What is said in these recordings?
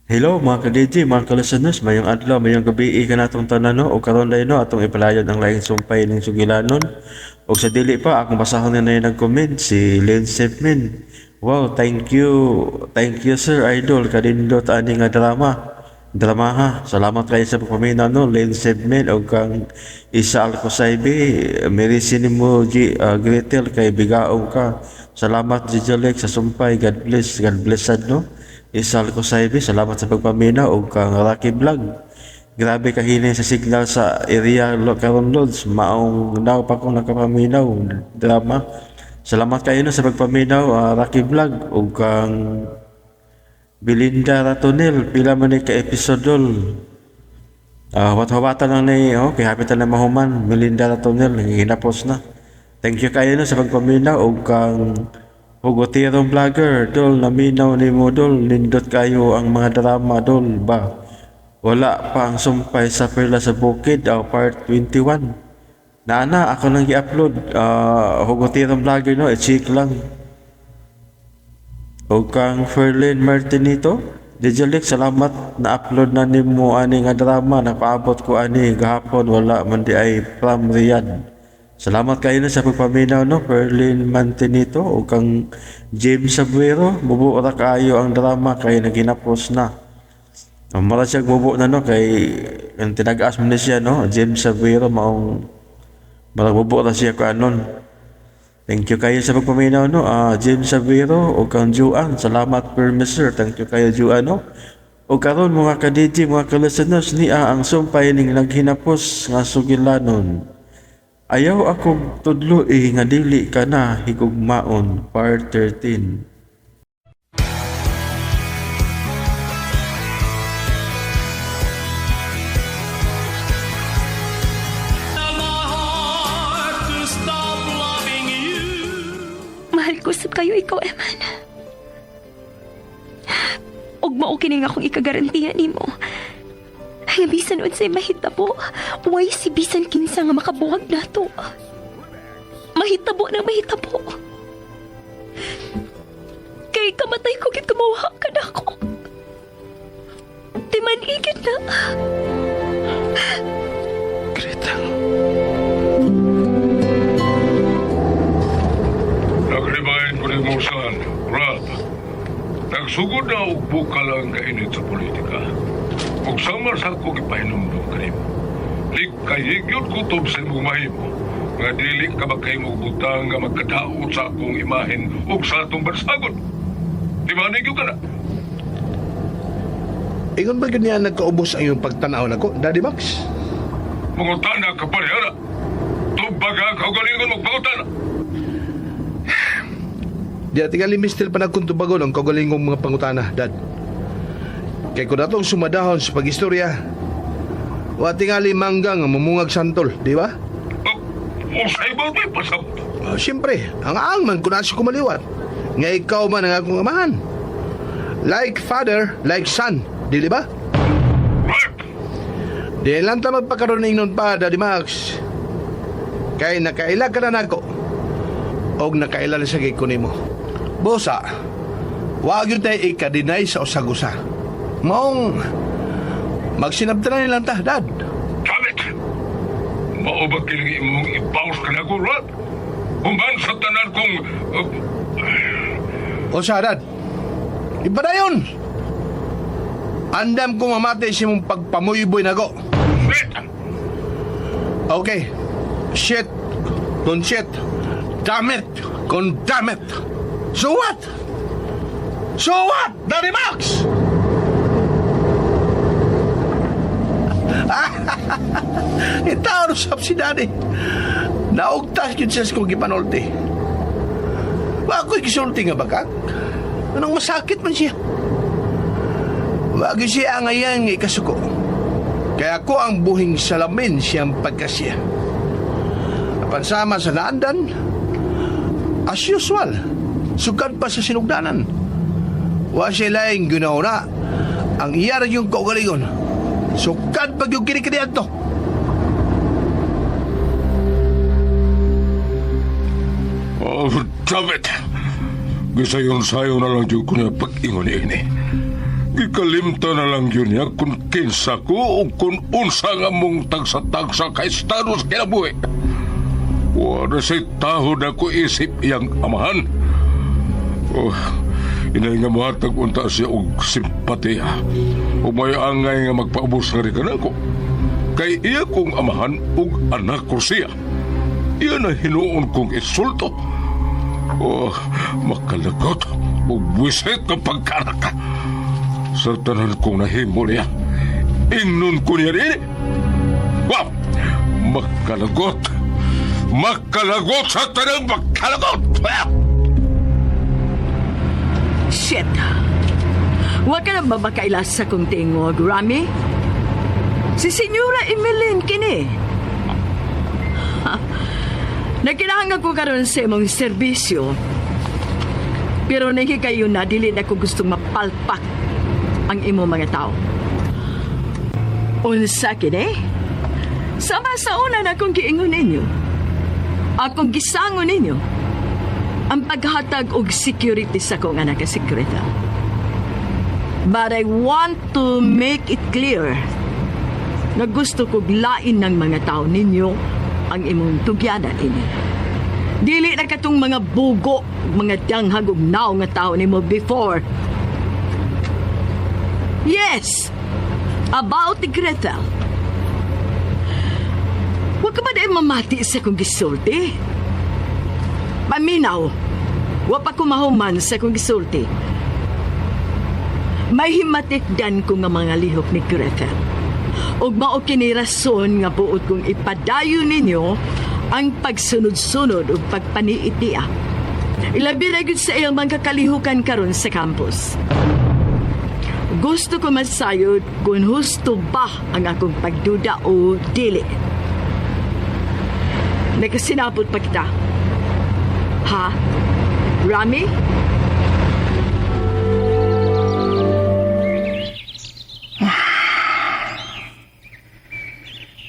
Hello mga ka-DJ, mga ka-listeners, mayong adlaw, mayong gabi kanatong tanan, no, ug karon day, no, atong ipalayon ang laing sumpay ning sugilanon. Ug sa dili pa akong basahon na yung nag-comment si Len Sepmin. Wow, thank you. Thank you, sir, idol, kanindot ani nga drama. Drama ha. Salamat kayo sa pagpaminaw, no, Len Sepmin, ug kang Isa Alcosaibi, Merisin mo G, Gretel kay bigaong ka. Salamat Jijalek sa sumpay. God bless. God bless sad, no. Isal ko sa salamat sa pagpaminaw ug kang Rocky Vlog. Grabe kahinay sa signal sa area karon, Lods. Maong now pa ko nakapaminaw drama. Salamat kayo, no, sa pagpaminaw, Rocky Vlog, ug kang Belinda Ratonel, pila man ni ka episode, dol? Wat-hawatan lang ni, oh, kay hapit na mahuman. Belinda Ratonel, hinapos na. Thank you kayo, no, sa pagpaminaw ug kang Hugotirong Vlogger, dol, naminaw ni mo, dol, nindot kayo ang mga drama, dol, ba? Wala pa ang sumpay sa Perla sa Bukid, part 21. Naana, ako nang gi-upload, Hugotirong Vlogger, no, i-check lang. O kang Ferlin Martinito, Dijalek, salamat na upload na nimo ani nga drama. Napaabot ko ani gahapon, wala man di ay, from Riyadh. Salamat kayo na sa pagpaminaw, no, Ferlin Martinito, o kang James Sabuero, bubo ra kaayo ang drama kay naginapos na. Mara siya bubo na, no, kay ang tinag-as mo ni siya, no, James Sabuero, maong marag bubo ra siya kanon. Thank you kayo sa pagpaminaw, no. James Savero o kang Juan. Salamat per sir. Thank you kayo, Juan, no. O karon mga ka-DJ, mga ka-listeners, niya ang sumpay ning naghinapos nga sugilanon. Ayaw akong tudlo eh nga dili ka na higugmaon, part 13. Mahal ko sab kayo ikaw, Eman. Ug mao kini nga akong ikagarantiya nimo. Nga bisan unsay mahitabo, way si bisan kinsa nga makabuwag nato. Mahitabo na mahitabo. Kay kamatay ko gid kumuha ka na ako. Di man igid na. Gretel. Nag-remind ko ni mo son, Rob. Nagsugod na og bukal ang kainit sa politika. Ug sama sa ako gipahinumdum kanimo. Ligkayig kutob sa imong mahimo nga dili ka makahimog butang nga magkadaot sa akong imahen ug sa atong bansagon. Di ba nigyo ka na? Ingon ba ganyan nagkaubos ang iyong pagtanaw nako, Daddy Max? Mangutana ka pa niya. Tubag ang kaugalingon magpangutana. Di ating alimistil pa nagkuntubagon ang kaugalingong mga pangutana, Dad. Kay kung atong sumadahon sa pag-istorya, wa tingali mangga nga mamungag santol, di ba? Oh, usay ba ito'y pasabot? Oh, siyempre, ang aang man kung nasa kumaliwat, nga ikaw man ang akong amahan. Like father, like son, di ba? Right! Di lang ta magpakaroon nun pa, Daddy Max. Kay nakaila ka na nako. Og nakaila na sa ko nimo. Bosa, wag yun tayo ika-deny sa usag-usa. Maong magsinabtanan nilang ta, Dad. Damn it! Mao ba kining imong ipaus ka na ko, Rob? Human sa tanan kong O sa, Dad. Iba na yun. Andam ko mamatay si mong pagpamuyboy na ko. Shit! Okay. Shit. Kung shit. Damn it. Kung damn it. So what? So what, Daddy Max? Itaon sab si Daddy. Naugtas yun siya kong gipanulti. Wa ko'y gisulti nga bagag. Anong masakit man siya. Wag siya ang ngayon nga ikasuko. Kaya ako ang buhing salamin siyang pagkasya. Apan sama sa naandan, as usual, sugad pa sa sinugdanan. Wa siya laing ginawa na, ang iyara yung kaugalingon. Sugad pag yung kinikinian to. Oh, damn it! Gisayon sayo na lang dyan ko niya pag-ingon ini. Gikalimta na lang yun niya kung kinsa ko o kung unsa nga mong tagsa-tagsa kay estado sa kinabuhi. Wala siya'y tahod ako isip iyang amahan. Oh, inay nga muhatag unta siya og simpatiya. O may angay nga magpaubos nga rin ako. Kay iya kong amahan ug anak ko siya. Iya na hinuon kong insulto. Oh, makalagot ug buwisit ng pagkanak. Sa tanan kong nahimo niya, ingnon ko niya rin. Wow! Makalagot! Makalagot sa tanang makalagot! Ah! Shit! Huwag ka na ba makaila sa kong tingog, Rami? Si Senyora Emeline kini. Ha? Nagkinahanglan ko karon sa imong serbisyo. Pero kayo na dili na ko gustong mapalpak ang imong mga tao. Unsa kini? Sama sa una na akong giingon ninyo. Akong gisangon ninyo. Ang paghatag og security sa akong anak si Greta. But I want to make it clear na gusto kog lain ng mga tao ninyo ang imong tugyanan ini. Dili na katong mga bugo, mga danghag ug naong nga tao nimo before. Yes, about the Gretel. Huwag ka ba dahil mamati sa kong gisulti? Paminaw, wa pa ko mahuman sa kong gisulti. May himatikdan ko nga mga lihok ni Gretel. Ug mao kini rason nga buot kong ipadayon ninyo ang pagsunod-sunod ug pagpaniit niya. Ilabi na gyud sa iyang mga kalihukan karon sa campus. Gusto ko masayod kung husto ba ang akong pagduda o dili. Nagkasinabot pa kita. Ha? Rami?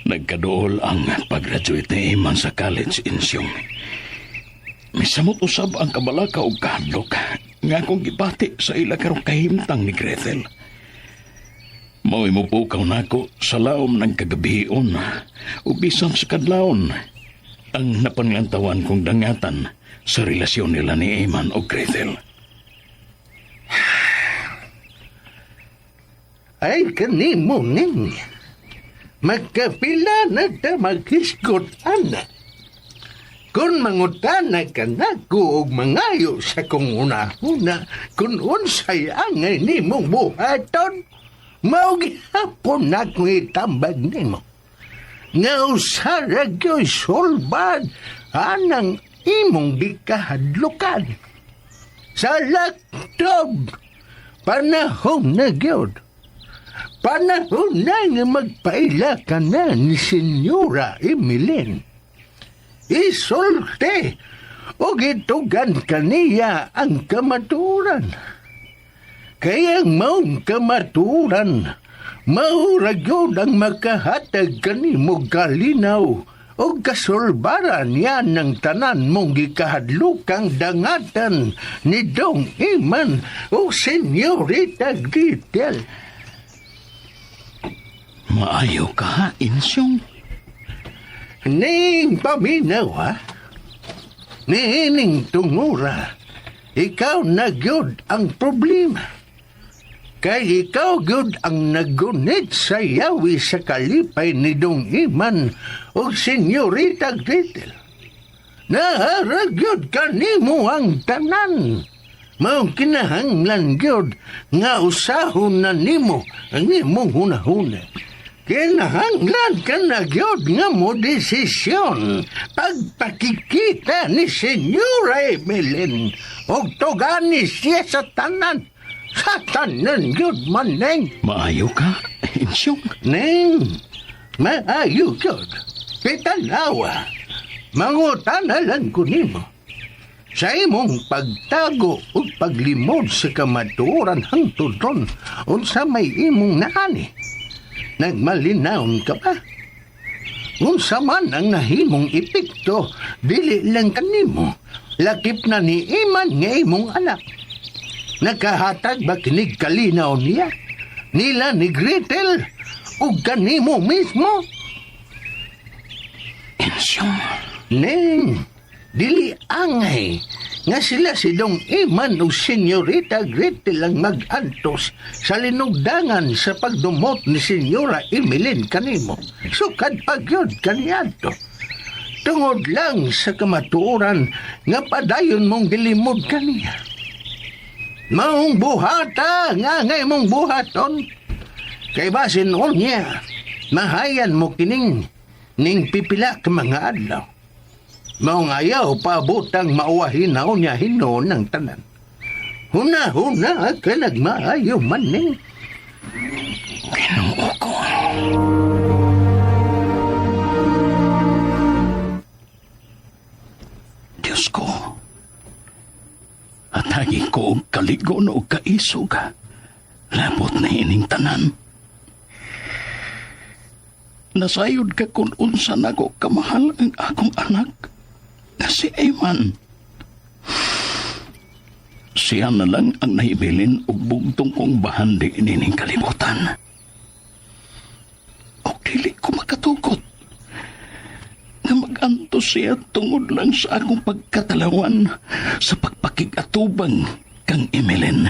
Nagkadool ang pag-graduate ni Iman sa college insyong. Misamot usab ang kabalaka og kahadlok nga akong gibati sa ila karong kahimtang ni Gretel. Mao'y mopukaw nako sa laom ng kagabion o bisan sa kadlawon ang napangantawan kong dangatan sa relasyon nila ni Iman o Gretel. Ay, kanimo ning. Magkapila na ta maghisgot, ana. Kung mangutana ka nako og mangayo sa kong una-una, kung unsay angay nimong buhaton, mao gihapon na akong itambag nimo. Nga usara gyo'y sulbad anang imong gikahadlukan. Sa laktob, panahon na gyud. Panahon na nga magpaila ka na ni Senyora Emeline. Isulte o gitugan kaniya ang kamaturan. Kaya ang maong kamaturan, mao ra gyud ang makahatag kanimo kalinaw o kasulbaran yan ng tanan mong gikahadlukang dangatan ni Dong Iman o Senyorita Gretel. Maayo ka, Insyong. Ning paminaw, ha? Niining tungura, ikaw na gyud ang problema. Kay ikaw gyud ang nagunit sa yawi sa kalipay ni Dong Iman o Senyorita Gretel. Naharag gyud kanimo ang tanan. Mao kinahanglan gyud nga usahon na nimo ang imong hunahuna. Kinahanglan ka na gyud nga mo desisyon pagpakikita ni Senyora Emeline og tugani siya sa tanan. Sa tanan gyud man, Neng. Maayo ka, Insyong. Neng, maayo gyud. Pitanawa, mangutana lang ko nimo. Sa imong pagtago ug paglimod sa kamatuoran hangtod ron, unsa may imong naani? Nagmalinawon ka ba? Unsa man ang nahimong epekto, dili lang kanimo. Lakip na ni Iman nga imong anak. Nakahatag ba kinig kalinaw niya? Nila ni Gretel ug kanimo mismo. Insyong, Ning, dili angay nga sila si Dong Iman o Senyorita Gretel ang mag-antos sa linugdangan sa pagdumot ni Senyora Emeline kanimo. Sukad pagyod kaniadto. Tungod lang sa kamatuoran nga padayon mong gilimod kaniya. Maong buhata nga ngay mong buhaton. Kay basin niya, mahayan mo kining ning pipila ka mga adlaw. Maong ayaw paabotang mauwahin na niya hinon ng tanan. Huna-huna ka nagmaayo man ning. Ginoo ko. Diyos ko, atagi ko og kaligon o kaisog. Labot na ining tanan. Nasayod ka kung unsa nako kamahal ang akong anak na si Eman. Siya na lang ang nahibilin og bugtong kong bahandi nining kalibutan. Og dili ko makatugot nga mag-antos siya tungod lang sa akong pagkatalawan sa pagpakigatubang kang Emeline.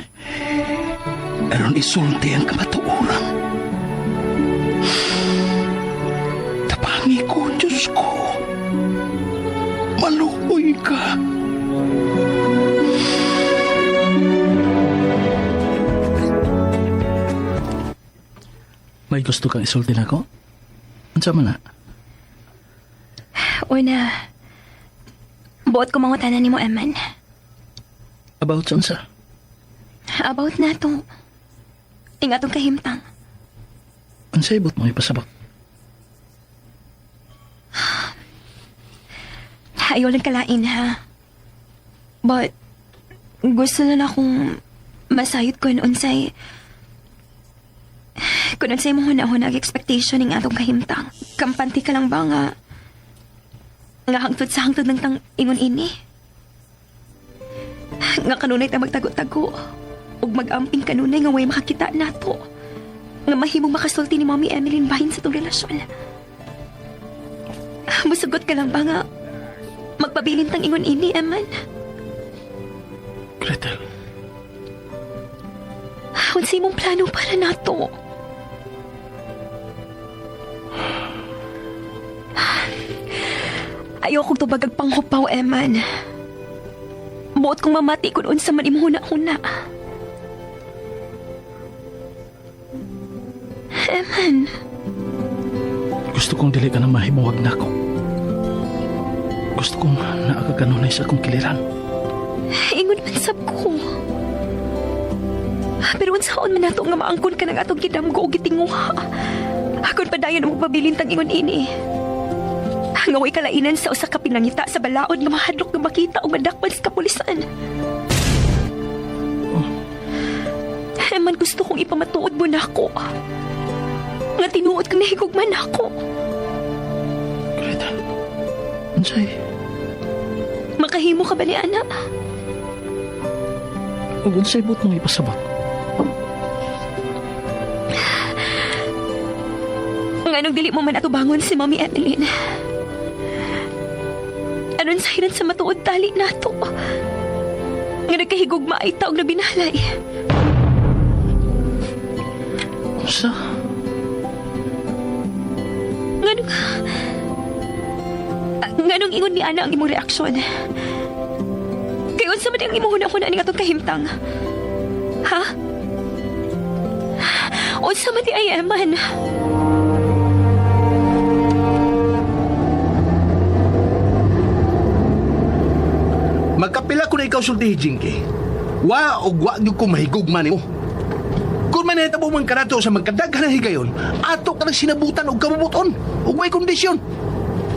Aron isulti ang kamatuoran. Tapangi ko, Diyos ko. Maluoy ka. May gusto kang isulti na ko? Unsa man na? Una, buot ko mangutanan nimo, Eman. About sa unsa? About na to. Ingatong kahimtang. Unsay ibot mo ipasabot? Ayaw lang kalain, ha? But, gusto na akong masayot ko unsay kung unsay mo huna-huna ang expectation ng atong kahimtang. Kampante ka lang ba nga nga hangtod sa hangtod ng tang ingon ini? Nga kanunay ta magtago-tago ug mag-amping kanunay nga way makakita nato. Nga mahimong makasulti ni Mommy Emmeline bahin sa tong relasyon. Musugot ka lang ba nga magpabilin tang ingon ini, Eman? Gretel, Unsay mong plano para nato? Ayoko tubag ang panghupaw, Eman. Buot kong mamati kung unsa man imong huna-huna. Eman, gusto kong dili ka na mahimuwag na ako. Gusto kong naa ka kanunay sa akong kiliran. ingon man sab ko. Pero unsaon man nato nga maangkon ka ng atong gidamgo o gitinguha. Akon padayon ang magpabilin tang ingon ini. Nga way kalainan sa usa ka pinangita sa balaod nga mahadlok nga makita o madakpan sa kapulisan. Eman, gusto kong ipamatuod mo na ako. Nga tinuod kang nahigugman ako. Gretel, unsay? Makahimo ka ba ni Ana? Ug unsay buot mong ipasabot? Nganong dili mo man atubangon si Mommy Emeline. Anon sa hiran sa matuod tali nato. Nga nagkahigugma ay taog na binalay. Unsa? Nganong... Nganong ingon ni Ana ang imong reaksyon? Kay unsa man ang imong huna-huna ning atong kahimtang? Ha? Unsa man di ay Eman? Magkapila ko na ikaw sultihi, Jinky. Wa og wa gyud ko mahigugma nimo. Kung manahitabo man kanato sa magkadaghan ng higayon, ato ka ng sinabutan og kabubuton, og may kondisyon.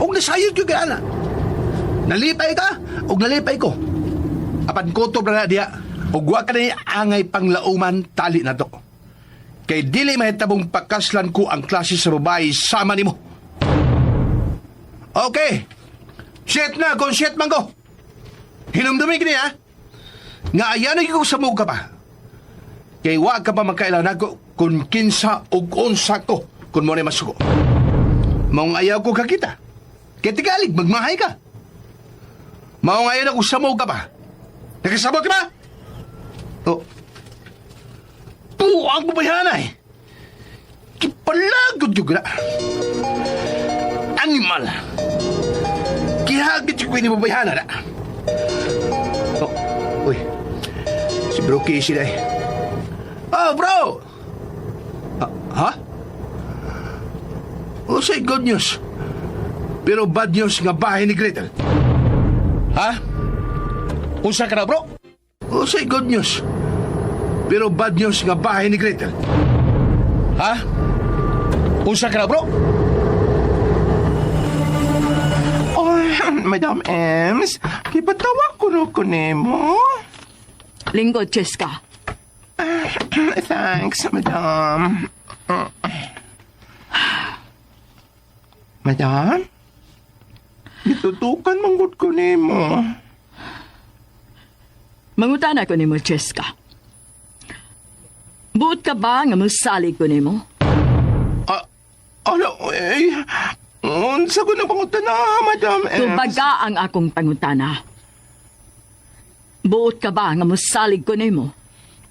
Og nasayod gyud kay ana. Nalipay ka, og nalipay ko. Apan kutob na na diha, og wa ka na angay panglauman tali na to. Kay dili mahitabong pakaslan ko ang klase sa babae sama nimo. Okay. Shit na, kung shit man ko. Hinumdumi kini ha. Nga ayan ko sa muka pa. Kay wa ka pa magkailan ako Kung kinsa ug unsa ko kung mo na masugo. Maong ayaw ko kakita. Kaya tigalig, magmahay ka. Maong ayaw na kung samaw ka pa. Nakasabot ka ba? Oh. Buang babayhanay. Kipalagod yung na. Animal. Kihagit yung ni babayhana na. Oh, uy. Si Bro Casey na eh. Oh, bro! Ah, ha? Oh, say good news. Pero bad news nga bahay ni Gretel. Ha? Unsa ka na, bro? Oh, say good news. Pero bad news nga bahay ni Gretel. Ha? Unsa ka na, bro? Oh, Madam Ems, kipatawa ko ro ko nimo. Lingkod, Cheska. Thanks, Madam. Madam? Gitutukan manggod ko nimo. Mangutana ko nimo, Cheska. Buot ka ba nga mosalig ko nimo? Ah, ano, eh, unsa ko na pangutana, Madam Ems? Tubaga ang akong pangutana. Buot ka ba nga mosalig ko nimo?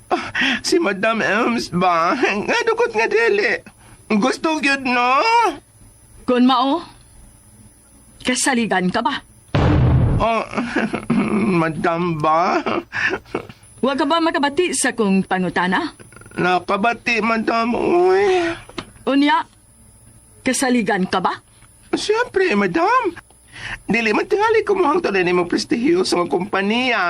Ah, si Madam Ems ba? Nga dukot nga dili. Gusto gyud no? Kung mao, kasaligan ka ba? Oh, Madam ba? Wa ka ba makabati sa kong pangutana? Nakabati, Madam. Uy. Unya, kasaligan ka ba? Siyempre, Madam. Dili man tingali ko mo hangtod ni mo prestihiyo sa mga kompanya.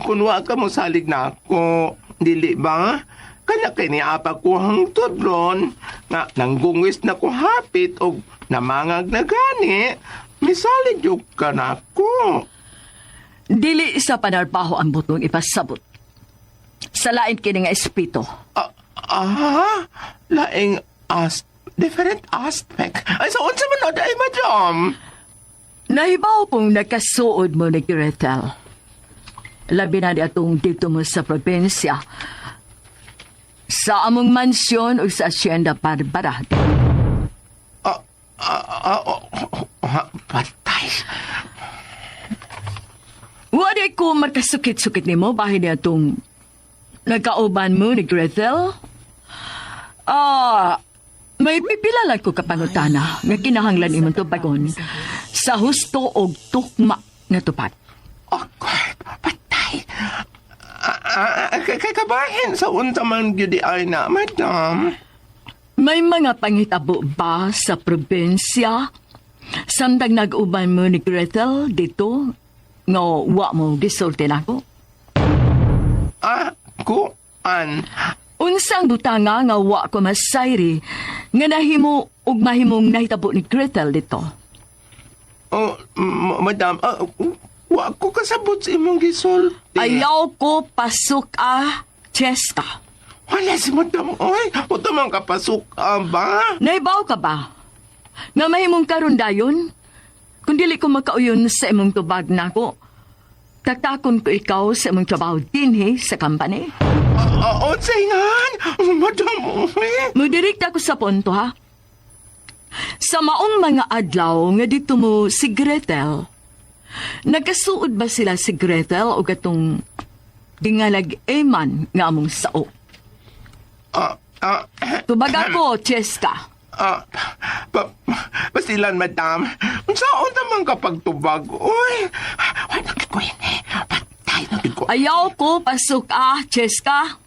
Kun wa ka mo salig na ako. Dili ba? Kana kay ni apa ko hangtod ron. Nga nanggungwis na ko hapit og namangag na gani. Misalig jud ka na ako. Dili sa panarbaho ang butong ipasabot. Sa lain kini nga espito. Ah, ah, laing as different aspect. Ay, sa unsa man na ay, Madam? Nahibaw kong nakasuod mo ni Gretel. Labi na di atong dito mo sa probinsya. Sa among mansyon o sa Hacienda Barbara. Ah, ah, ah, oh, oh, ah, patay. Wala ko magkasukit-sukit nimo bahin niya itong nagkauban mo ni Gretel. Ah, may pipila lang ko kapangutana nga kinahanglan imong tubagon sa husto og tukma nga tupad. Oh, God, patay. Ah, ah, kakabahin sa unsa man gyud ay na, madam. May mga pangitabo ba sa probinsya? Samtang nag-uban mo ni Gretel dito, nga wa mo gisulti nako. Ah, kuan. Unsang butanga nga wa ko masayri nga nahimo ug mahimong nahitabo ni Gretel dito. Oh, madam, ah, wa ko kasabot sa imong gisulti. Ayaw ko pasok ah, Cheska. Wala si madam, oy. Uto man kapasok ah, ba? Naibaw ka ba? Nga mahimong karon dayon? Kung dili ko makauyon sa imong tubag nako, tatakon ko ikaw sa imong trabaho dinhi sa company. Ah, ah, unsay ngan? Madam, oy. Mudirekta ko sa punto ha. Sa maong mga adlaw nga dito mo si Gretel, nagkasuod ba sila si Gretel o katong dingalag eman nga among sao? Ah, ah, Tubag ako, Cheska. ah, pa, basilan, madam. Unsa man kapag tubag, oy. Wala na ko ini. Patay na gid ko. Ayaw ko pasok ah, Cheska.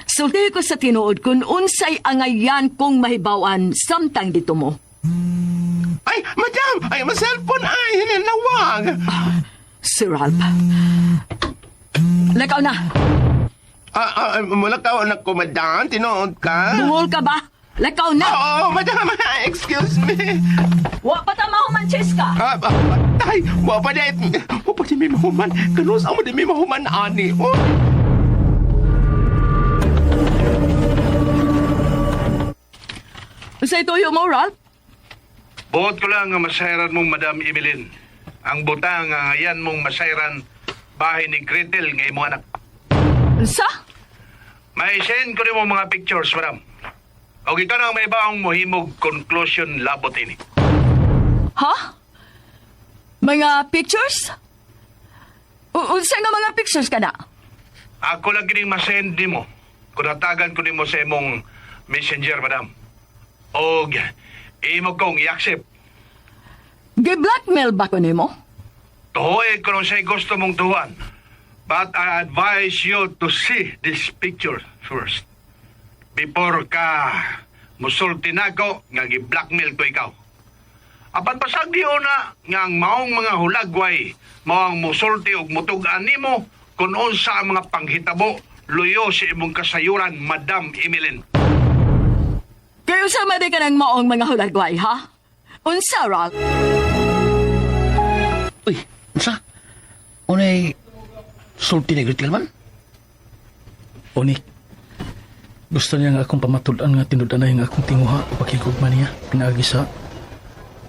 Sulti ko sa tinuod kung unsay angayan kong mahibawan samtang dito mo. Ay, madam! Ay, ma cellphone ay, hinanawag. Sir Ralph. Lakaw na. Ah, ah, mula ka, anak ko, madam. Tinuod ka? Bungol ka ba? Lakaw na. Oo, madam. Excuse me. Wa pa ta mahuman, Cheska. Ah, ah, patay. Wa pa di. Wa pa di may mahuman. Kanus amo di may mahuman, ani. Oh. Unsay tuyo mo, Ralph? Buot ko lang nga masayran mong Madam Emeline. Ang butang nga ngayan mong masayran bahay ni Gretel nga imong anak. Unsa? May send ko nimo mga pictures, madam. Og ikaw na ang may baong mohimog conclusion labot ini. Ha? Mga pictures? Unsa nga mga pictures ka na? Ako lang kining masend nimo. Kung natagan ko nimo sa imong messenger, madam. Og imo kong i-accept. Gi-blackmail ba ko nimo? Tuhoy ko nung sa'y gusto mong tuhuan. But I advise you to see this picture first. Before ka musulti nako nga gi-blackmail ko ikaw. Apan pasag di una nga ang maong mga hulagway mao ang musulti og mutug-an nimo kung unsa ang mga panghitabo luyo sa imong kasayuran, Madam Emeline. Kay unsa man di ka nang maong mga hulagway, ha? Unsa ra? Uy, unsa? Unay sulti ni Gretel man? Onik, gusto niya nga akong pamatud-an nga tinud-anay nga akong tinguha o pakigugma niya. Pinaagi sa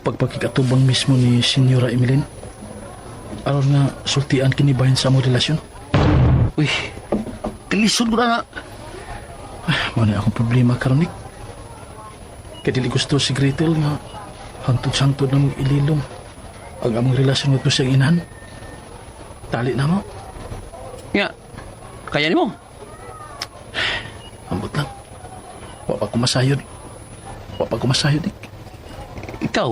pagpakikatubang mismo ni Senyora Emeline. Aron nga sultian kini bahin sa among relasyon. Uy, kalisod ko na nga. Mao na akong problema karon, Nick. Kay dili gusto si Gretel nga hantod-santod na mong ililom ang among relasyon ngadto sa iyang inahan. Tali na mo. Nga, kaya nimo? Ambot lang. Wa pa ko masayod. Wa pa ko masayod, Nick. Ikaw,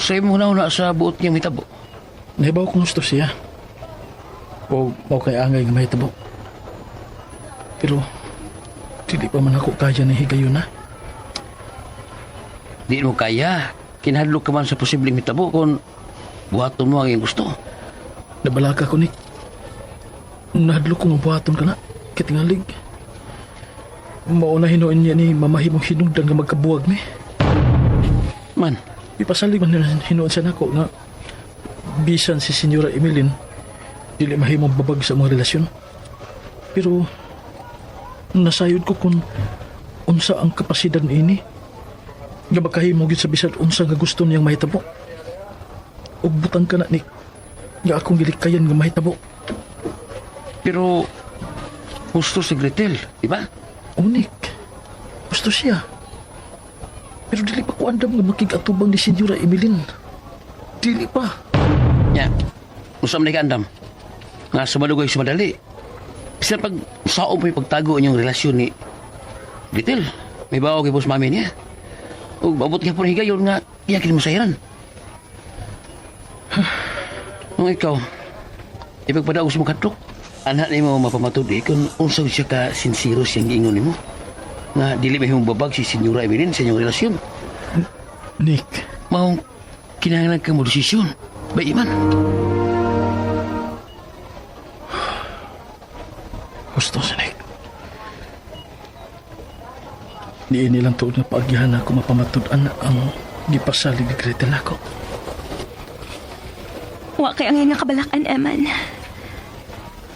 sa imong na sa buot niyang mitabo. Nahibaw kung gusto siya. O mao kay angay nga mahitabo. Pero dili pa man ako kaya ni higayon na. Di mo kaya. Kinahadlok ka man sa posibleng mitabo kung buhaton mo ang iyong gusto. Nabalaka ko, Nick. Nahadlok ko nga buhaton ka na. Kitingalig. Mao na hinuon niya ni mamahimong hinungdan nga magkabuwag mi. Man, Ipasalig man nila hinuon siya nako nga bisan si Senyora Emeline dili mahimong babag sa mga relasyon. Pero nasayod ko kung unsa ang kapasidad niini nga makahimo gyud sa bisan unsa nga gusto niyang mahitabo. Ug butang ka na, Nick, nga akong gilikayan nga mahitabo. Pero gusto si Gretel, di ba? O Nick, gusto siya. Pero dili pa ko andam nga makig-atubang ni Senyora Emeline. Dili pa. Nya, unsa man ka andam? Nga sumalugay sumadali. Bisan pag saom pa yung pagtago inyong relasyon ni Gretel, may bawo kay boss mami niya. Ug maabot ka po higayon nga iya kini masahiran. Nung ikaw, ipagpadaog sa mong kadlok, anak nimo mapamatud-i kung unsa siya ka sinsero siyang giingon nimo. Nga dili mahimong babag si Senyora Emeline sa inyong relasyon. Nick. Maong kinahanglan ka mo desisyon. Bay iman. Gusto si Nick. Niini lang tuod nga paagyahan ako mapamatud-an ang gipasalig ni Gretel nako. Wa kay ang nga kabalakan, Eman.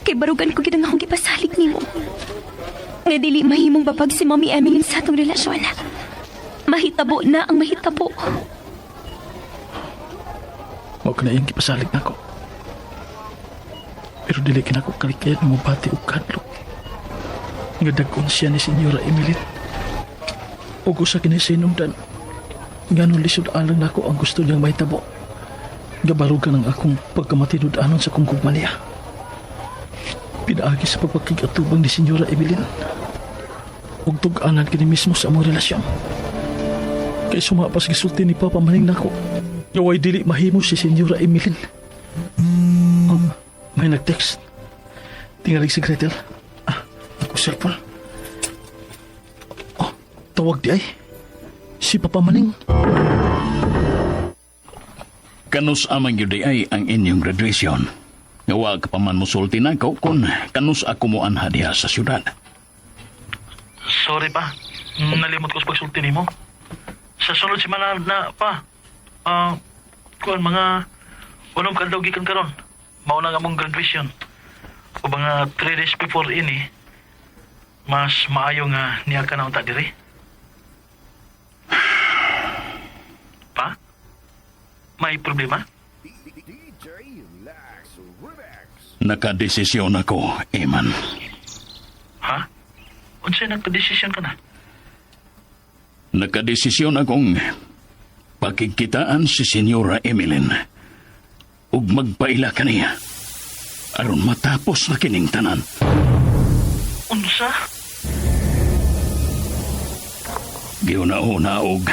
Kay barugan ko gid ang akong gipasalig nimo. Nga dili mahimong babag si Mommy Emeline sa atong relasyon. Mahitabo na ang mahitabo. Mao ka na iyang gipasalig nako. Pero dili kinako kalikayan nga mobati og kadlok nga dag-on siya ni Senyora Emeline. Ug usa kini sinungdan ngano lisod alang nako ang gusto niyang mahitabo. Gabarugan ang akong pagkamatinud-anon sa kong gugma niya. Pinaagi sa pagpakig-atubang ni Senyora Emeline. Ug tug-anan kini mismo sa among relasyon. Kay sumapas gisulti ni Papa Maning nako. Gaway dili mahimo si Senyora Emeline. Oh, may nag-text. Tingalig si Gretel. Ah, ako cellphone. Oh, tawag di ay. Si Papa Maning. Kanus amang gyud ay ang inyong graduation. Nga wa ka pa man musulti nako kung kanus ako mo anha diha sa syudad. Sorry pa. Nalimot ko sa pagsulti nimo. Sa sunod semana na pa. Ah, kuan mga unom ka adlaw gikan karon. Mao na nga among graduation. O mga 3 days before ini, mas maayo nga niya ka na unta diri. Pa? May problema? Nakadesisyon ako, Eman. Ha? Nagpadesisyon ka na? Nakadesisyon akong pakigkitaan si Senyora Emeline ug magpaila kaniya aron matapos na kining tanan. Unsa? Giuna-una og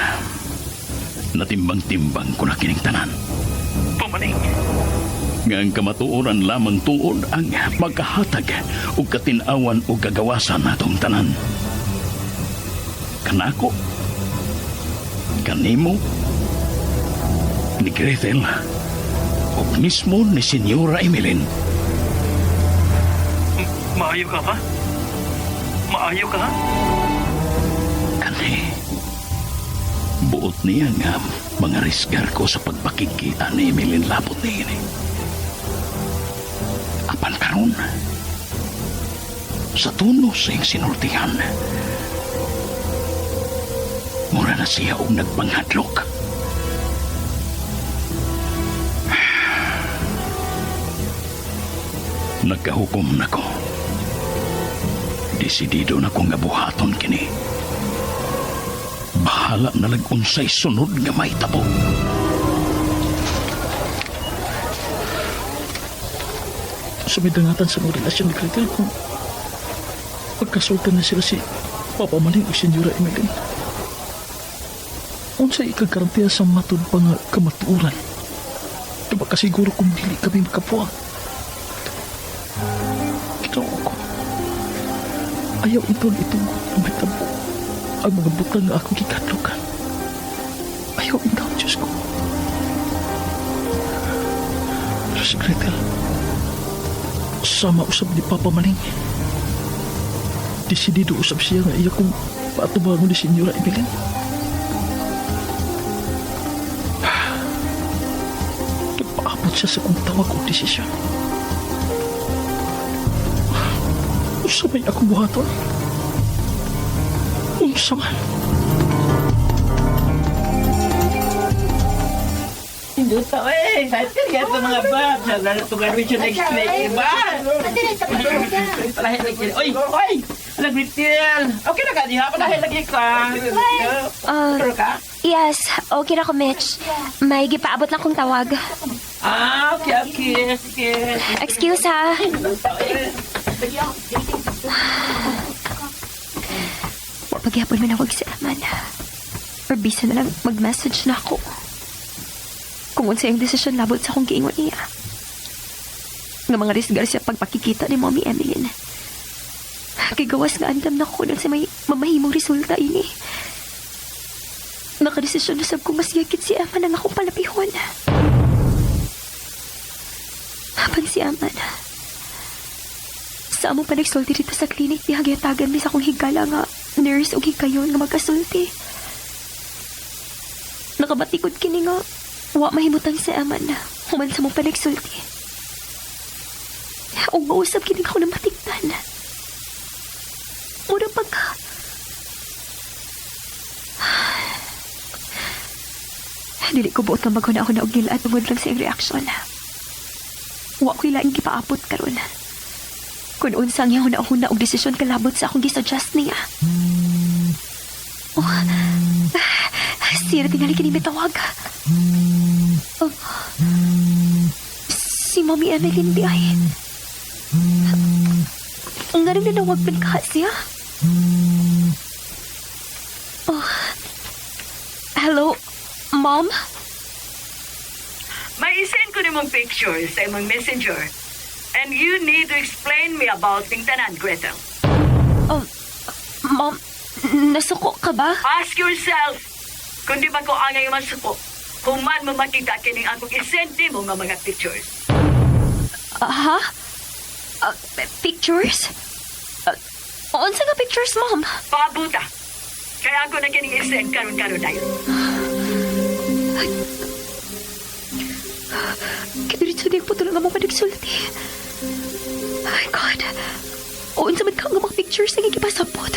natimbang-timbang ko na kining tanan. Pamaning. Nga ang kamatuoran lamang tuod ang magkahatag og katinawan og kagawasan natong tanan. Kanako, kanimo, ni Gretel, ug mismo ni Senyora Emeline. Maayo ka ba? Maayo ka? Kani, buot niya nga mga risgar ko sa pagpakikita ni Emeline labot niini. Apan karon, sa tuno sa iyang sinultihan, mura na siya og nagpanghadlok. Nagkahukom na ko. Desidido na ko nga buhaton kini. Bahala na lag unsay sunod nga mahitabo. Sumidangatan sa mga relasyon ni Gretel kung pagkasultan na sila si Papa Maning o Senyora Emeline. Unsay ikagarantiya sa matud pa nga kamatuoran? Diba kasiguro kung dili kami makapuwang? Ginoo ko. Ayaw itong itugot na mahitabo ang mga butang nga akong gikadlukan. Ayaw ikaw, Diyos ko. Pero si Gretel, sama usab ni Papa Maning. Desidido usab siya nga iya kong paatubangon ni Senyora Emeline. Nagpaabot siya sa kong tawag o desisyon. Unsa may akong buhaton? Unsa man? Induta, eh. Excited ka ito mga bab. Sa lalo to graduation next week, diba? Palahin lagi. Oy, oy! Ala, Gretel. Okay na ka, diha? Palahin lagi ka. Pero ka? Yes, okay ra ko, Mitch. May gipaabot lang kong tawag. Ah, okay, okay. Sige. Excuse ha. Pagyapon manawag si Aman. Or bisa na lang mag-message na ako. Kung unsa yung desisyon labot sa akong giingon niya. Nga mga risgar siya pagpakikita ni Mommy Emeline. Kay gawas nga andam na ko sa may mamahimong resulta ini. Nakadesisyon na sab ko mas yakit si Aman ang akong palapihon. Habang si Aman, sa among panagsulti dito sa clinic, dihagyatagan mi sa akong higala nga nurse o higayon nga magkasulti. Nakabatikod kini nga wa mahimutang si Aman human sa mong panagsulti. O mausap kini ako na matigtan. Mura pagka... Dili ko buot nga maghuna-huna og nila tungod lang sa iyang reaksyon. Wa ko'y laing gipaabot karon. Kung unsang iyang huna-huna og desisyon kalabot sa akong gisuggest niya. Oh, sira tingali kini may tawag. Oh, si Mommy Emeline di ay. Ang ganun nanawag man ka siya. Oh. Hello, Mom? May isend ko nimong pictures sa imong messenger. And you need to explain me about ning tanan, Gretel. Oh, Mom, nasuko ka ba? Ask yourself, kung di ba ko angay masuko, kung man mo makita kining akong isend nimo nga mga pictures. Ha? Pictures? Unsa nga pictures, Mom? Pabuta. Kaya ako na kining isend karon-karon dayon. Kadiretso di ko tulong mo panagsulti. Ay, God. Unsa man ka nga mga pictures nga gipasabot.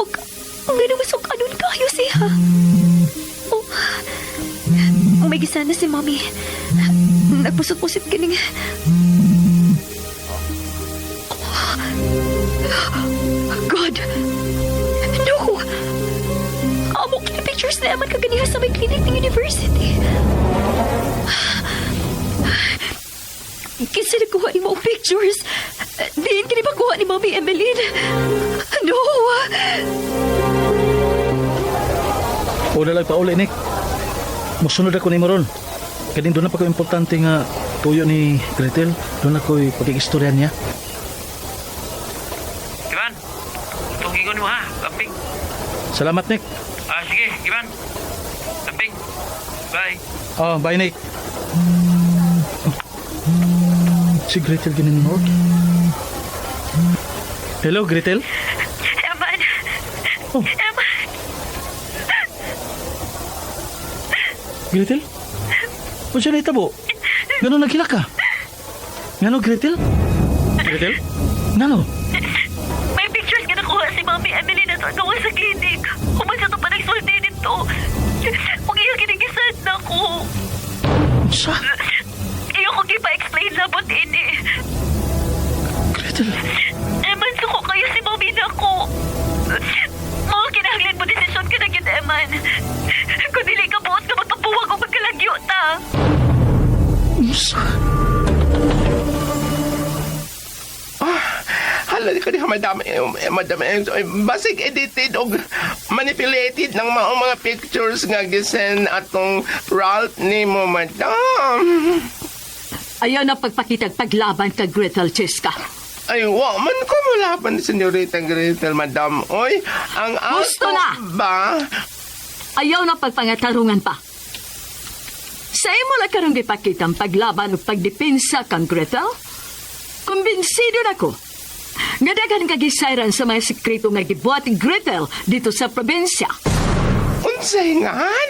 Og ang ganun masuk anon kayo siya. Oh, may gisana si Mommy. Nagpusot-pusit kining... God! No! Amo kini pictures na Eman kaganiha sa may clinic ng university. Kinsa nagkuha ni mo og pictures? Diin kini makuha ni Mami Emeline? No! Una lang pauli, Nick. Musunod ako ni Maron. Kaya doon na pa ko importante nga tuyo ni Gretel. Doon ako'y pagkikistorya niya. Ivan, itong ingon mo ha. Lamping. Salamat, Nick. Ah, sige, Ivan. Lamping. Bye. Oh, bye, Nick. Si Gretel ginin mo. Hello, Gretel. Eman! Oh. Eman! Gretel? Unsa na itabo? Ngano nagkilak ka? Ngano, Gretel? Gretel? Ngano? May pictures nga nakuha si Mami Emeline at gawa sa clinic. Human sa ito pa nagsulti nito. Huwag iyo kinigisad na ko. Unsa? Iyo ko gipa-explain labot ini. Gretel. Eman, suko kayo si Mami na ko. Mga kinahanglan mo desisyon ka na gyud, Eman. Kung dili ka buot nga magkapuwag o magkalagyo ta. Unsa? Hala ka diha, madam, madam, basig edited og manipulated ng mga pictures nga gisend atong Ralph nimo, madam. Ayaw na pagpakitag paglaban ka, Gretel Cheska. Ay, wa man ko mulaban ni Senyorita Gretel, madam. Oy, ang Gusto ato na! ba? Ayaw na pagpangatarungan pa. Sa imo na karong gipakita ang paglaban ug pagdepensa kang Gretel, kumbinsido na ko nga daghan ka gisayran sa mga sekreto nga gibuhat ni Gretel dito sa probinsya. Unsay ngan?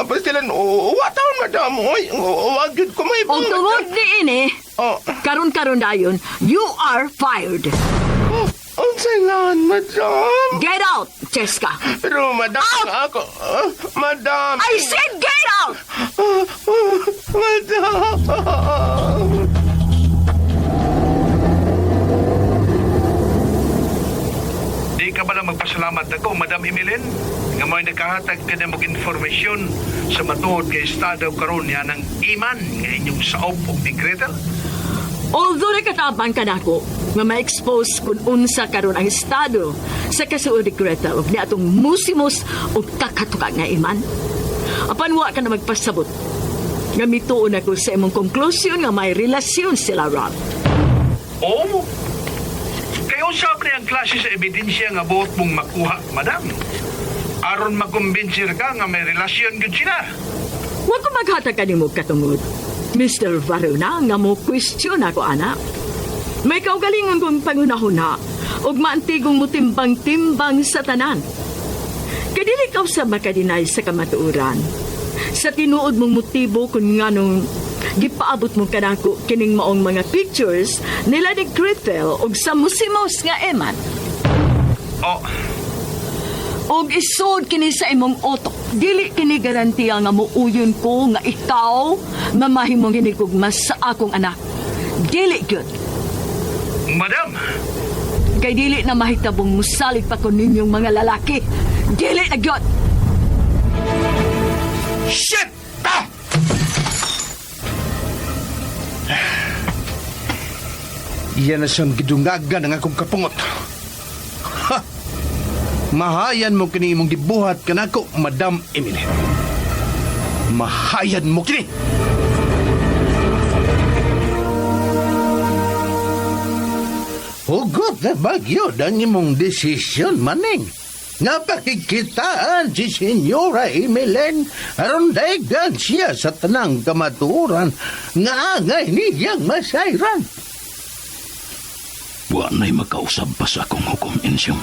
Basta lang, wa taon, madam. Oy, wa gyud ko may Og tungod ni ini, Oh. karon-karon dayon, you are fired. Unsay ngan, madam? Get out, Cheska. Pero madam, ako, madam. I said get out! Madam. Di ka ba lang magpasalamat ako, Madam Emeline? Nga mo'y nakahatag ka na mong informasyon sa matuod kay estado karon niya ng iman nga inyong saop og ni Gretel. Although nakatabang ka nako nga ma-expose kung unsa karon ang estado sa kasuod ni Gretel ug niatong musimos ug kakatuka nga iman. Apan wa ka na magpasabot nga mituon ako sa imong konklusyon nga may relasyon sila Rob. Oo. Kay usab ni ang klase sa ebidensya nga buot mong makuha, Madam. Aron makumbensir ka nga may relasyon gyud sila. Wa ko maghatag kanimo katungod. Mr. Varuna nga mo question ako ana. May kaugalingon kong pangunahuna ug maantigong mutimbang-timbang sa tanan. Kay dili ka usab makadeny sa kamatuoran. Sa tinuod mong motibo kung nganong gipaabot mo kanako kining maong mga pictures nila ni Gretel ug sa musimos nga eman. Oh. Og isod kini sa imong utok. Dili kini garantiya nga muuyon ko nga ikaw mamahimong hinigugma sa akong anak. Dili gyud. Madam! Kay dili na mahitabong musalig pa ko ninyong mga lalaki. Dili na gyud. Shit! Ah! Yan na siyang gidungagan ang akong kapungot. Ha! Mahayan mo kini imong gibuhat kanako, Madam Emily. Mahayan mo kini! Hugot na bagyo ang imong desisyon, maning. Nga pakikitaan si Senyora Emelen aron daigdan siya sa tanang kamatuoran nga angay niyang masayran. Wa na'y makausab pa sa akong hukom, Ensyong.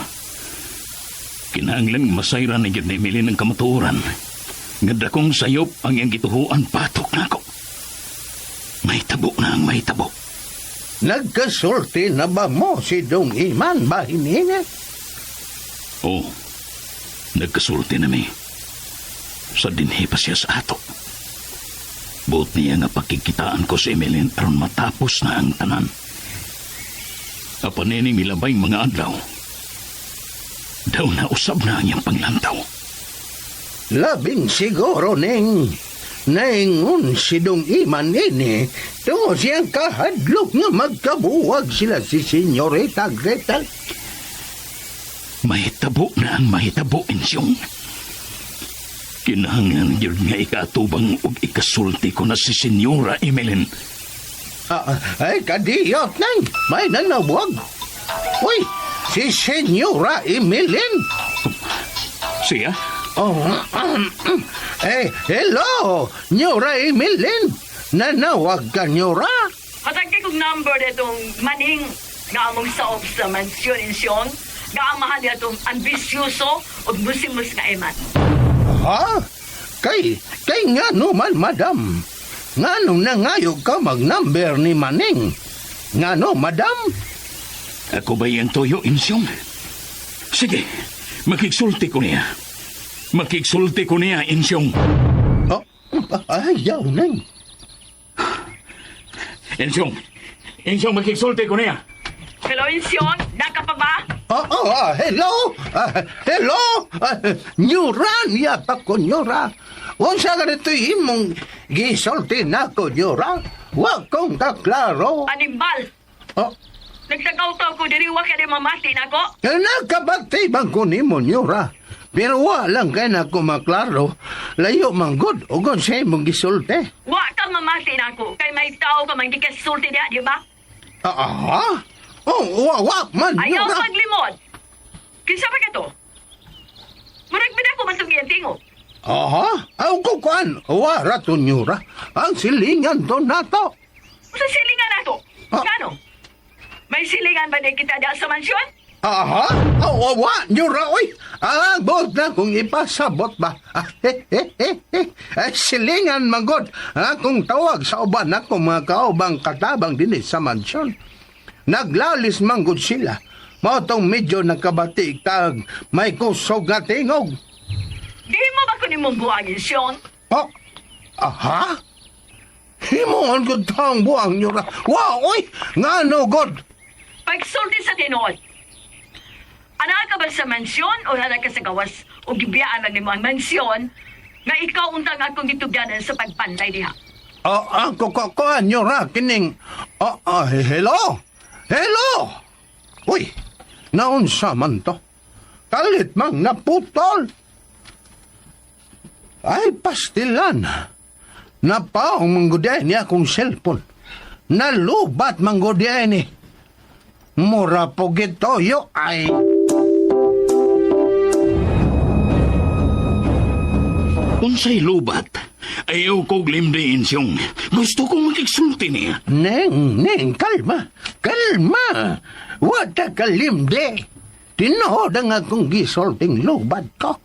Kinahanglan masayran ni gyud ni Emily ng kamatuoran. Nga dakong sayop ang iyang gituhuan patok nako. May tabo na ang may tabo. Nagkasulti na ba mo si Dong Iman ba hinini? Oo. Nagkasulti na mi. Sa dinhi pa siya sa ato. Buot niya nga pakikitaan ko si Emeline aron matapos na ang tanan. Apan nining milabay mga adlaw, Daw na usab na ang iyang panglantaw. Labing siguro ning naingon si Dong Iman ini tungod siyang kahadlok nga magkabuwag sila si Senyorita Gretel. Mahitabo na ang mahitabo, Ensyong. Kinahanglan yun nga ikaatubang ug ikasulti ko na si Senyora Emeline. Ah, ay, kadiyot nang may nanawag. Uy, si Senyora Emeline. Siya? Oh, eh, hello, Nyora Emeline. Nanawag ka, Nyora? Hatag kong number ditong maning nga among saop sa mansyon insyon nga amahan niya itong ambisyoso ug musimus nga eman. Ha? Kay nga no man, madam. Nga nung nangayo ka mag-number ni Maning. Nga no, madam? Ako ba iyang toyo, Insyong? Sige, makigsulti ko niya. Makigsulti ko niya, Insyong. Oh, ayaw nang. Insyong, Insyong, makigsulti ko niya. Hello, Insyon. Naka pa ba? Oh, hello! Hello! Nyura niya pa ko, Nyura. Unsa ka nito imong gisulti na ko, Nyura? Wa kong kaklaro. Animal! Oh, Nagtagaw-taw ko diri wa ka di mamati nako. Nakabati man ko nimo, Nyura. Pero wa lang kay na ko maklaro. Layo man gud ugon sa imong gisulti. Wa ka mamati nako kay may tao ka man gikasulti diha, di ba? Ah, oh, wa wa man, Ayaw Nyura. maglimod. Kinsa pa ka to? Murag bida ko man tong iyang tingog. Aha, aw ko kuan, wa ra to, Nyura. Ang silingan to nato. Sa silingan nato. Ah. Ngano? May silingan ba din kita diha sa mansyon? Aha, aw wa, wa, Nyura oy. Ang buot na kung ipasabot ba. Ah, he, he, he, he. Ay, silingan man gud. Akong tawag sa uban ako mga kaubang katabang dinhi sa mansyon. Naglalis man gud sila. Mao tong medyo nakabati kag may kusog nga tingog. Di mo ba ko nimong buang insyon? Oh, aha? Himuon gud tong buang Nyura. Wa oy, ngano god? Pagsulti sa tinuod. Ana ka ba sa mansyon o ana ka sa gawas o gibiyaan lang nimo ang mansyon nga ikaw untang akong gitugyanan sa pagpantay diha? Oh, ang kukukuan Nyura kining. Oh, oh, hello. Hello. Uy, naunsa man to? Kalit mang naputol. Ay, pastilan. Napaong mangguday niya akong cellphone. Nalubat mangguday ni. Mura po gitoyo ay. Unsay lubat? Ayaw kog limdi, Insyong. Gusto kong makigsulti niya. Neng, neng, kalma. Kalma. Wata kalimde. Tinuod ang akong gisulting lubat ko.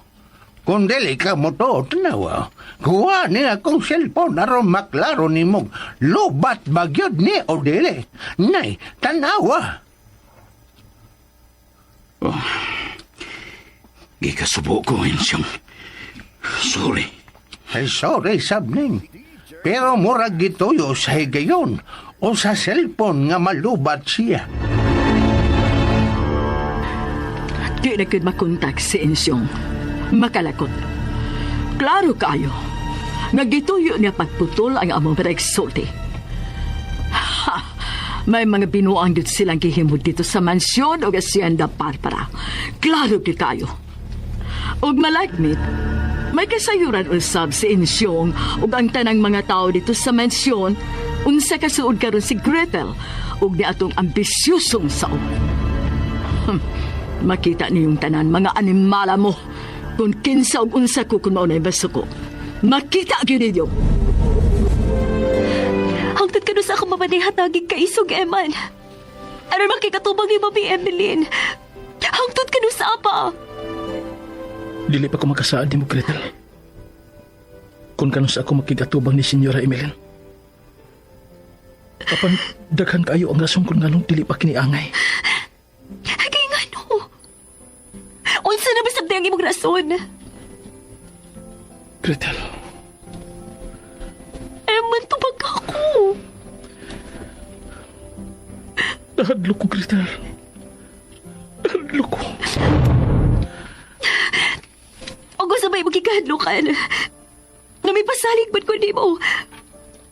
Kung dili ka mo to, tanawa. Kuha ni akong cellphone aron maklaro ni mo. Lubat bagyod ni o dili. Nay, tanawa. Oh. Gikasubo ko, Insyong. Sorry. Ay, sorry, sabning. Pero murag gituyo sa higayon o sa cellphone nga malubat siya. Di na gud makontak si Insyong. Makalakot. Klaro kaayo. Nga gituyo niya pagputol ang among pagsulti. Ha! May mga binuang gud silang gihimod dito sa mansyon o Hacienda Barbara. Klaro gyud kayo. Ug malagmit, may kasayuran usab si Insyong ug ang tanang mga tao dito sa mansyon unsa kasuod karon si Gretel ug ni atong ambisyosong saog. Makita niyong tanan, mga animala mo. Kung kinsa ug unsa ko kung maunay basuko. Makita gyud ninyo. Hangtod ka sa akong mamanay hatagig kaisog, Eman. Aron makikatubang ni Mami Emeline. Hangtod ka sa apa. Dili pa ko makasaad ni mo, Gretel. Kung kanus ako makigatubang ni Senyora Emeline. Apan, daghan kayo ang rason kung nganong dili pa kiniangay. Kaya nga no. Unsa na ba sabdi ang imong rason? Gretel, Eman, tubag ako. nahadlok ko, Gretel. Nahadlok ko. O gusto ba imong gikahadlukan? Nga may pasalig man ko nimo.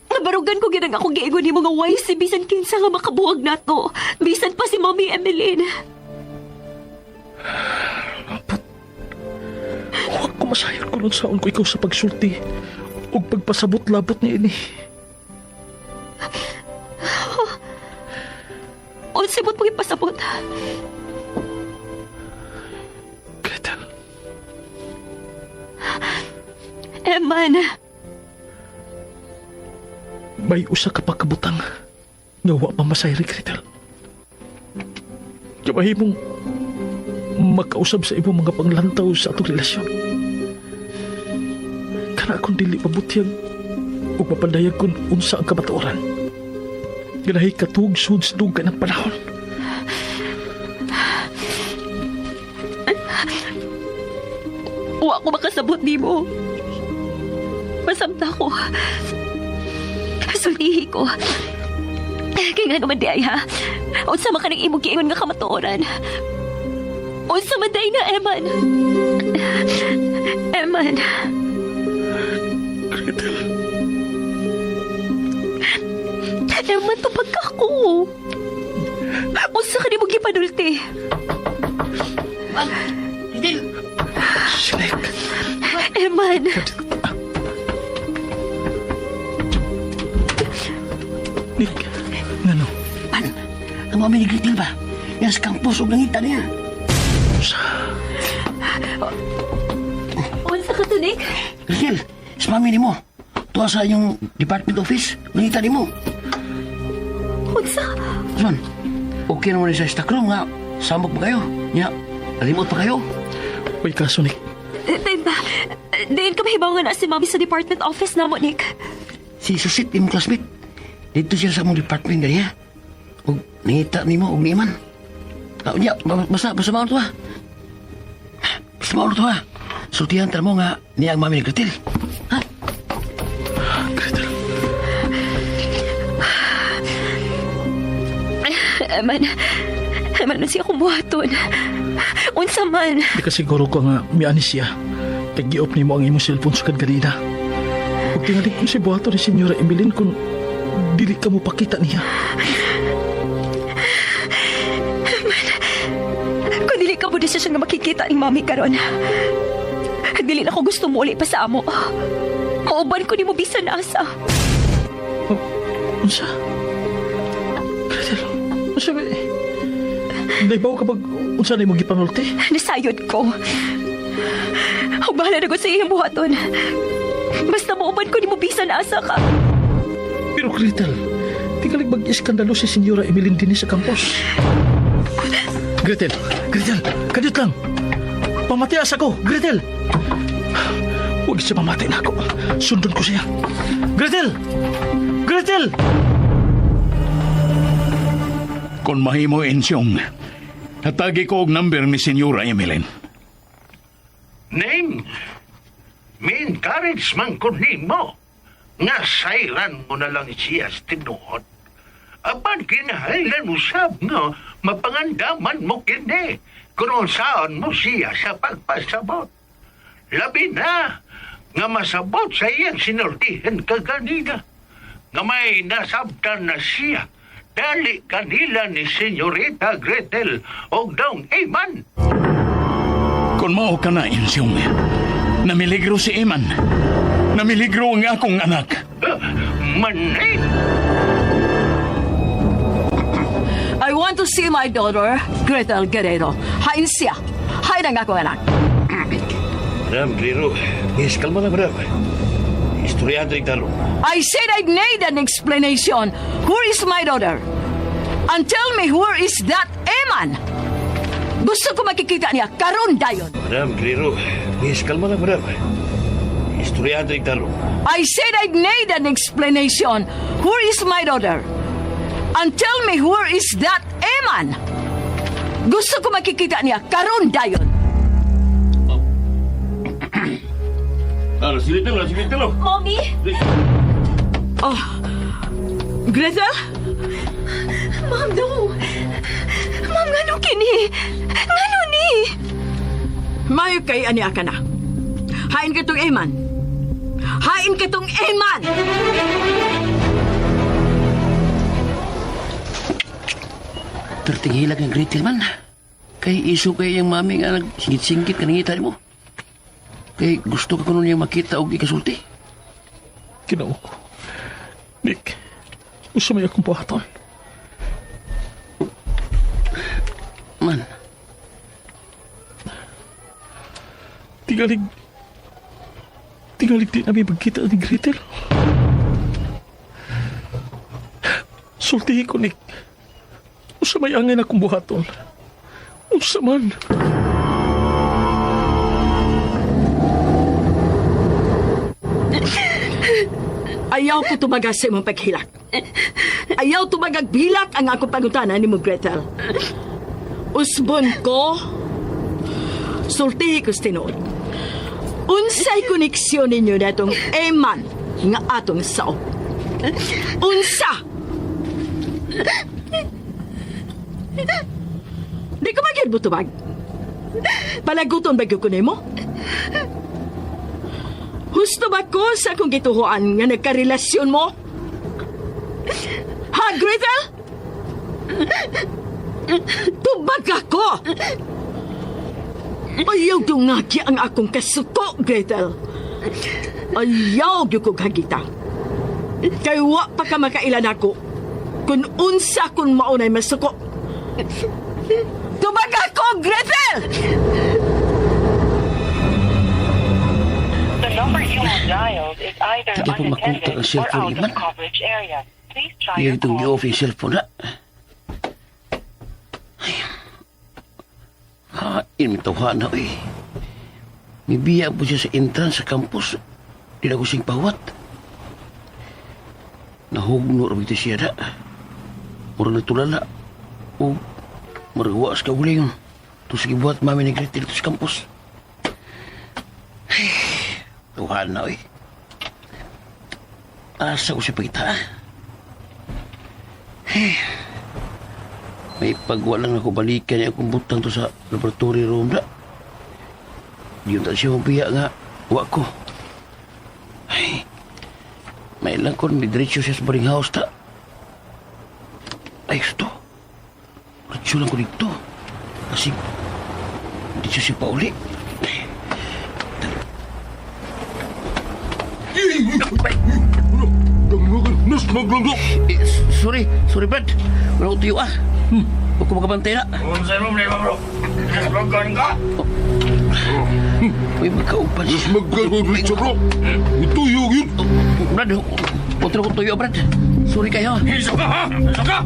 Nabarugan ko gyud ang akong giingon nimo nga way si bisan kinsa nga makabuwag nato. Bisan pa si Mommy Emeline. Huwag ko masayod kung unsaon ko ikaw sa pagsulti ug pagpasabot-labot ni ini. Unsa mo't mong ipasabot? Gretel. Eman. May usa ka pagkabutang nga wa pa masayri, Gretel. Kaya mahimong makausab sa imong mga panglantaw sa atong relasyon. Kana akong dili pabutyag ug mapandayag kung unsa ang kamatuoran. Ganahi katug-sud sa dugay ng panahon. Wa ko makasabot nimo. Masamta ko. Sultihi ko. Kaya nga naman di ay ha. Unsa man kaning imong giingon nga kamatuoran. Unsa man day na, Eman. Eman. Gretel. Eman, tupag ka ko. Unsa ka nimo gipanulti? Gretel! Sinek. Eman. Nick, ngano? Pan, ang mami ni Gretel ba? Yan sa campus ug nangita niya. Unsa ka to, Nick? Gretel, sa mami nimo. Tuwa sa inyong department office, nangita nimo. Unsa? Son, okay naman sa stock room nga. Samok pa kayo. Nya, nalimot pa kayo. Uy, kaso, Nick. Diin ba? Diin ka mahibaw nga na si Mami sa department office na mo, Nick. Si Susit, imong classmate. Dito siya sa among department ganiya. Ug nangita nimo og niman. Nya, basta maon to ha. Basta maon to ha. Sultihan ta mo nga niya ang mami ni Gretel. Ha? Gretel. Eman, Eman, man siya akong buhaton. Unsa man. Di ka siguro ko nga miani siya. Kay gi-off nimo ang imong cellphone sukad ganina. Ug tingali kung si buhaton ni Senyora Emeline kung dili ka mo pakita niya. Kung dili ka mo desisyon nga makikita ni Mami karon. Dili na ko gusto mo uli pa sa amo. Mauban ko nimo bisan asa. Oh, unsa? Gretel, unsa ba? Naibaw ka bag unsa na imong gipanulti? Nasayod ko. Ug bahala na ko sa iyong buhaton. Basta mauban ko nimo bisan asa ka. Pero Gretel, tingali mag-iskandalo si Senyora Emeline dinhi sa campus. Gretel, Gretel, kadiyot lang. Pamatias ako, Gretel. Huwag siya mamatay na ako. Sundon ko siya. Gretel! Gretel! Kung mahimo, Ensyong, hatagi ko og number ni Senyora Emeline. Ning, mi-encourage man ko nimo nga sayran mo na lang siya sa tinuod. Apan kinahanglan usab nga mapangandaman mo kini kung saan mo siya sa pagpasabot. Labi na nga masabot sa iyang sinultihan kaganina nga may nasabtan na siya dali kanila ni Senyorita Gretel og Dong Eman. Kung mao ka na, Ensyong, namiligro si Eman. Namiligro ang akong anak. Manin! I want to see my daughter, Gretel Guerrero. Hain siya. Hain ang akong anak. Madam Guerrero, please, kalma na, madam. Istoryahan tayo tarong. I said I need an explanation. Where is my daughter? And tell me, where is that Eman? Gusto ko makikita niya karon dayon. Madam Guerrero, please, kalma na, madam. Istoryahan tayo tarong. I said I need an explanation. Where is my daughter? And tell me, where is that Eman? Gusto ko makikita niya karon dayon. Ah, sige talo, sige talo. Mommy! Oh, Gretel? Ma'am, no! Ma'am, ngano kini? Ngano ni? Mayo kay ani ka na. Hain ka tong Eman. Hain ka tong Eman! Perting hilag ng Gretel man. Kay iso kay iyang mami nga nagsingit-singit kanangita mo. Kay gusto ka kuno niyang makita og ikasulti. Ginoo ko. Nick, usa may akong buhaton. Man. Tingalig... Tingalig di namin magkita ni Gretel. Sultihi ko, Nick. Usa may angay na akong buhaton. Usa man. Ayaw ko tumagas sa imong paghilak. Ayaw tumagag bilak ang akong pangutana ni mo, Gretel. Usbon ko, sultihi ko sa tinuod. Unsay koneksyon ninyo natong Eman nga atong saop? Unsa? Di ko magyud mo tubag. Palaguton ba gyud ko nimo? Husto ba ko sa akong gituhuan nga nagkarelasyon mo? Ha, Gretel? Tubag ako! Ayaw dungagi ang akong kasuko, Gretel. Ayaw gyud kog hagita. Kay wa pa ka makailan ako kung unsa kun maunay masuko. Tubag ako, Gretel! The number you have dialed is either Hindi pa makontak unattended ang or cellphone, out of Iman. coverage area. Please try Iya your itong call. gi-off yung cellphone na. Ay. Hain, may tawhan na, uy. May biya po siya sa entrance sa campus. Di na ko siyang pawat. Nahugno ra ito siya na. Murag natulala. O, murag waas ka uling. Ito sige buhat mami ni Gretel dito sa campus. Ay, tawhan na, uy. Asa ko siya pagita, ah. Ay, may pagwalang ako balikan niya akong butang to sa laboratory room na. Di yun siya mabiya nga. Wa ko. Ay, may lang kon, may diretso siya sa boarding house ta. Ay, gusto. Diretso lang ko dito. Kasi, diretso siya pa uli. Eh, sorry, sorry Brad. Wala ko tuyo ah. Huwag ko makabantay na. Unsa mo problema, bro? Nasmagan ka? Uy, magkaupan siya. Nasmagan ka, bro. Ituyo yun. Brad, punta ko tuyo, Brad. Sorry kayo. Isa ka, ha? Isa ka?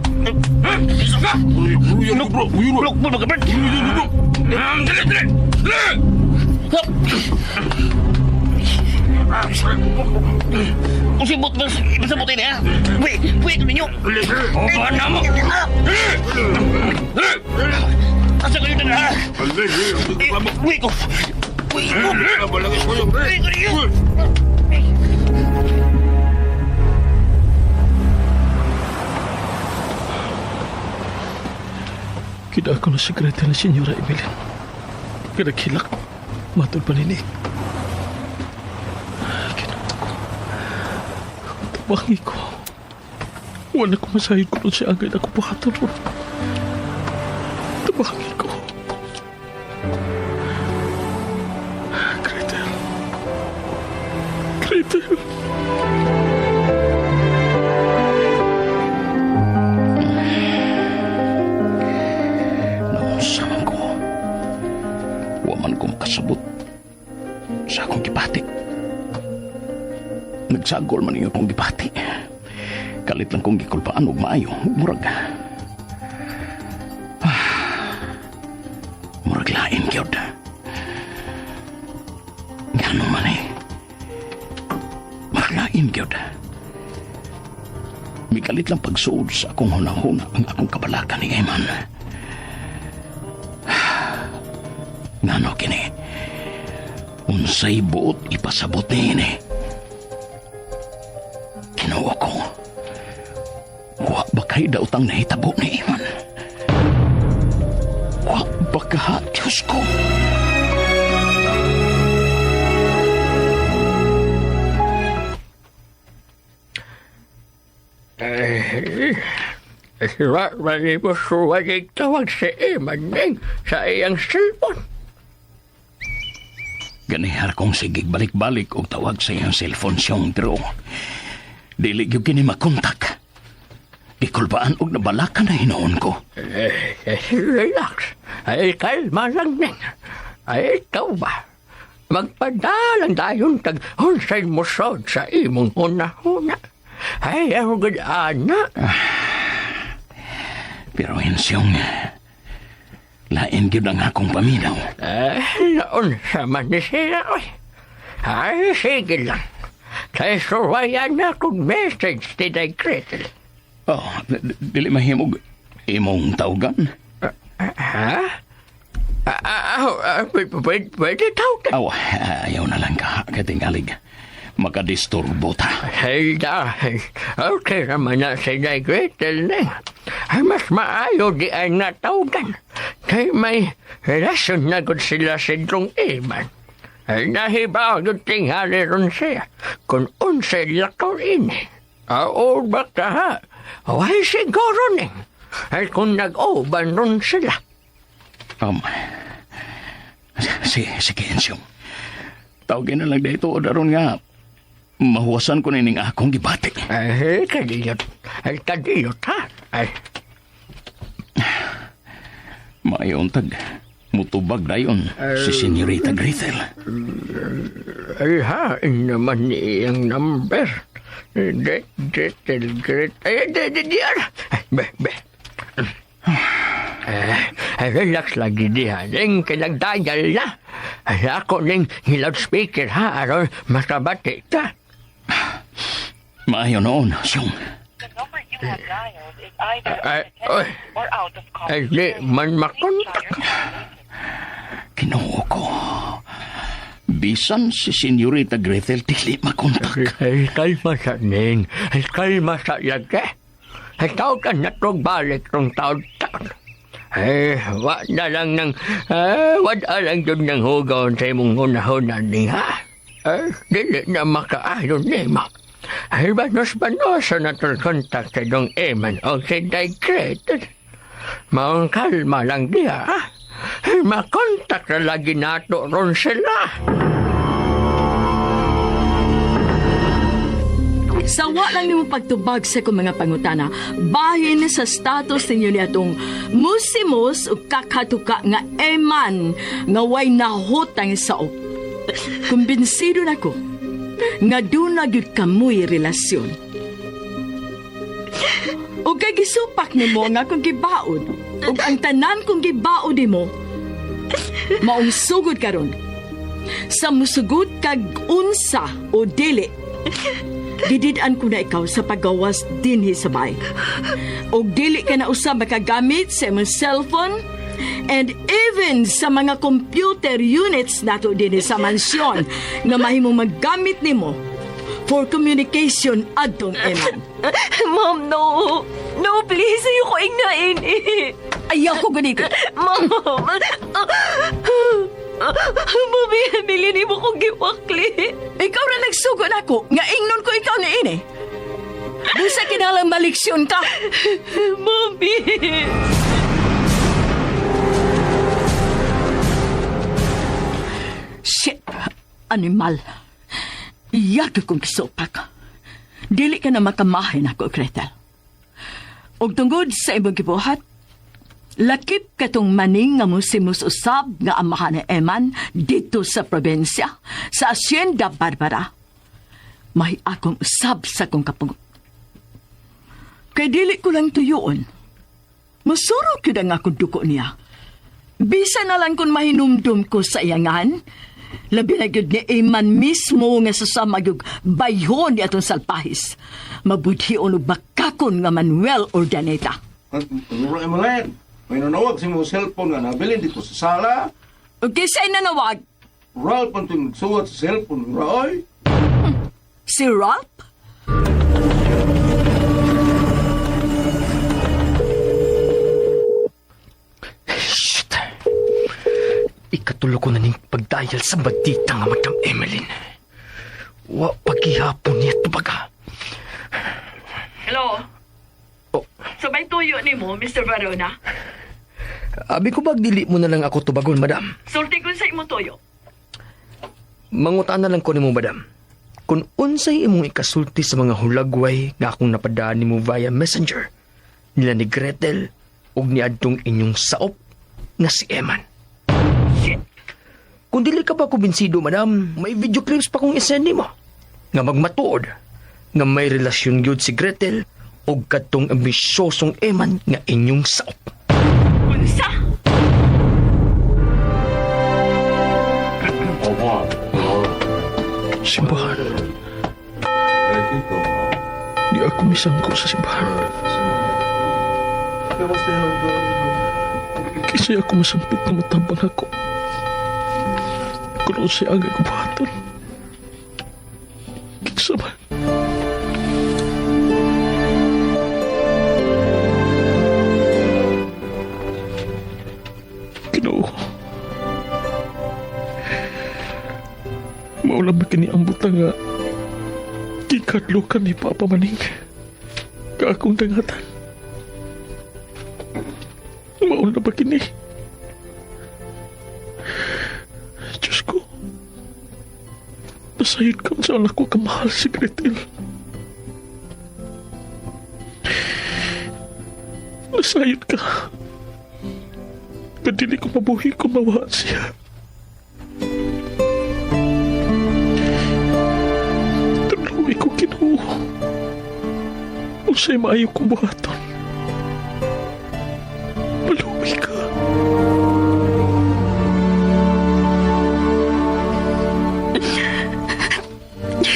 Isa ka? Uy, bro. Uy, bro. Look, bro, Brad. Dali, dali! Dali! Usibot ba? Ibasabot ini, ha? Wait, wait, ninyo. Oh, na mo! Asa kayo na, ha? Wait ko. Wait ko. Wait ko ninyo. Kita ako na si Gretel ni Senyora Emeline. Kinaghilak. Matod pa ni Nick. Ginoo ko. Tabangi ko. Wala ko masayod ko nun siya agad ako buhaton ron. Tabangi ko. Gretel. Gretel. Naunsa man ko. Wa man ko makasabot sa akong gibati. Nagsagol man ang akong gibati. Kalit lang kong gikulpaan og maayo. Murag. Murag lain gyud. Ngano man eh. Murag lain gyud. Mikalit lang pagsuod sa akong hunahuna ang akong kabalakan ni Eman. Ngano kini? Unsay buot ipasabot niini? Kinuha ko. Wa ba kay daotang nahitabo ni Iman? Wa ba ka, Diyos ko? Ay, wa man mo suwag tawag si Iman ning sa iyang cellphone. Ganihar kong sigig balik-balik og tawag sa iyang cellphone siyong pero dili gyud kini makontak. Gikulbaan og nabalakan na hinuon ko. Eh, relax. Ay, kalma lang ning. Ay, ikaw ba? Magpadalang dayon kag unsay musod sa imong hunahuna. Ay, ako gud ana. Pero insyong, lain gyud ang akong paminaw. Eh, naunsa man ni siya, oy. Ay, sige lang. Kay suwayan na kong message ti Day Gretel. Oh, dili mahimog imong tawgan. Ha? Pwede tawgan. Aw, ayaw na lang ka, katingalig. Makadisturbo ta. Ay, dahil, okay naman na si Day Gretel na. Ay, mas maayo di ay natawagan. Kay may relasyon na gud sila sa Dong Iman. Ay, nahibaw gud tingali ron siya. Kung unsay lakaw ini. Oo, baka ha. Way siguro ning. Ay, kung nag-uban ron sila. Sige, Ensyong. Tawagin na lang dito o daron nga. Mahuwasan ko na ining akong gibati. Ay, kadiyot. Ay, kadiyot, ha? Ay. Maayon tag. Mutubag dayon si Senyorita Gretel. Ay, ha, naman ni iyang number. Gretel, Gretel. Ay, di, di, di, ara. Ay, be, be. Ay, relax lagi diha. Ning kinagdayal na. Ay, ako ning loudspeaker ha, aron makabati ka. Maayo noon, Siyong. The number you have dialed is either Ay, oy. or out of call. Ay, di man makontak. Kinoo ko. Bisan si Senyorita Gretel dili makontak. Ay, kalma sa ning. Ay, kalma sa lagi. Ay, tawag ka na tong balik tong taon-taon. Ay, wa na lang ng, wala lang dun ng hugaw sa imong hunahuna ning ha. Ay, dili na makaayon ni ma. Ay, banos-banos na tong kontak sa dong Eman o si Day Gretel. Maong kalma lang diha, ha? Ay, makontak na lagi nato ron sila. Sa wa lang nimo pagtubag sa akong mga pangutana, bahin sa status ninyo ni atong musimos ug kakatuka nga eman nga way nahutang saop. Kumbinsido na ko nga doon na gyud kamoy relasyon. Ug kay gisupak nimo nga akong gibaod ug ang tanan kong gibaod nimo maong sugod karon sa musugod kag unsa o dili, gidid-an ko na ikaw sa paggawas dinhi sa bay. Og dili ka na usab makagamit sa imong cellphone and even sa mga computer units nato dinhi sa mansyon nga mahimong maggamit nimo for communication adtong Eman. Ma'am, no. No, please. Ayoko ingnain eh. Ayaw ko ganito. Ma'am. Mami, bilin mo kong giwakli. Ikaw ra nagsugo nako nga ingnon ko ikaw ni ini. Busa kinalang maliksyon ka. Mami. Shit! Animal. Iyag kong kisupak. Dili ka na makamahin ako, Gretel. Og tungod sa imong gibuhat, lakip katong maning nga musimus usab nga amahan ni Eman dito sa probinsya, sa Hacienda Barbara. May akong usab sa kong kapungot. Kay dili ko lang tuyoon. Masurok yun ang akong duko niya. Bisa na lang kung mahinumdum ko sa iyangan, labi na gyud ni Eman mismo nga sasama gyud bayhon ni atong salpahis. Mabudhion og makakon nga Manuel Ordaneta. Mura Emeline, may nanawag sa imong cellphone nga nabilin dito sa sala. Ug kinsay nanawag? Ralph ang tuwing nagsuwat sa cellphone, Roy. Si Ralph? Shit! Ikatulo ko na ning pagdayal sa badita nga Madam Emeline. Wa pagihapon niya tubaga. Hello? So may tuyo nimo, Mr. Varona. Abi ko bag dili mo na lang ako tubagon, madam. Sulti ko sa imo tuyo. Mangutan na lang ko nimo, madam. Kung unsay imong ikasulti sa mga hulagway nga akong napadaan nimo via messenger nila ni Gretel ug niadtong inyong saop nga si Eman. Shit. Kung dili ka pa kumbinsido, madam, may video clips pa kong isend nimo nga magmatuod nga may relasyon gyud si Gretel ug kadtong ambisyosong Eman nga inyong saop. Unsa? Simbahan. Di ako misangko sa simbahan. Kasi ako masampit na matabang ako. Kuno siya ang buhaton. Kinsa man. Ginoo. Mao lang ba kini ang butang nga gikadlukan ni Papa Maning ka akong dangatan. Mao na ba kini? Diyos ko. Nasayod ka sa anak ko kamahal si Gretel. Nasayod ka. Kadili ko mabuhi kung mawaan siya. Tuloy ko Ginoo. Unsay maayo kong buhaton. Maluoy ka.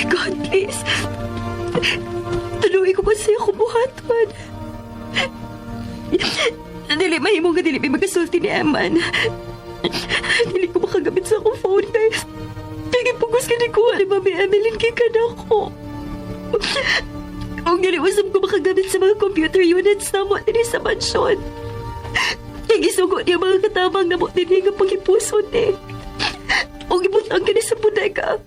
God, please. Tuloy ko kasi ako buhaton. Dili, mahimo nga dili may magasulti ni Eman. Dili ko makagamit sa akong phone kay pugos ka ni kuha ni Mami Emeline kay kanako. Kung dili usab ko makagamit sa mga computer units na mo dinhi sa mansyon. Kay gisugo niya mga katabang na mo dinhi nga paghipuson eh. O gibutang kini sa bodega.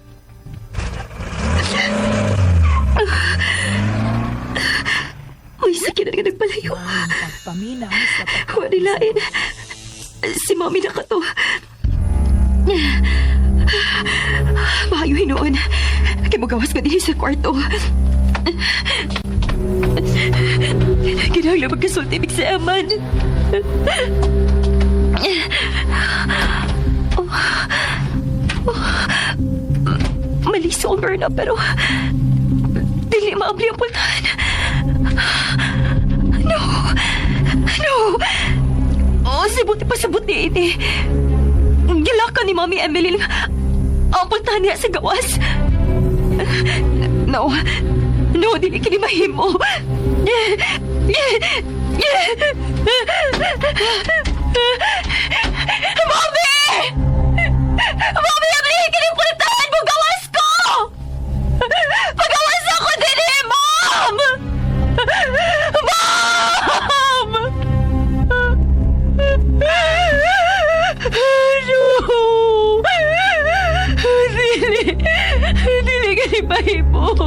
Uy, sakit na nga nagpalayo. Wa nilain. Si Mami na ka to. Maayo hinuon. Kay mogawas ko dinhi sa kwarto. Kinahanglan magkasulti mig si Eman. Oh. Oh. Maliso ang Berna pero dili maabli ang pultahan. No! No! Oh, sibuti pa sabuti ini. Gilakan ni Mami Emily ang pultahan niya sa gawas. No. No, dili kini mahimo. Mami! Mami, abli kini pultahan mo gawas ko! Pagawas ako dinhi, Mom! Mom! No! Dili! Dili kini mahimo.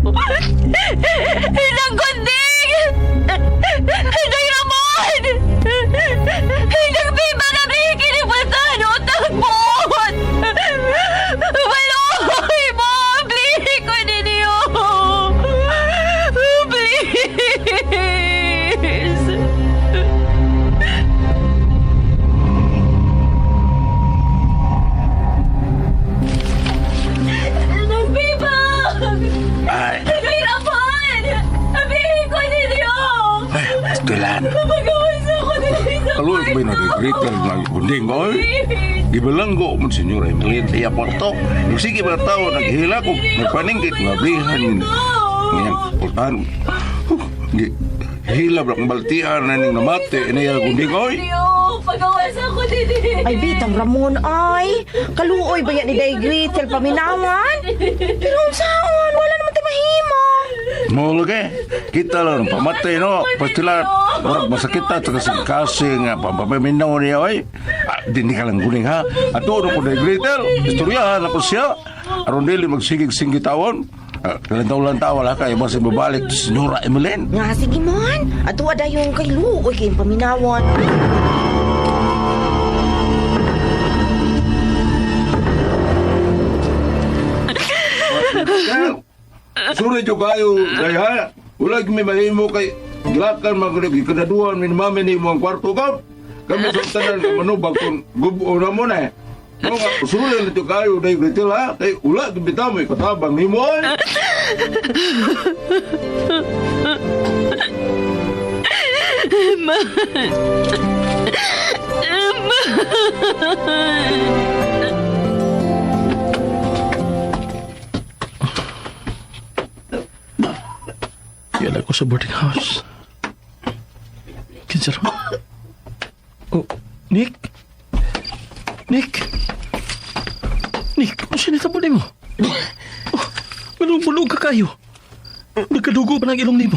Ilang kunding! Ilang Ramon! Ilang biba na kini pultahan o takbon! Maluoy mo! Please ko ninyo! Please! Ilang biba! Ay, Ilang Ramon! Abihin ko ninyo! Pastilan. Magawas ako dinhi sa Kaluoy ko ba yung nag-greeter na gunding, oy? Gibalanggo mo Senyora Emeline sa iya kwarto. Nagsige mga tao, naghila ko, nagpaningkit, ngablihan. Ngayon, pultahan. Hila ba akong baltian na ning namate, inaya gunding, oy? Pagawas ako dinhi! Ay, bitang Ramon, ay. Kaluoy ba yan ni Day Gretel paminawan? Pero unsaon, wala naman tayo mahimo. Mo lagi, kita lang pamatay no. Pastilan, murag masakit ta sa kasing-kasing nga pampaminaw niya oy. Ah, di ka lang guning ha. Ato ko na Gretel, istoryahan ako siya. Aron dili magsigig-singgitawon. Kalantaw-lantaw wala ka. Ibang sa babalik, Senyora Emeline. Nga sige man. Ato dayon kay luoy kay paminawon. Sorry jo kayo, kay ha. Wala may mahimo kay gilakan man kuno gikadaduhan min mami ni mo ang kwarto ka. Kami sa tanan ka manubag kung gubo na mo na. No nga, sorry na jo kayo day Gretel ha. Kay wala gibita mo ikatabang nimo ay. Man. Man. Yan ako sa boarding house. Kinsa ro? Oh, Nick? Nick? Nick, ano siya nitabo nimo? Oh, anong bulog ka kayo? Nagkadugo pa ng ilong nimo.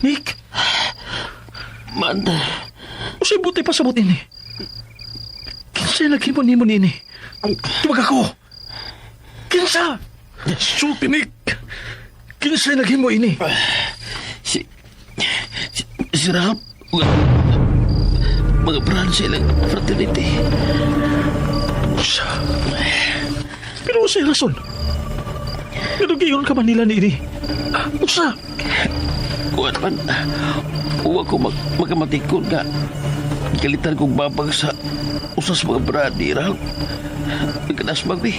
Nick? Man. O siya buti pa sa buti ni. Kinsa naghimo nimo nini? Tubag ako! Kinsa? Sulti, Nick! Kinsa naghimo ini? Si... Si, si Ralph. Mga brand sa ilang fraternity. Usa. Pero usa'y rason. Pero gayon ka man nila ni ini. Usa. Kuan man. Uwa ko magkamatikon nga. Galitan kong babag sa usas mga brand ni Ralph. Nagkadasmag eh.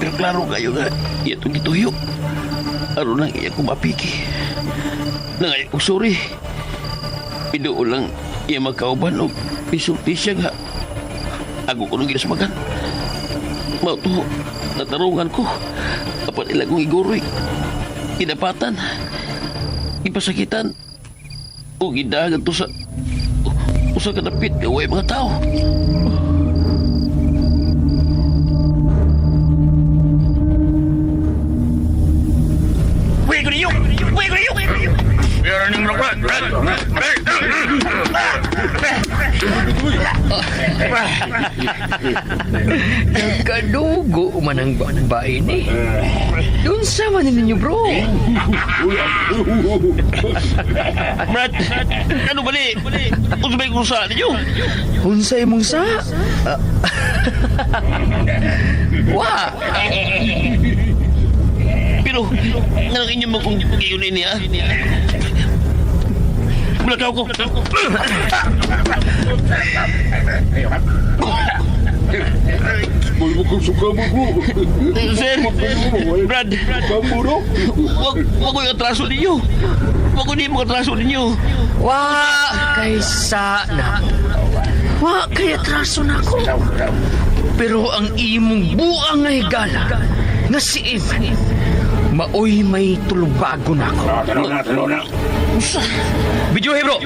Pero klaro kayo nga, iya itong gituyo. Aron lang iya kong mapiki. Nangayo kong sorry. Pinuo lang iya magkauban o pisulti siya nga. Ako ko nung ginasmagan. Mao to, natarungan ko. Apan ila kong iguroy. Ginapatan. Ipasakitan. O gidagan to sa usa ka dapit nga way mga tao. Wait, ko ninyo! Wait, ko ninyo! Meron ng Nagkadugo man ang babae ni. Doon sa man ninyo, bro. Brad, ano ba ni? Unsa may kung sa ninyo? Unsay mong sa? Ah. Wa. Pero, nga inyo mo kung giyon ini, ha? Bulakaw ko. Sir, Brad, wag ko yung atraso ninyo. Wag ko yung atraso ninyo. Wa kay sa na. Wa kay atraso na ko. Pero ang imong buang nga higala nga si Evan maoy may tulubago na ako. Talo na, talo na. Video bro.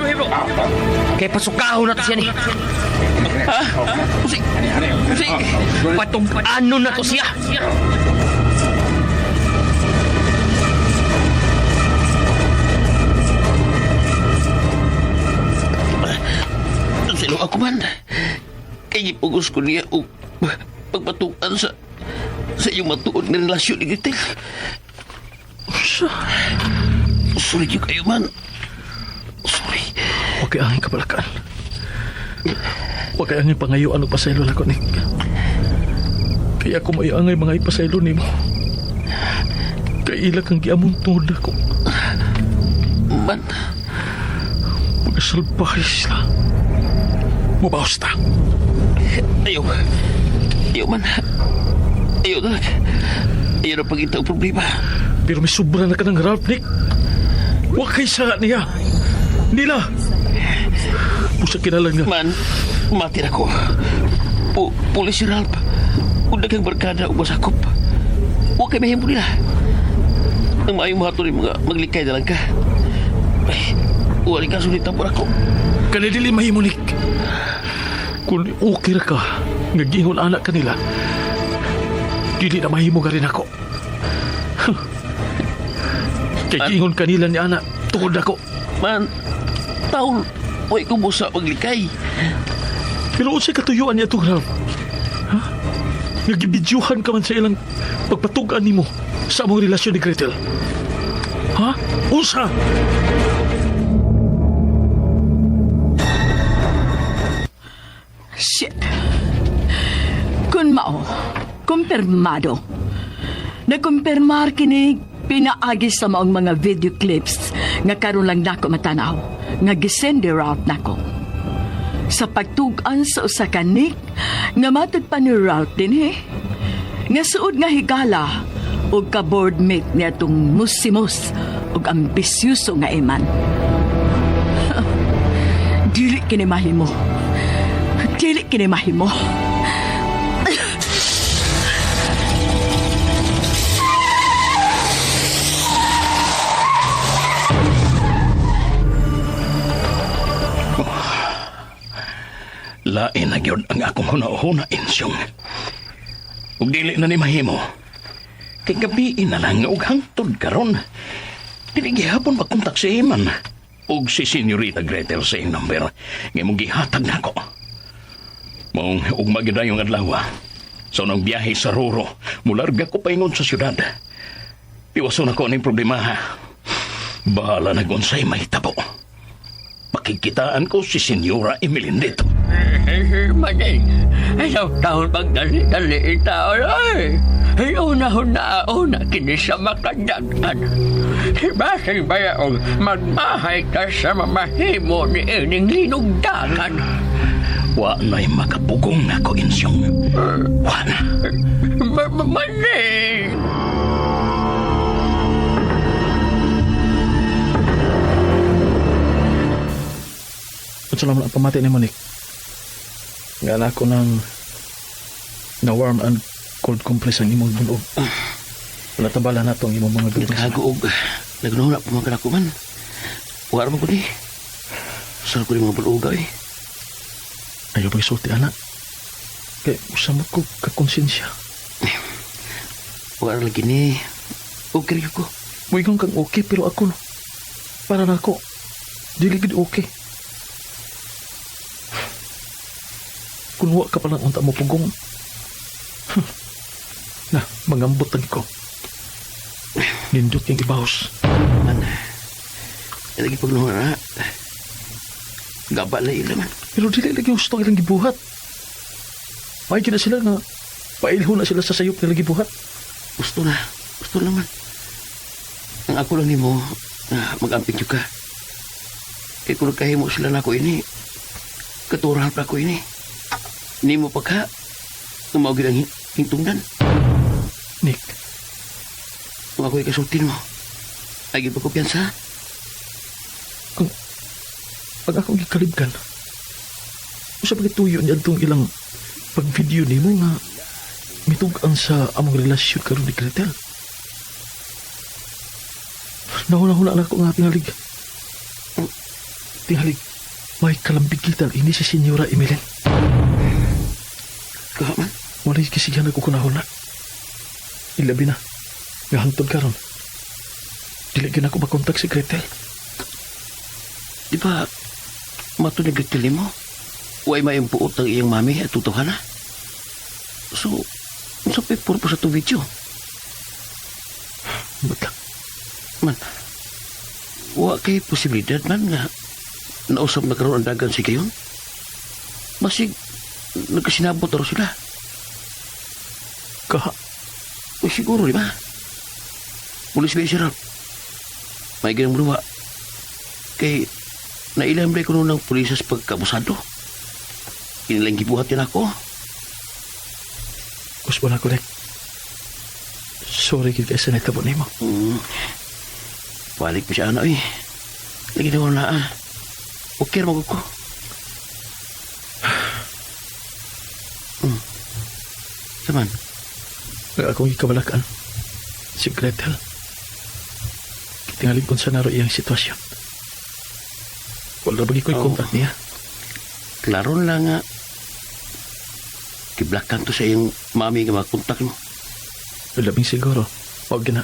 Kay pasukahon na to siya ni. Ha? Usi. Usi. Patong ano na to siya. Sino ako man? Kay gipugos ko niya og pagpatuan sa iyong matuod nga relasyon ni Gretel. Usa. Sorry jud kayo man. Sorry. Huwag kay angin kabalakan. Huwag kay angin pangayuan og pasaylo nako, Nick. Kaya ako maiangay mga ipasaylo nimo. Kay ila kang giamon tungod nako. Man. Pagkasalbahe sila. Mubaos ta. Ayaw. Ayaw man. Ayaw na. Ayaw na pagita ang problema. Pero may sobra na ka ng Ralph, Nick. Huwag kay sa niya. Nila. Pusa kinalan nga. Man, mati na ko. Pulis si Ralph. Kung daghang barkada o masakop. Huwag kay mahimo nila. Ang maayong mga tuloy mga maglikay na lang ka. Ay, wala ka sulit ang ako. Kani dili mahimo, Nick. Kung okay ra ka, nga giingon anak kanila, dili na mahimo ka rin ako. Kay giingon kanila ni anak, tungod ako. Man, taon, huwag ko mo sa maglikay. Pero unsay katuyuan niya itong Ralph? Ha? Nga gibidyuhan ka man sa ilang pagpatug-an nimo sa among relasyon ni Gretel. Ha? Unsa? Shit. Kun mao, kumpirmado. Nakumpirmar kini pinaagi sa maong mga video clips nga karon lang nako matanaw, nga gisend route nako. Sa pagtug-an sa usa ka Nick nga matud pa ni Ralph dinhi. Nga suod nga higala og ka-board mate niya tong musimos og ambisyoso nga iman. Dili kini mahimo. Dili kini mahimo. Lain na gyud ang akong hunahuna, Insyong. Ug dili na ni mahimo. Kay gabiin na lang og hangtod karon. Dili gihapon magkontak si Iman ug si Senyorita Gretel sa iyang number nga imong gihatag nako. Maong ugma gyud yung adlaw. Sa unang biyahe sa Roro, mularga ko paingon sa syudad. Iwason ako ning problema ha. Bahala na kung sa'y mahitabo. Pakikitaan ko si Senyora Emeline dito. Maning, ayaw taon pagdali-dali tao ay. Ay, una-una, kini sa makadaghan. Basig bayaong magmahay ka sa mamahimo ni ining linugdagan. Wa na'y makapugong nako, Insyong. Wa na. Maning! Unsa naman ang pamati ni Monique? Nga na ako ng na warm and cold compress ang imong bunog. Wala na to ang imong mga bunog. Naghago og nagnuna pa mga kanako man. Wala man ko ni. Saan ko ni mga buluga eh. Ayaw bang sulti, anak? Kay usa mo ko kakonsensya. Wala lagi ni. Okay rin ko. Muingon kang okay pero ako no. Para na ako. Dili gid okay. Kung wa ka palang unta mo pugong. Na, mangambot ang ko. Nindot yung ibahos. Man, lagi pag na. Gaba na ila man. Pero dili lagi gusto ang ilang gibuhat. May na sila nga pailho na sila sa sayop nila gibuhat. Gusto na. Gusto naman. Ang ako lang nimo na mag-amping ka. Kaya kung nagkahimo sila na ako ini, katurahan pa ako ini. Nimo pa ka, tumawag ang hintungdan. Nick. Kung ako'y kasultin mo, ay gipagkumpiyansa. Pag akong gikalibgan, usa pa gituyo niya itong ilang pag-video nimo nga mitug-an sa among relasyon karon ni Gretel. Nahuna-huna na ako nga tingalig. Tingalig, may kalambigitan ini si Senyora Emeline. Kaman? Walay kisigan ako kunahuna. Ilabi na, nga hangtod karon. Dili gyud ako makontak si Gretel. Di ba, mato ni Gretel mo? Way may puot ang iyang mami at tutuhan na. So, unsa pa'y purpose sa itong video? Ba't lang? Man, wa kay posibilidad man nga nausap na karoon ang dagan si gayon. Basig, nagkasinabot na sila. Kaha? O siguro, di ba? Pulis ba si Ralph? May ganang luwa. Kay, nailam ko noon ng pulis sa pagkabusado. Inilang gibuhat din ako. Gusto na ko, Lek. Sorry gid kay sa nahitabo nimo. Balik pa siya, ano eh. Lagi na wala ah. Okay ra ko. Saman? Akong gikabalakan. Si Gretel. Kitingalig kung sa naro iyang sitwasyon. Wala ba ko'y kontak niya? Klaro lang nga. Kiblakan to sa iyang mami nga makontak mo. Labing siguro. Huwag na.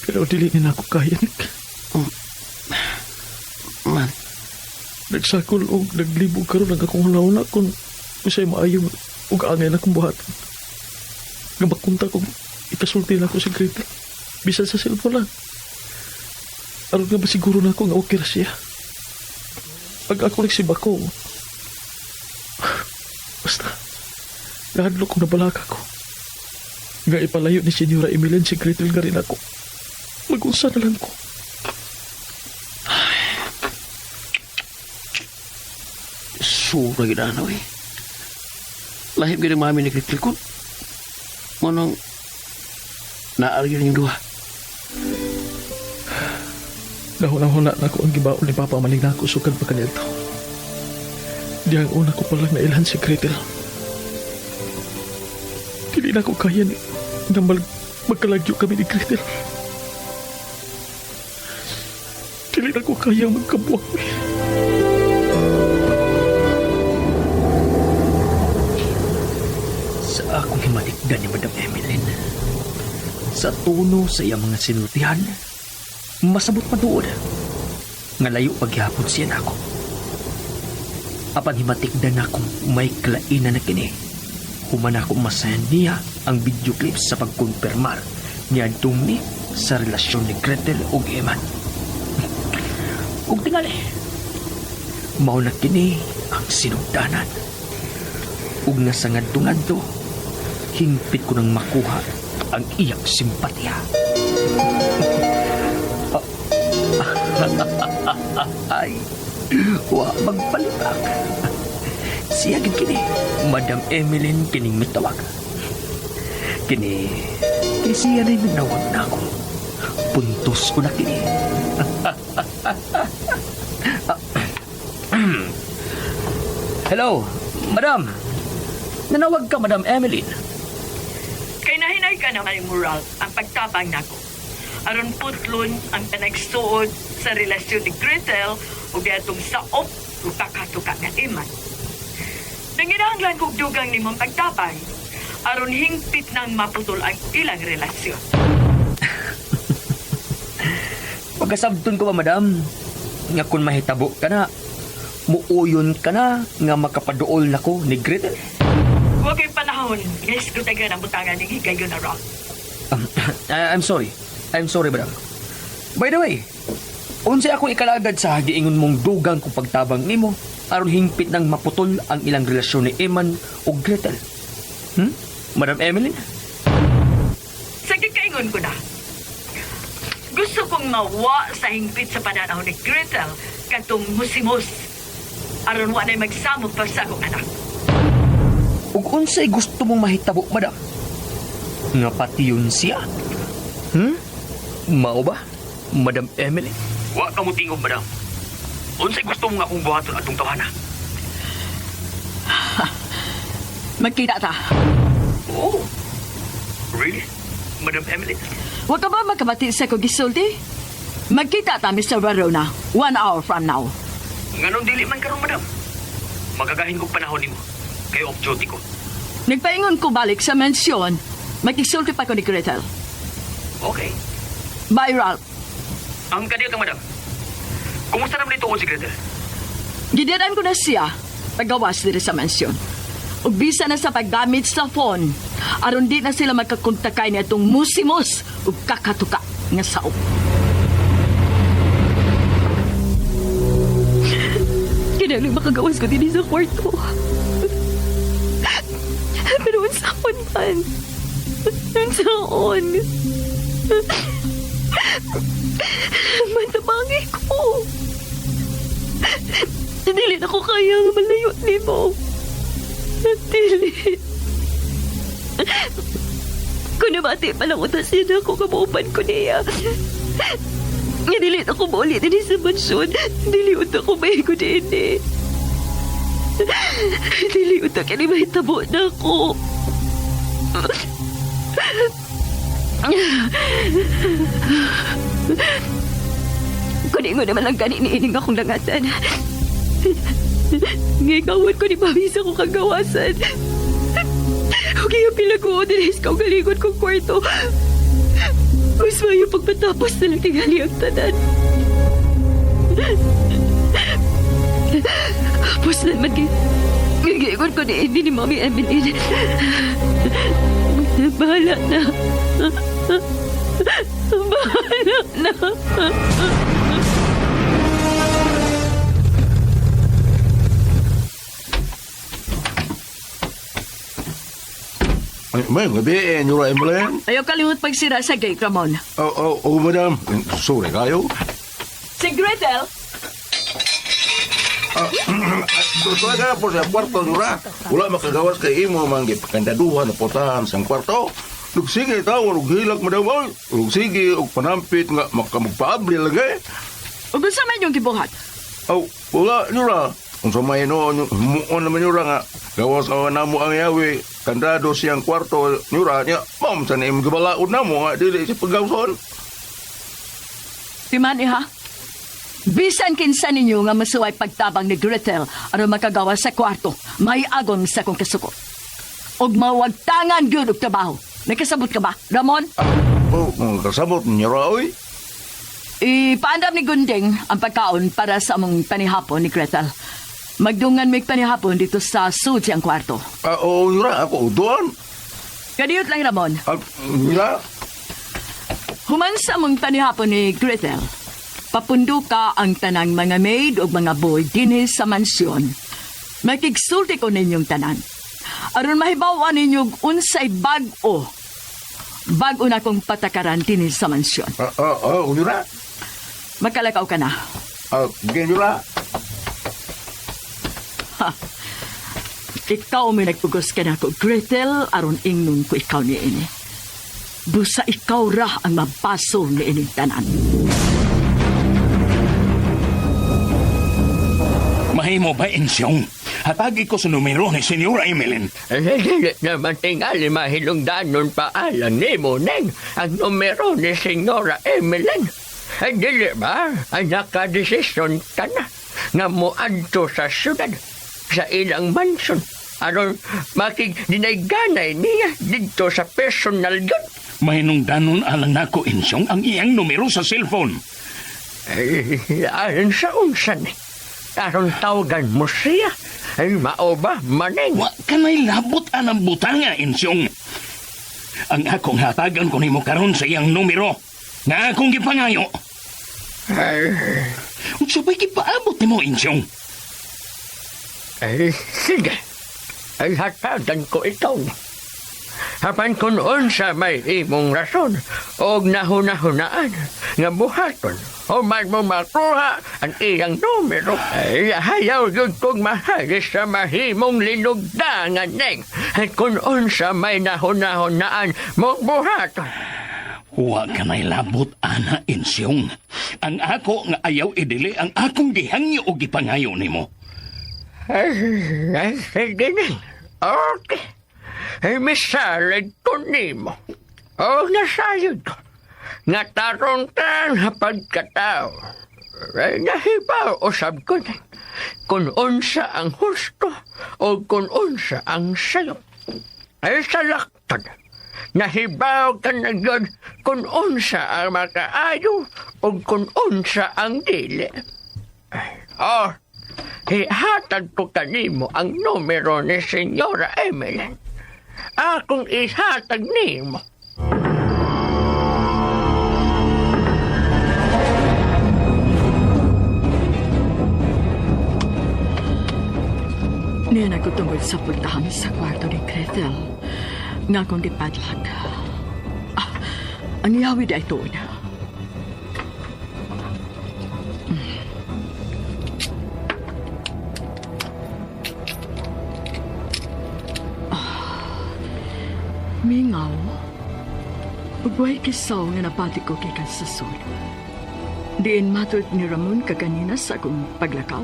Pero dili ni na ako kaya, Nick. Man. Nagsakol o naglibog karon ang akong launa kung usay maayong Ug angay na kong buhaton. Nga makontak og ikasulti nako si Gretel. Bisan sa cellphone lang. Aron nga masiguro nako nga okay ra siya. Pag ako nagsibako, basta, nahadlok ko, nabalaka ko. Nga ipalayo ni Senyora Emilian si Gretel nga rin ako. Mag-unsa na lang ko. Sura gid ana eh. Lahib gid ang mami ni Gretel kun. Manong naaryo yung duha. Nahuna-huna na ko ang gibaon ni Papa manig nako sukad pa kanito. Dihang una ko palang nailhan si Gretel. Dili na ko kaya ni nga magkalagyo kami ni Gretel. Dili na ko kaya magkabuwak. Sa akong himatikdan ni Madam Emeline, sa tono sa iyang mga sinultihan, masabot matuod nga layo paghapon siya nako. Apan himatikdan akong may kalainan na kini. Human ako masayan niya ang video clips sa pagkumpirmar niadtong ni sa relasyon ni Gretel ug Eman. Ug tingali, mao na kini ang sinugdanan. Ug nasa ngadto-ngadto, hingpit ko nang makuha ang iyang simpatiya. Ay, wa magpalipak. Siya gid kini, Madam Emeline kining mitawag. Kini, kini siya na nanawag na ako. Puntos ko na kini. Hello, Madam. Nanawag ka, Madam Emeline. Kay nahinay ka naman yung moral ang pagtabang nako. Aron putlon ang panagsuod sa relasyon ni Gretel ug atong saop ug kakatuka nga iman. Nanginahanglan kog dugang nimong pagtabang aron hingpit nang maputol ang ilang relasyon. Pagkasabton ko ba, madam, nga kung mahitabo ka na, muuyon ka na nga makapaduol nako ni Gretel. Huwag kay panahon, nga isgutagan ang butangan ng higayon na Rock. I'm sorry. I'm sorry, madam. By the way, unsay akong ikalagad sa giingon mong dugang kung pagtabang nimo aron hingpit nang maputol ang ilang relasyon ni Eman ug Gretel. Madam Emeline? Sa gikaingon ko na, gusto kong mawa sa hingpit sa pananaw ni Gretel katong musimos aron wa na'y magsamok pa sa akong anak. Ug unsay gusto mong mahitabo, madam? Nga pati yun siya? Mao ba, Madam Emily? Wa ka mo tingog, madam. Unsay gusto mong akong buhaton atong tawhana? Magkita ta. Oh. Really? Madam Emily? Wa ka ba makabati sa kong gisulti? Magkita ta, Mr. Verona, 1 hour from now. Nganong dili man karon, madam? Magagahin kog panahon nimo. Kay off duty ko. Nagpaingon ko balik sa mansyon. Magkisulti pa ko ni Gretel. Okay. Bye, Ralph. Ang kaniyo ka, madam. Kumusta naman ito si Gretel? Gidiran ko na siya pagawas diri sa mansyon. Ug bisa na sa paggamit sa phone, aron di na sila magkakontakay ni atong musimos ug kakatuka nga saop. Kinahanglan makagawas ko dinhi sa kwarto. Pero unsaon man? Unsaon? Matabangi ko. Dili na ko kaya nga malayo nimo. Dili. Kung nabati pa lang utas niya na ako, kamuupan ko niya. Nga dili na ko mauli din sa mansyon. Dili unta ko mahigo din eh. Dili unta kini mahitabo na ako. Kung ingon naman lang gani niining akong langatan. Ngikawan ko ni Mami sa akong kagawasan. Huwag iyong pilaguo din sa kaugalingon kong kwarto. Mas mayo pagpatapos na lang tingali ang tanan. Puslan man kay Giingon ko ni ini ni Mami Emeline. Bahala na. Bahala na. Ay, may gabi, Senyora Emeline. Ayaw kalimot pagsira sa gate, Ramon. Oh, madam. Sorry kayo. Si Gretel! Talaga po sa kwarto, Nura. Wala makagawas kay imo man gipakandaduhan na portahan sa kwarto. Ug sige tawon og hilak madam oy. Ug sige og panampit nga makamagpaabli lagi. Ug unsa man yung gibuhat? Aw, wala Nura. Unsa may noon, muon naman Nura nga. Gawas awa namo ang yawi. Kandado siyang kwarto Nura niya. Ma'am sa imong gibalaod namo nga dili siya paggawson. Timan iha. Bisan kinsa ninyo nga masuway pagtabang ni Gretel aron makagawa sa kwarto, may agom sa kong kasuko. Og mawagtangan gyud og trabaho. Nakasabot ka ba, Ramon? Oh, kasabot Nura oy. Ipaandam ni Gunding ang pagkaon para sa among panihapon ni Gretel. Magdungan mig panihapon dito sa sulod siyang kwarto. Oo, Nura, ako doon. Kadiyot lang, Ramon. Nura? Human sa among panihapon ni Gretel, papundo ka ang tanang mga maid o mga boy dinhi sa mansyon. Makigsulti ko ninyong tanan. Aron mahibaw-an ninyo unsay bag-o. Bag-o na kong patakaran dinhi sa mansyon. Nura? Magkalakaw ka na. Sige, Nura. Ha. Ikaw may nagpugos ka na ko, Gretel, aron ingnon ko ikaw ni ini. Busa ikaw ra ang mabasol ni ining tanan. Mahimo ba, Insyong? Hatagi ko sa numero ni Senyora Emeline. Dili naman tingali mahilungdanon paalang nimo neng ang numero ni Senyora Emeline. Ay, dili ba? Ay nakadesisyon ka na nga moadto sa syudad sa ilang mansyon aron makigdinayganay niya didto sa personal yun. Mahinungdanon alang nako, Insyong, ang iyang numero sa cellphone. Ay, ayon sa unsan eh. Aron tawagan mo siya. Ay, mao ba, maneng? Wa ka na'y labot anang butanga, Insyong. Ang akong hatagan ko nimo karon sa iyang numero nga akong gipangayo. Ay, Unsa ba'y gipaabot nimo, Insyong? Ay, sige. Ay, hatagan ko ikaw. Apan kung unsa may imong rason og nahuna-hunaan nga buhaton o man mo makuha ang iyang numero, ay hayaw yun kong mahalis sa mahimong linugdangan neng. Ay kung unsa may nahuna-hunaan mong buhaton. Wa ka na'y labot, ana, Insyong. Ang ako nga ayaw idili ang akong gihangyo o gipangayo nimo. Ay, sige na. Okay. Ay, misalig ko nimo. O, nasayod ko. Nga tarong tan pagkatao. Ay, nahibaw usab ko na. Kung unsa ang husto o kung unsa ang sayop. Ay, sa laktod. Nahibaw ka na yun kung unsa ang makaayo o kung unsa ang dili. Ay, oh, ihatag ko kanimo ang numero ni Senyora Emeline. Akong ihatag nimo. Niya nagkutungod sa pultahan sa kwarto ni Gretel. Nga akong gipadlag. Ah, ang yawid ay tuon. Mingaw. Ugway kisaw nga napati ko kay sa sud. Diin matod ni Ramon kaganina sa akong paglakaw.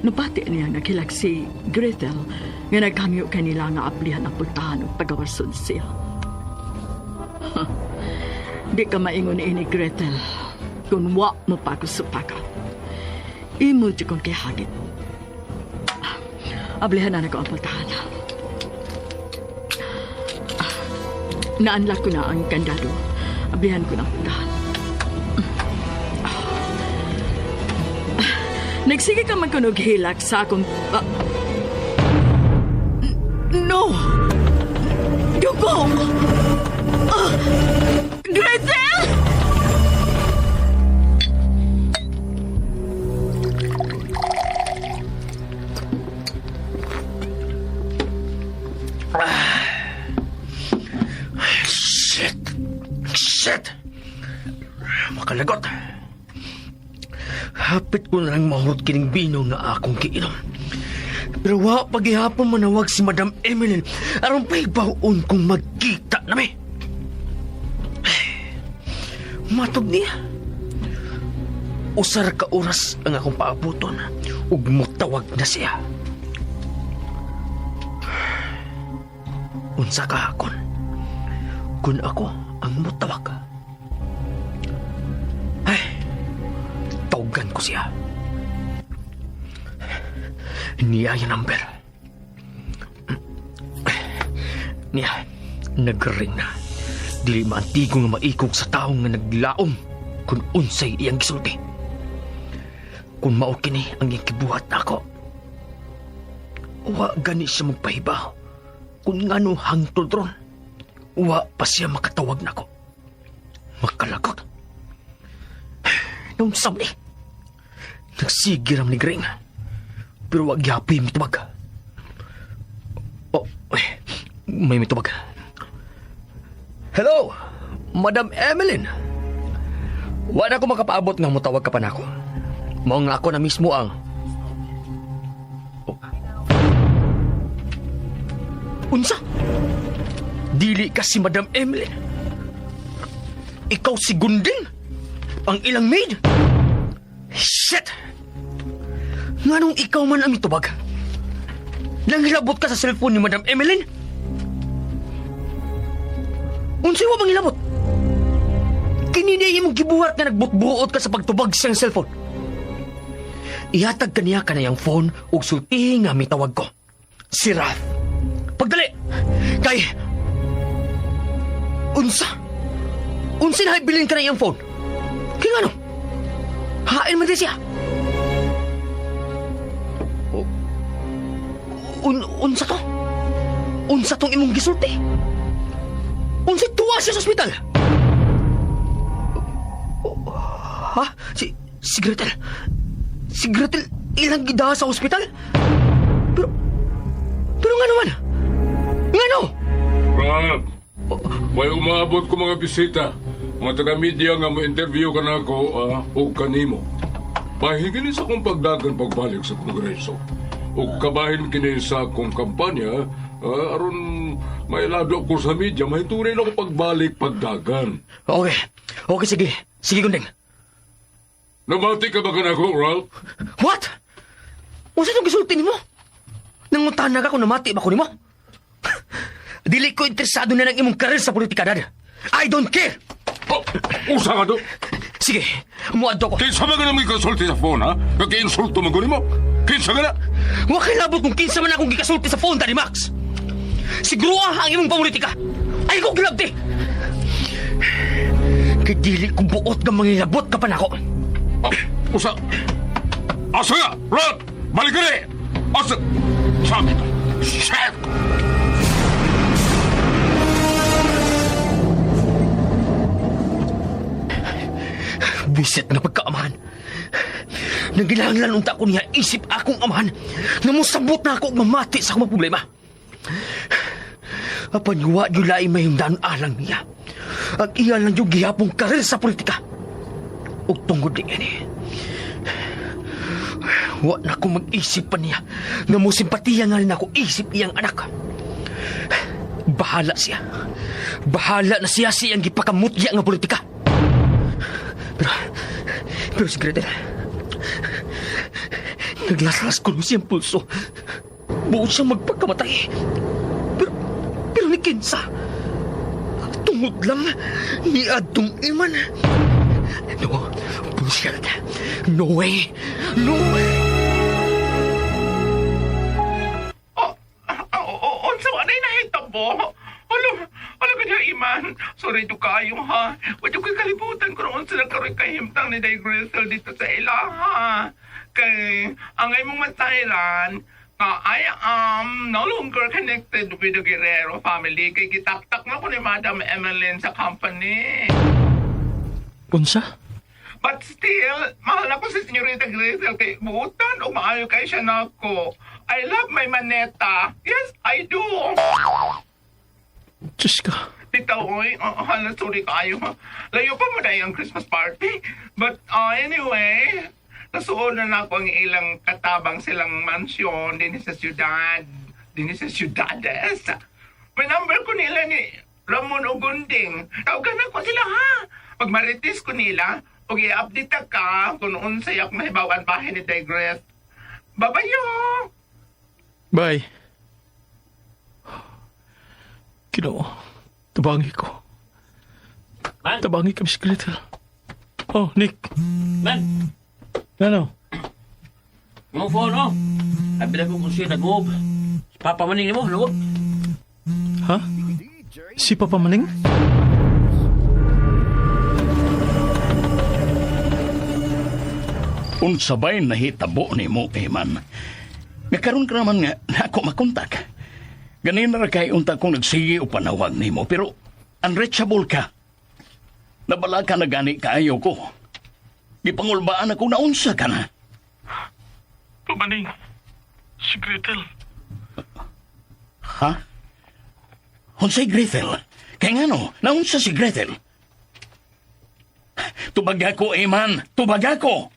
Nabati niya naghilag si Gretel nga naghangyo kanila nga ablihan ang pultahan ug pagawason siya. Di ka maingon ini Gretel kung wa mo pa ako supaka. Imo di kong kihagit. Ablihan na ko ang pultahan. Naanlak ko na ang kandado. Ablihan ko na ang pultahan. Nagsige ka magkunog hilak sa akong... No! Dugo! Ah! Gretel! Shit! Shit! Makalagot! Hapit ko na lang mahurot kining bino nga akong giinom. Pero wa pagihapon manawag si Madam Emmeline aron pahigbaon kung magkita nami. Matod niya. Usar ka oras ang akong paabuton ug mutawag na siya. Unsa ka akon? Kun ako ang mutawag. Ay, tawagan ko siya. Niya yung number. Niya, nag-ring na. Dili maantigo nga maikog sa taong nga naglaom kung unsay iyang gisulti. Kung mao kini ang iyang kibuhat nako, wa gani siya magpahibaw kung ngano hangtod ron. Wa pa siya makatawag nako. Makalagot. Naunsa ni? Nagsigiram ni Gring. Pero wag yapi mitubag. Oh, eh, may mitubag. Hello, Madam Emmeline. Wala ko makapaabot nga mutawag ka pa nako. Mao nga ako na mismo ang... Oh. Unsa? Dili ka si Madam Emmeline. Ikaw si Gunding? Ang ilang maid? Shit! Nganong ikaw man ang mitubag? Nanghilabot ka sa cellphone ni Madam Emmeline? Unsay wa manghilabot? Kini niya imong gibuhat nga nagbutbuot ka sa pagtubag siyang cellphone. Ihatag kaniya kanayang phone ug sultihi nga mitawag ko. Si Ralph. Pagdali! Kay... Unsa? Unsa na ibilin ka na iyang phone? Kaya nga no? Hain man din siya. Unsa to? Unsa tong imong gisulti? Unsa tuwa siya sa ospital? Ha? Si Gretel? Si Gretel ilang gidaha sa ospital? Pero nga naman? Nga no? Rob, may umabot ko mga bisita. Mga taga-media nga mo interview ka na ako o kanimo. Pahigilin sa akong pagdagan pagbalik sa Kongreso. O kabahin kini sa akong kampanya, aron mailado ko sa media, mahinturin ako pagbalik pagdagan. Okay. Okay, sige. Sige, Gundeng. Namati ka ba ka na ako, Ralph? What? Unsa itong gisulti nimo? Nangutana ka kung namati ba ko nimo? Dili ko interesado na ng imong karir sa politika, Dad. I don't care! Oh, usa ka do? Sige, muadto ko. Kinsa man ka na may kasulti sa phone, ha? Kaki-insulto man ko nimo? Kinsa ka na? Wa kay labot kung kinsa man akong gikasulti sa phone, Daddy Max. Siguro ang imong pamulitika. Ay ko gilabti. Kay dili ko buot nga mangilabot ka pa nako. Oh, usa. Asa ka? Ralph! Balik ka na! Asa! Sa... Shit! Bisit nga pagkaamahan. Nangilanglan unta ko niya isip akong amahan na mosabot na ako og mamati sa akong problema. Apan wa gyud lain mahimdan alang niya. Ang iya lang yung gihapong karir sa politika. Ug tungod ni ini, wa na ko mag-isip pa niya nga mo simpatiya nga rin ako isip iyang anak. Bahala siya. Bahala na siya siyang gipakamutya nga politika. Pero si Gretel, naglaslas ko siyang pulso. Buot siyang magpagkamatay. Pero ni Kinsa, tungod lang ni Adtong Iman. No, bullshit. No way. No way. Unsa man ay nahitabo? Alo, alo ka diha, Iman. Sorry to kayo, ha? Wa ko kalibutan kung unsa na karoy kahimtang ni Day Gretel dito sa ila, ha? Kay, ang imong masayran, I am no longer connected with the Guerrero family kay gitaktak na ko ni Madam Emmeline sa company. Unsa? But still, mahal ako si Senyorita Gretel kay buutan o maayo kay siya nako. I love my maneta. Yes, I do. Diyos ka. Tita, oy, hala, sorry kayo. Layo pa mo na ang Christmas party. But anyway, nasuod na nako ang ilang katabang silang mansyon din sa siyudad. Din sa siyudades. May number ko nila ni Ramon Ogunding. Tawagan ako sila ha. Pag maritis ko nila, og i-update ka kung unsay akong nahibawan bahin ni Digress. Babayo! Bye. Ginoo, tabangi ko. Man. Tabangi kami si Gretel. Oh, Nick. Man! Ano? Mga phone, oh. Abi na ko kung siya nag-move. Si Papa Maning mo, luwag. Ha? Si Papa Maning? Unsa bay nahitabo nimo, Eman? Nga karon ka naman nga na ako makontak. Ganin na ra kay unta kong nagsige o panawag nimo, pero unreachable ka. Nabala ka na gani kaayo ko. Gipangulbaan ako na unsa ka na. Pamaning, si Gretel. Ha? Unsay Gretel? Kay ngano, naunsa si Gretel? Tubag ako, Eman. Tubag ako.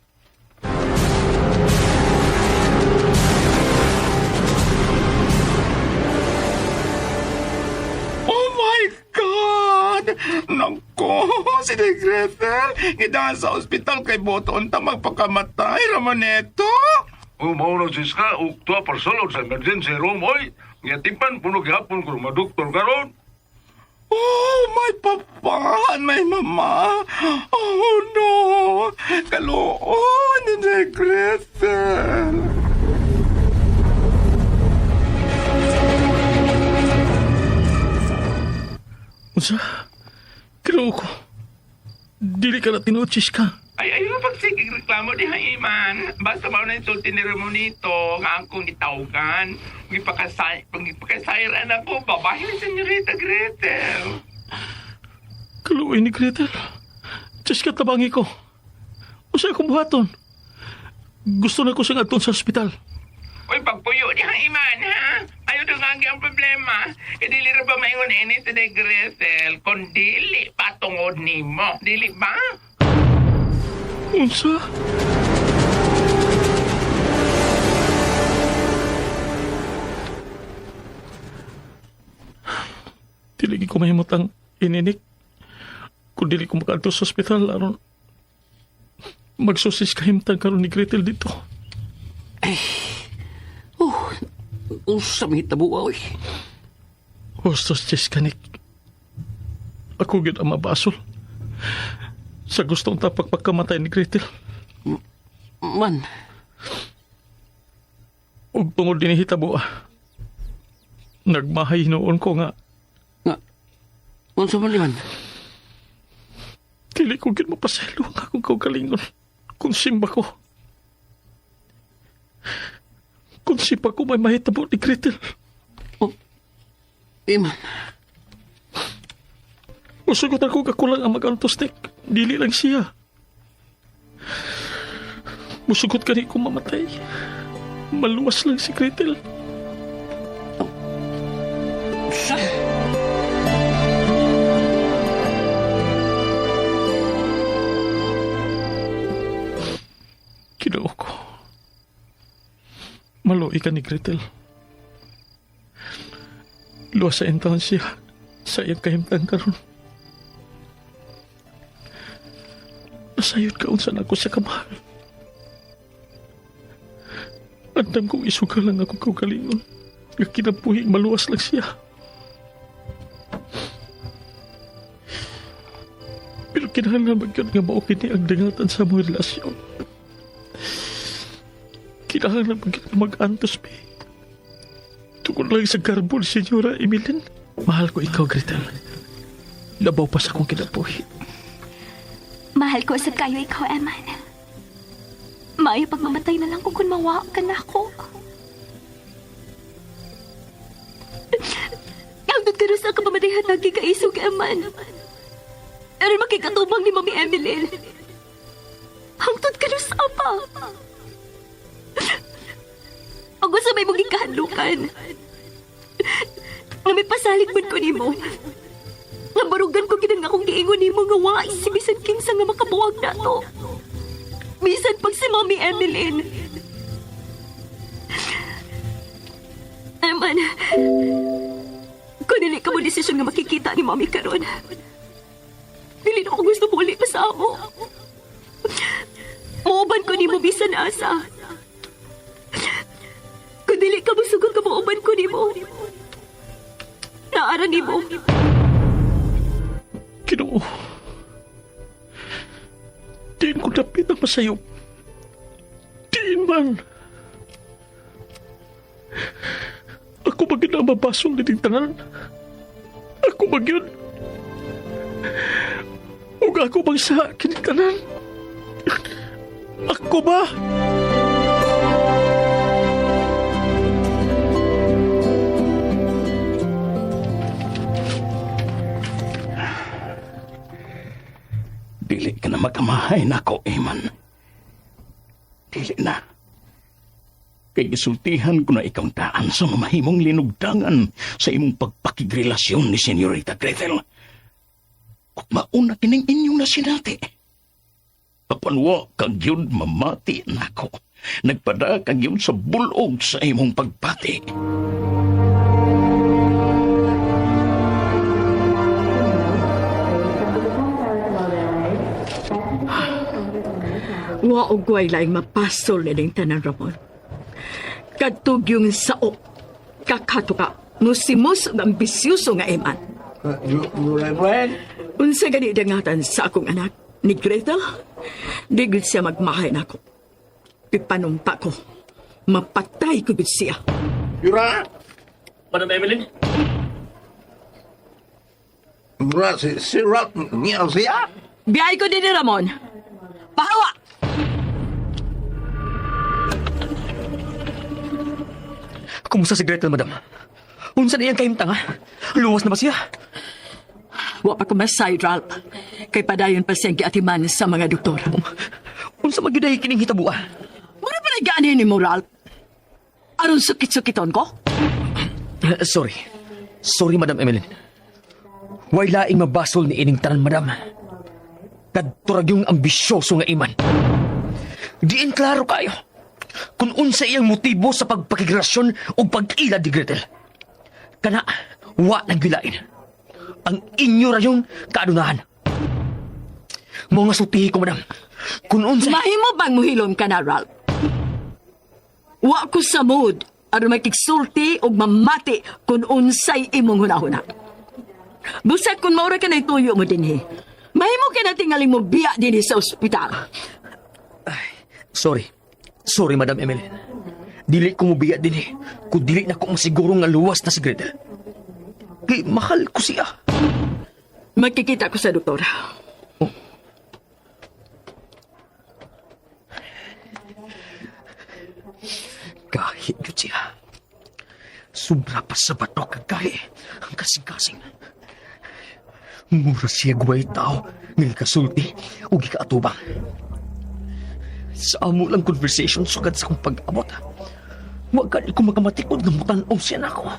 Oh my God! Nako, si De Gretel! Gidaan sa ospital kay Boto unta magpakamatay, Ramoneto! O mao na Siska, ug tuwa parsulod sa emergency room, oy. Ngatipan puno gihapon ko madoktor karon. Oh, my papa and my mama! Oh no! Kaluon ni De Gretel! Unsa? Ginoo ko. Dili ka na tinuod, Siska. Ay, ayun ang pagsigig reklamo diha, Iman. Basta mao na insulti ni Ramonito nga akong gitawgan. Gipakasayran ako, babae ni Senyorita Gretel. Kaluoy ni Gretel. Diyos ka, tabangi ko. Unsa akong buhaton? Gusto na ko siyang aton sa ospital. Uy, pagpuyo diha, Iman, ha? Ayaw dungagi ang problema. E dili ra ba maingon ini si De Gretel kung dili patungod nimo. Dili ba? Unsa? Dili ko mahimutang ininik. Kung dili ko makaadto sa ospital, aron magsusis kahimtang karon ni Gretel dito. Oh, unsa may hitabo, oy. Hustos, Jessica, Nick. Ako gyud ang mabasol. Sa gustong tapak pagkamatay ni Gretel. Man. Ug tungod dinhi hitabo, nagmahay hinuon ko nga. Nga, unsa man man? Dili ko gyud mapasaylo ang akong kaugalingon kung simba ko. Kung simba ko may mahitabo ni Gretel. Oh, Iman. Usugot ako kakulang ang mag-antos, Nick. Dili lang siya. Musugot kani kung mamatay. Maluwas lang si Gretel. Sa? Ginoo ko. Maluoy ka ni Gretel. Luwas sa intaon siya sa iyang kahimtang karon. Nasayod ka unsa na ako sa kamahal. Andam kong isugal lang ako kaugalingon. Nga kinabuhing maluwas lang siya. Pero kinahanglan man gyud nga mao kini ang dangatan sa among relasyon. Kinahanglan man gyud nga mag-antos mi. Tungod lang sa garbol, Senyora Emmeline. Mahal ko ikaw, Gretel. Labaw pa sa akong kinabuhi. Mahal ko sa kayo ikaw, Eman. Maayo pag mamatay na lang ko kung mawa ka na ako. madihatagi kaisog Eman. Aron makikatubang ni Mami Emeline. Hangtod ka sa apa. Ako sa may mong gikahadlukan. Nga may pasalig man ko nimo. Nga barugan ko kinang akong giingon nimo nga wa si bisan kinsa nga makabuwag nato. Bisan pag si Mami Emeline. Eman, kung dili ka mo desisyon nga makikita ni Mami karon, dili na ako gusto muli pa sa amo. Muuban ko nimo bisan asa. Kung dili ka musugot ka, muuban ko nimo. Naara nimo. Ginoo. Diin ko dapit ang masayop. Diin man. Ako ba gyud ang mabasol nining tanan? Ako ba gyud? Ug ako bang sa kining tanan? Ako ba? Dili ka na magamahay nako, Eman. Dili na. Kay gisultihan ko na ikaw taan sa mamahimong linugdangan sa imong pagpakigrelasyon ni Senyorita Gretel. Ug mauna kining inyong nasinati. Apan wa ka gyud mamati nako. Nagpada ka gyud sa bulog sa imong pagpati. Wa og way laing mapasol nining tanan, Ramon. Kadtog yung sao, kakatuka, musimos ug ambisyoso nga Eman. Unsa gani dangatan sa akong anak ni Gretel? Di gud siya magmahay nako. Pipanumpa ko, mapatay ko gud siya. Yura! Madam Emeline? Yura, si Ralph niya siya? Biyay ko din ni Ramon. Pahawa! Kumusta si Gretel, madam? Unsa na iyang kahimtang, ha? Luwas na ba siya? Wa pa ko masayod, Ralph. Kay padayon pa siyang giatiman sa mga doktor. Unsa man gyud ay kining hitabua? Mura pa nag-aanin ni mo, Ralph? Aron sukit-sukiton ko? Sorry. Sorry, Madam Emeline. Way laing mabasol ni ining tanan, madam. Kadturag yung ambisyoso nga iman. Diin klaro kayo kung unsa iyang motibo sa pagpakigrasyon o pag-ilad ni Gretel. Kana, wa nagbilain. Ang inyo ra yung kaadunahan. Mga sultihi ko, madam. Kung unsa... Mahimo bang muhilom ka na, Ralph? Wa ko sa mood aron makigsulti og mamati kung unsay imong hunahuna. Busa kung maura ka na ituyo mo dinhi. Mahimo ka na tingaling mo biya dinhi sa ospital. Sorry. Sorry, Madam Emeline. Dili ko mubiya dinhi kung dili na ko masiguro nga luwas na si Gretel. Kay mahal ko siya. Magkikita ko sa doktor. Oh. Gahi gyud siya. Sobra pa sa bato kagahi ang kasing-kasing. Mura siya guway tao nga gikasulti o gikaatubang. Sa amo lang conversation sugad sa akong pag-abot. Wa gani ko makamatikod nga mutan-aw siya nako.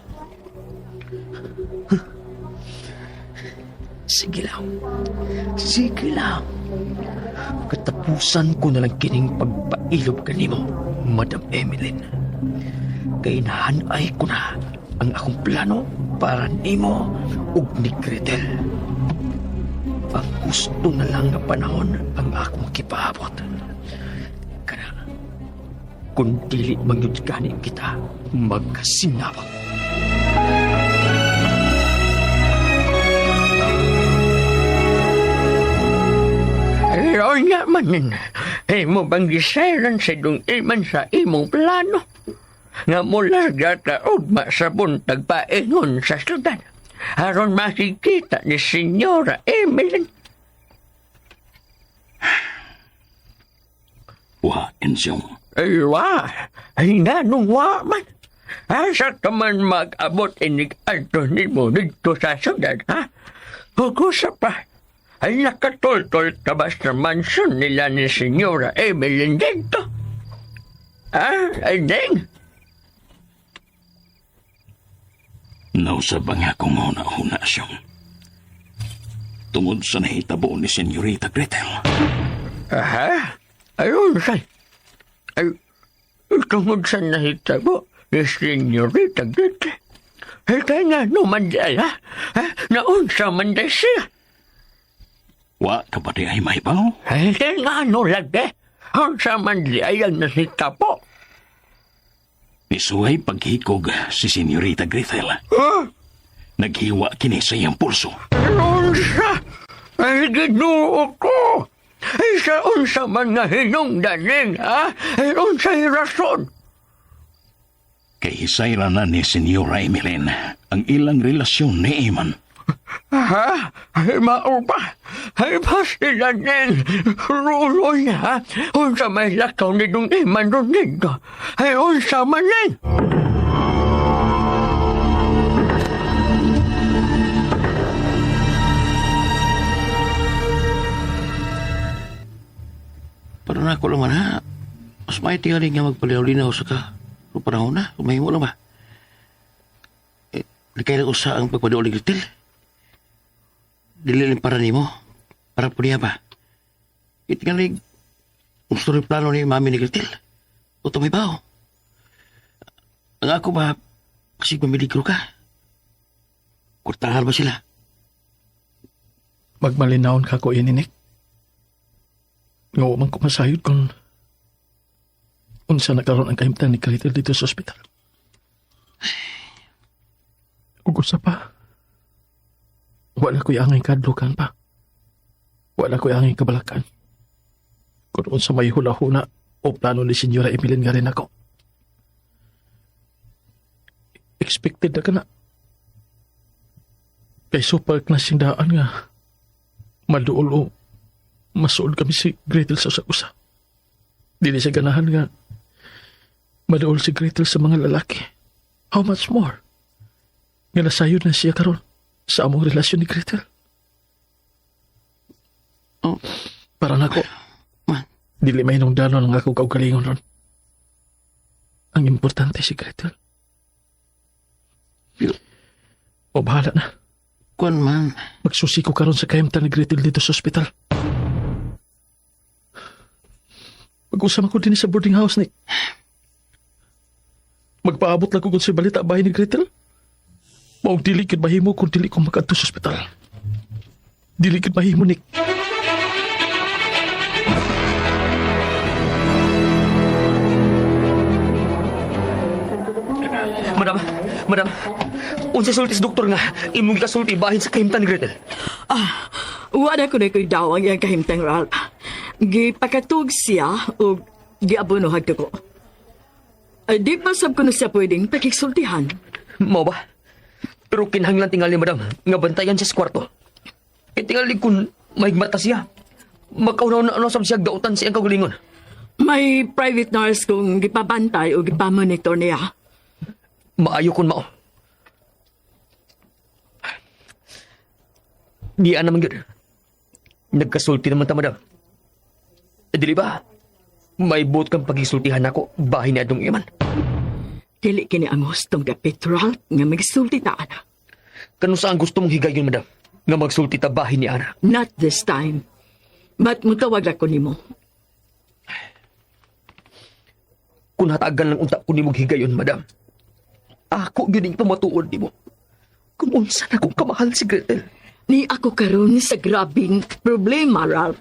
Huh? Sige lang. Sige lang. Katapusan ko na lang kining pagpailob kanimo, Madam Emeline. Kay nahanay ko na ang akong plano para nimo ug ni Gretel. Ang gusto na lang nga panahon ang akong kipaabot. Kana, kung dili man gyud gani kita magkasinabot. Ayaw nga manin. Imo bang gisairan sa dong iman sa imong plano? Nga mularga ka ugma sa buntag paingon sa syudad. Aron makikita ni Senyora Emeline. Wa, Ensyong. Ay, wa. Ay, nga nung wa man. Asa ka man mag-abot inig adto nimo didto sa syudad, ha? Hugusa pa. Ay nakatultol ka ba sa mansyon nila ni Senyora Emeline dito? Ha? Ay, Neng? Nausab ang akong huna-huna siyang. Tungod sa nahitabo ni Senyorita Gretel. Aha? Ayun, say. Ay, tungod sa nahitabo ni Senyorita Gretel. Ay, kaya nga naman di ay, ha? Ha? Naunsa man di siya. Wa ka ba di ay mahibaw? Ay, kaya nga ano lagi. Unsa man di ay ang nahitabo. Nisuway paghikog si Senyorita Gretel. Huh? Naghiwa kini sa iyang pulso. Unsa? Ay, Ginoo ko! Ay, sa unsa man nga hinungdanin, ha? Ay, unsa'y rason? Kay hisayra na ni Senyora Emeline ang ilang relasyon ni Eman. Ha? Ay, mao ba? Ay, ba sila nin? Ruloy, ha? Unsa may lakaw ni Dong Iman ron dito? Ay, unsa man nin? Para na ako lang man ha. Mas may tingali nga magpalinaw-linaw sa ka. Kung panahon na, kung mahimo lang ba. Eh, likay lang usa ang pagpaduol ni Gretel. Dili lang para nimo. Para po niya ba? Itingali, gusto rin plano ni mami ni Gretel. O tumibaw. Ang ako ba, kasi mamiligro ka. Kurtahan ba sila? Magmalinawon ka ko, Nick. Nga wa man ko masayod kung unsa na karon ang kahimtang ni Gretel dito sa ospital. Ug usa pa, wala ko'y angay kadlukan pa. Wala ko'y angay kabalakan. Kung unsa may hula-huna o plano ni Senyora Emeline nga rin ako. Expected na ka na. Kay super na siyang daan nga maduol o masuod kami si Gretel sa usa-usa. Dili siya ganahan nga maduol si Gretel sa mga lalaki. How much more? Nga nasayod na siya karon sa among relasyon ni Gretel. Oh. Para nako, dili may danon ang akong kaugalingon ron. Ang importante si Gretel. O bahala na. Kuan man. Magsusi ko karon sa kahimtang ni Gretel dito sa ospital. Mag-usam ako din sa boarding house, Nick. Magpaabot lang ko kung sa balita bahay ni Gretel. Maong dili kid mahimo kung dili ko makadto sa ospital. Dili kid mahimo, Nick. Madam, madam, unsa sulti sa doktor nga imong gikasulti bahin sa kahimtang ni Gretel? Ah, wala ko na ko'y daw ang iyang kahimtang, Ralph. Gipakatug siya o giabonohag ko. Ay, di pa sab ko na siya pwedeng pakigsultihan. Mao ba? Pero kinahanglan tingali, madam, nga bantayan siya sa kwarto. Kay tingali kung mahigmata siya. Makaunaw na sab siya dautan sa iyang kaugalingon. May private nurse kung gipabantay o gipamonitor niya. Maayo kun mao. Di naman gyud. Nagkasulti naman ta, madam. Eh, dili ba? May buot kang pagisultihan nako bahin ni adong iman. Dili kini ang hustong dapit, Ralph, nga magsulti ta, ana. Kano saan gusto mong higayon, madam? Nga magsulti ta bahin ni Ana. Not this time. But mutawag ako nimo. Kung hatagan lang unta ko nimong higayon, madam. Ako gyud ing pamatuod nimo. Kung unsa na kong kamahal si Gretel. Ni ako karon sa grabing problema, Ralph.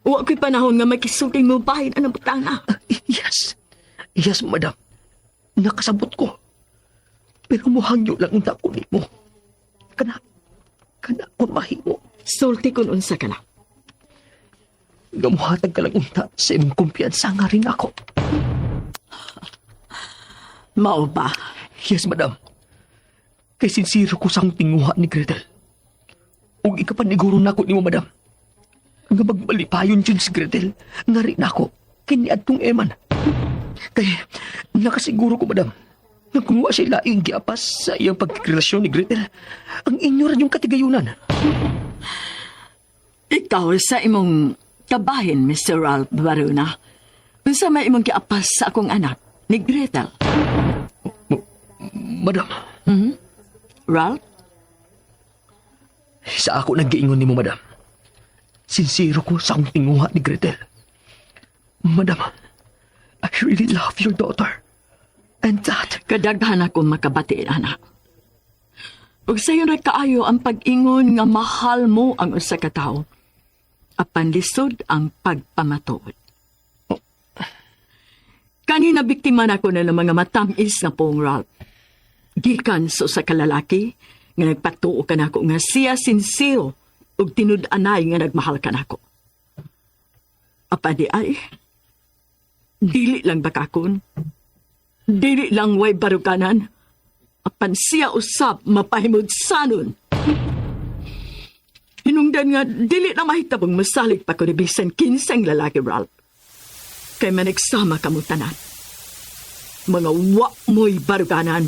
Wa ko'y panahon nga makisulti mo bahin anang butanga. Yes. Yes, madam. Nakasabot ko. Pero muhangyo lang unta ko nimo. Kana, kana kung mahimo. Sulti kun unsa ka na. Nga muhatag ka lang unta sa imong kumpiyansa nga rin ako. Mao ba? Yes, madam. Kay sinsiro ko sa akong tinguha ni Gretel. Ug ikapaniguro nako nimo, madam. Nga magmalipayon jud si Gretel. Nga rin ako kini adtong Eman. Kay nakasiguro ko, madam. Nga kung wa siya laing giapas sa iyang pagrelasyon ni Gretel, ang inyo ra yung katigayunan. Ikaw sa imong kabahin, Mr. Ralph Baruna. Unsa may imong giapas sa akong anak, ni Gretel? Madam. Ralph? Sa ako naggiingon nimo, madam. Sinsero ko sa akong tinguha ni Gretel. Madam, I really love your daughter. And that... Kadaghan ako makabati, anak. Ug sayo ra kaayo ang pag-ingon nga mahal mo ang usa ka tawo. Apan lisod ang pagpamatuod. Kanina biktima na ko na ng mga matamis nga pong Ralph. Gikan sa usa ka lalaki nga nagpatuo ka nako nga siya sinsero ug tinud-anay nga nagmahal ka nako. Apan di ay, dili lang bakakon. Dili lang way baruganan. Apan siya usab mapahimudsanon. Hinungdan nga dili na mahitabong masalig pa ko ni bisan kinsang lalaki, Ralph. Kay manigsama ka mo tanan. Mga wa mo'y baruganan.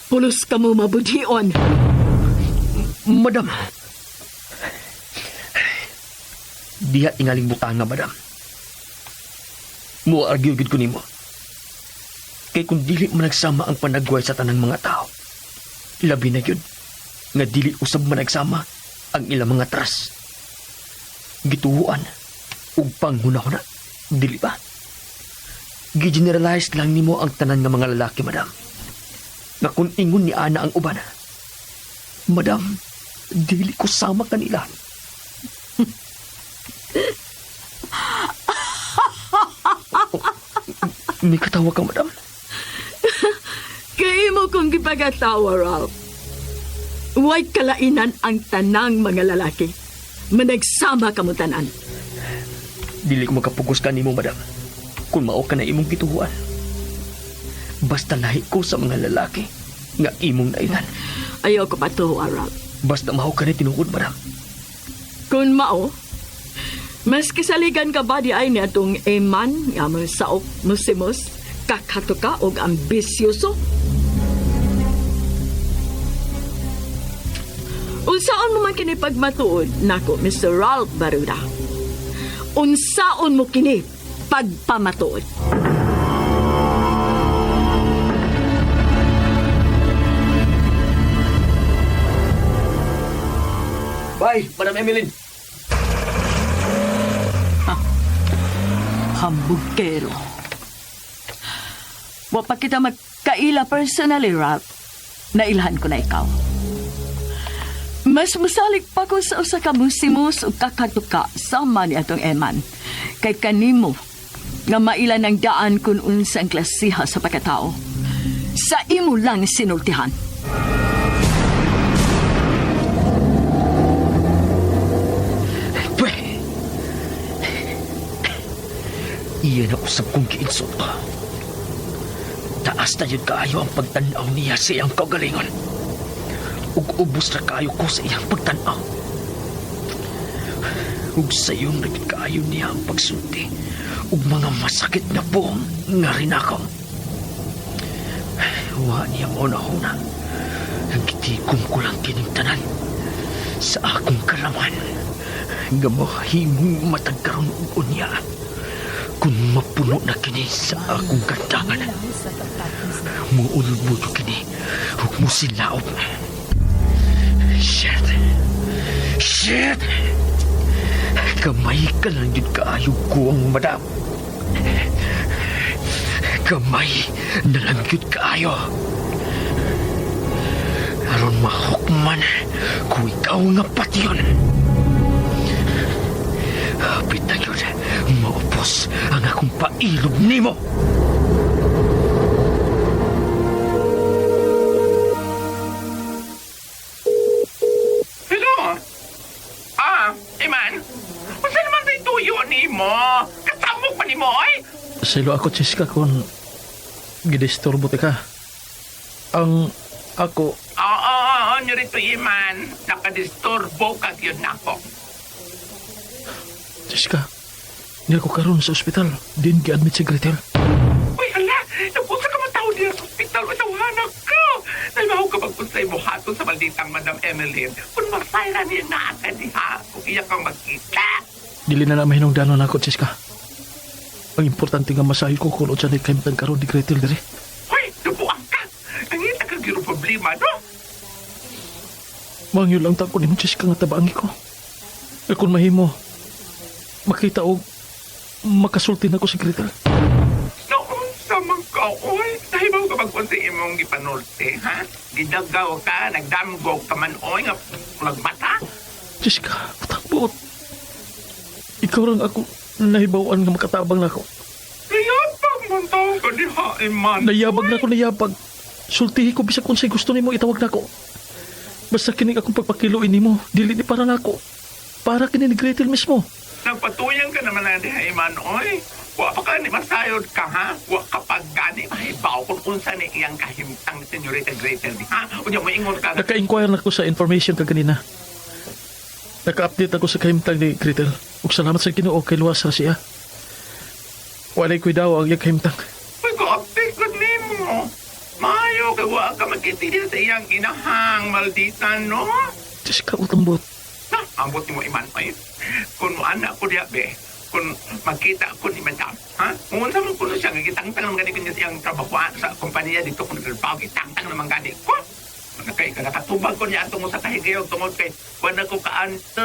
Pulos ka mo mabudhion. Madam. Diha tingaling butanga, madam. Mo-argue gid ko nimo. Kay kung dili managsama ang panagway sa tanang mga tao, labi na yun, nga dili usab managsama ang ilang mga tras. Gituhuan ug panghunahuna, dili ba? Gi-generalize lang nimo ang tanan nga mga lalaki, madam. Nga kung ingon ni Ana ang uban, madam, dili ko sama kanila. May katawa ka, madam. Kay mo kong gipagatawa, Ralph. Way kalainan ang tanang mga lalaki. Managsama ka mo tanan. Dili ko makapugos ka nimo, madam. Kung mao ka na imong gituhuan. Basta lahi ko sa mga lalaki nga imong nailan. Ayaw ko patuwa, Ralph. Basta mao ka na tinuod, madam. Kung mao, mas kisaligan ka ba di ay ni atong eman nga mo saok musimos, kakato ka og ambisyoso? Unsaon mo man kini pagmatuod nako, Mr. Ralph Baruda? Unsaon mo kini pagpamatuod? Bye, Madam Emeline. Hambugkero. Wa pa kita magkaila personally, Ralph. Nailhan ko na ikaw. Mas musalig pa ko sa usa ka musimus ug kakatuka sama ni atong Eman. Kay kanimo nga maila ng daan kun unsa ang klasiha sa pagkatao. Sa imo lang sinultihan. Pwe! Iyan ang usap kong giinsulto. Taas na yun kaayo ang pagtanaw niya sa iyang kaugalingon. Ug ubos na kaayo ko sa iyang pagtanaw. Ug sayon na gyud kaayo niya ang pagsulti ug mga masakit na buong nga rinakaw. Wa niya mauna-una. Ang gitikom ko lang kining tanan sa akong kalaman nga mahimong matag karon ug unya kung mapuno na kini sa akong kantangan. Muulbo kini ug musilaob. Shit! Shit! Kamay ka lang yun kaayo ko ang madam. Kamay na lang yun kaayo. Aron mahukman kung ikaw nga patyon. Hapit na yun, maupos ang akong pailob nimo. Hello? Ah, Iman? Unsa naman tay tuyo nimo? Kasamok pa nimo, oy? Silo ako, Cheska, kung gidisturbo te ka. Ang ako... Oo, oo, nyo rito, Iman. Nakadisturbo ka yun nako. Cheska, niya ko karon sa ospital. Din gi-admit si Gretel. Uy, hala! Napunta ka man tao dito sa ospital. Uy, tawanan. ko sa malditang Madam Emmeline. Kung masayra niya na ka diha, kung iya kang magkita. Dili na na mahinungdanon nako, Jessica. Ang importante nga masayo ko kung unsa ni kahimtang karon ni Gretel diri. Hoy, dubuang ka! Ang ita ka giro problema, no? Mangyo lang ta ko nimo, Jessica, nga tabangi ko. Kay kung mahimo, makita og makasulti na ko si Gretel. Naunsa man ka, oy. Nahibaw ka mag-unsa imong gipanulti, ha? Gidagaw ka, nagdamgo ka man, oy, nga mata. Jessica, utang buot. Ikaw lang ako nahibawan nga makatabang nako. Nayabag man taong ka diha, Iman. Nayabag na ko, nayabag. Sultihi ko bisag unsay gusto nimo itawag nako. Basta kining akong pagpakiluin nimo, dili ni para nako. Para kini ni Gretel mismo. Nagpatuyang ka naman na diha, Iman, oy. Wa pa ka ni masayod ka, ha? Wa ka pa gani mahibaw kung unsa ni iyang kahimtang ni Senyorita Gretel, di, ha? Unya mo ingon ka. Naka-inquire na ko sa information kaganina. Naka-update ako sa kahimtang ni Gretel. Ug salamat sa Ginoo kay luwas ra siya. Walay ko'y daw ang iyang kahimtang. Uy, ko-update ko nimo. Maayo kay wa ka magkitili sa iyang inahang maldita, no? Jessica, utang buot. Na, ambot nimo Iman, oy. Kung mo anak ko diya, be, kung magkita ko ni Madam, ha? Kung unsa man kuno siya, gitangtang naman gani ko niya siyang trabaho sa kompanya dito kung nagtrabaho, gitangtang naman gani ko. Kay nakatubag ko niya atong sa kahigayog tungod kay wala ko kaanto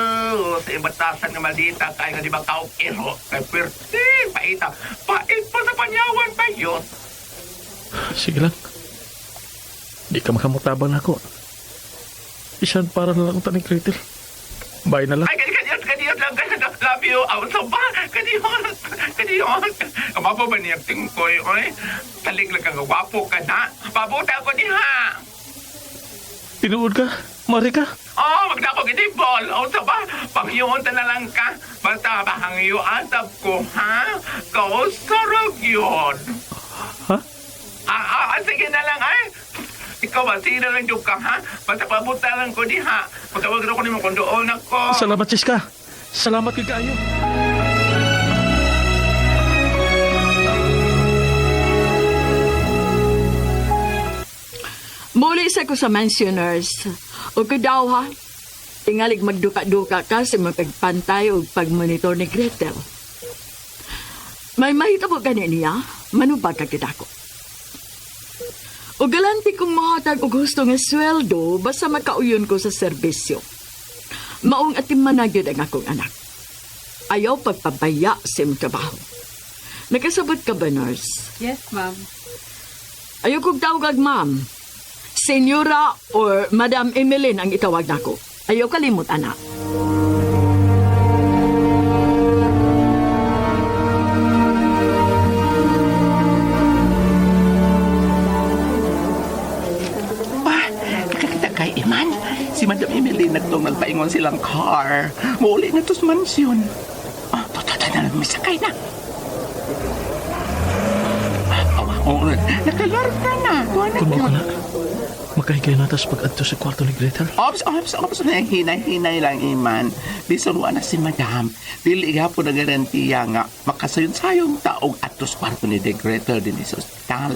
sa ibatasan nga maldita kay nga di ba kaog ero kay puwerte paita pait pa sa panyawan bayot. Sige lang. Di ka makamutabang nako. Isan para na lang ta ni Gretel. Bye na lang. Ay, kadiyot, kadiyot lang, kadiyot, love you. Aw, sa ba? Kadiyot, kadiyot. Mapo ba niya tingkoy, oy? Talig lang kang gwapo ka na. Pabuta ko diha. Tinuod ka? Mari ka? Oh, magdako gid ball. Aw, sa ba? Pangyoon ta na lang ka. Basta bahangyo atap ko, ha? Kausarag yun. Ha? Sige na lang, ay. Ikaw ba, sige na lang yung ka, ha? Basta pabuta lang ko diha. Magtawag na ko nimo kung doon ako. Salamat, Jessica. Salamat kay kaayo. Muli sa ko sa mansion, nurse. O ko daw ha, tingalig magduka-duka ka sa mga pagpantay o pagmonitor ni Gretel. May mahitabo gani niya, manubag ka kita ko. O galante kong mahatag og gusto nga sweldo basta makauyon ko sa serbisyo. Maong atiman na gyud ang akong anak. Ayaw pagpabaya sa imong trabaho. Nakasabot ka ba, nurse? Yes, ma'am. Ayaw kong tawag, ma'am. Senyora or Madam Emeline ang itawag nako. Ayaw kalimot, anak. Ah, nakakita kay Iman. Si Madam Emily nagtong nagpaingon silang car. Muuli na to sa mansyon. Ah, to, na, misakay na. Ah, oh, nakalarga na. Tuwa na Kung mao ka na, makahigay na tas pag-adto sa kwarto ni Gretel. Ops, ops, ops. Hinay-hinay lang, Iman. Bisan wa na si Madam. Dili gihapon na garantiya nga makasayon-sayon taog atos kwarto ni De Gretel din sa ospital.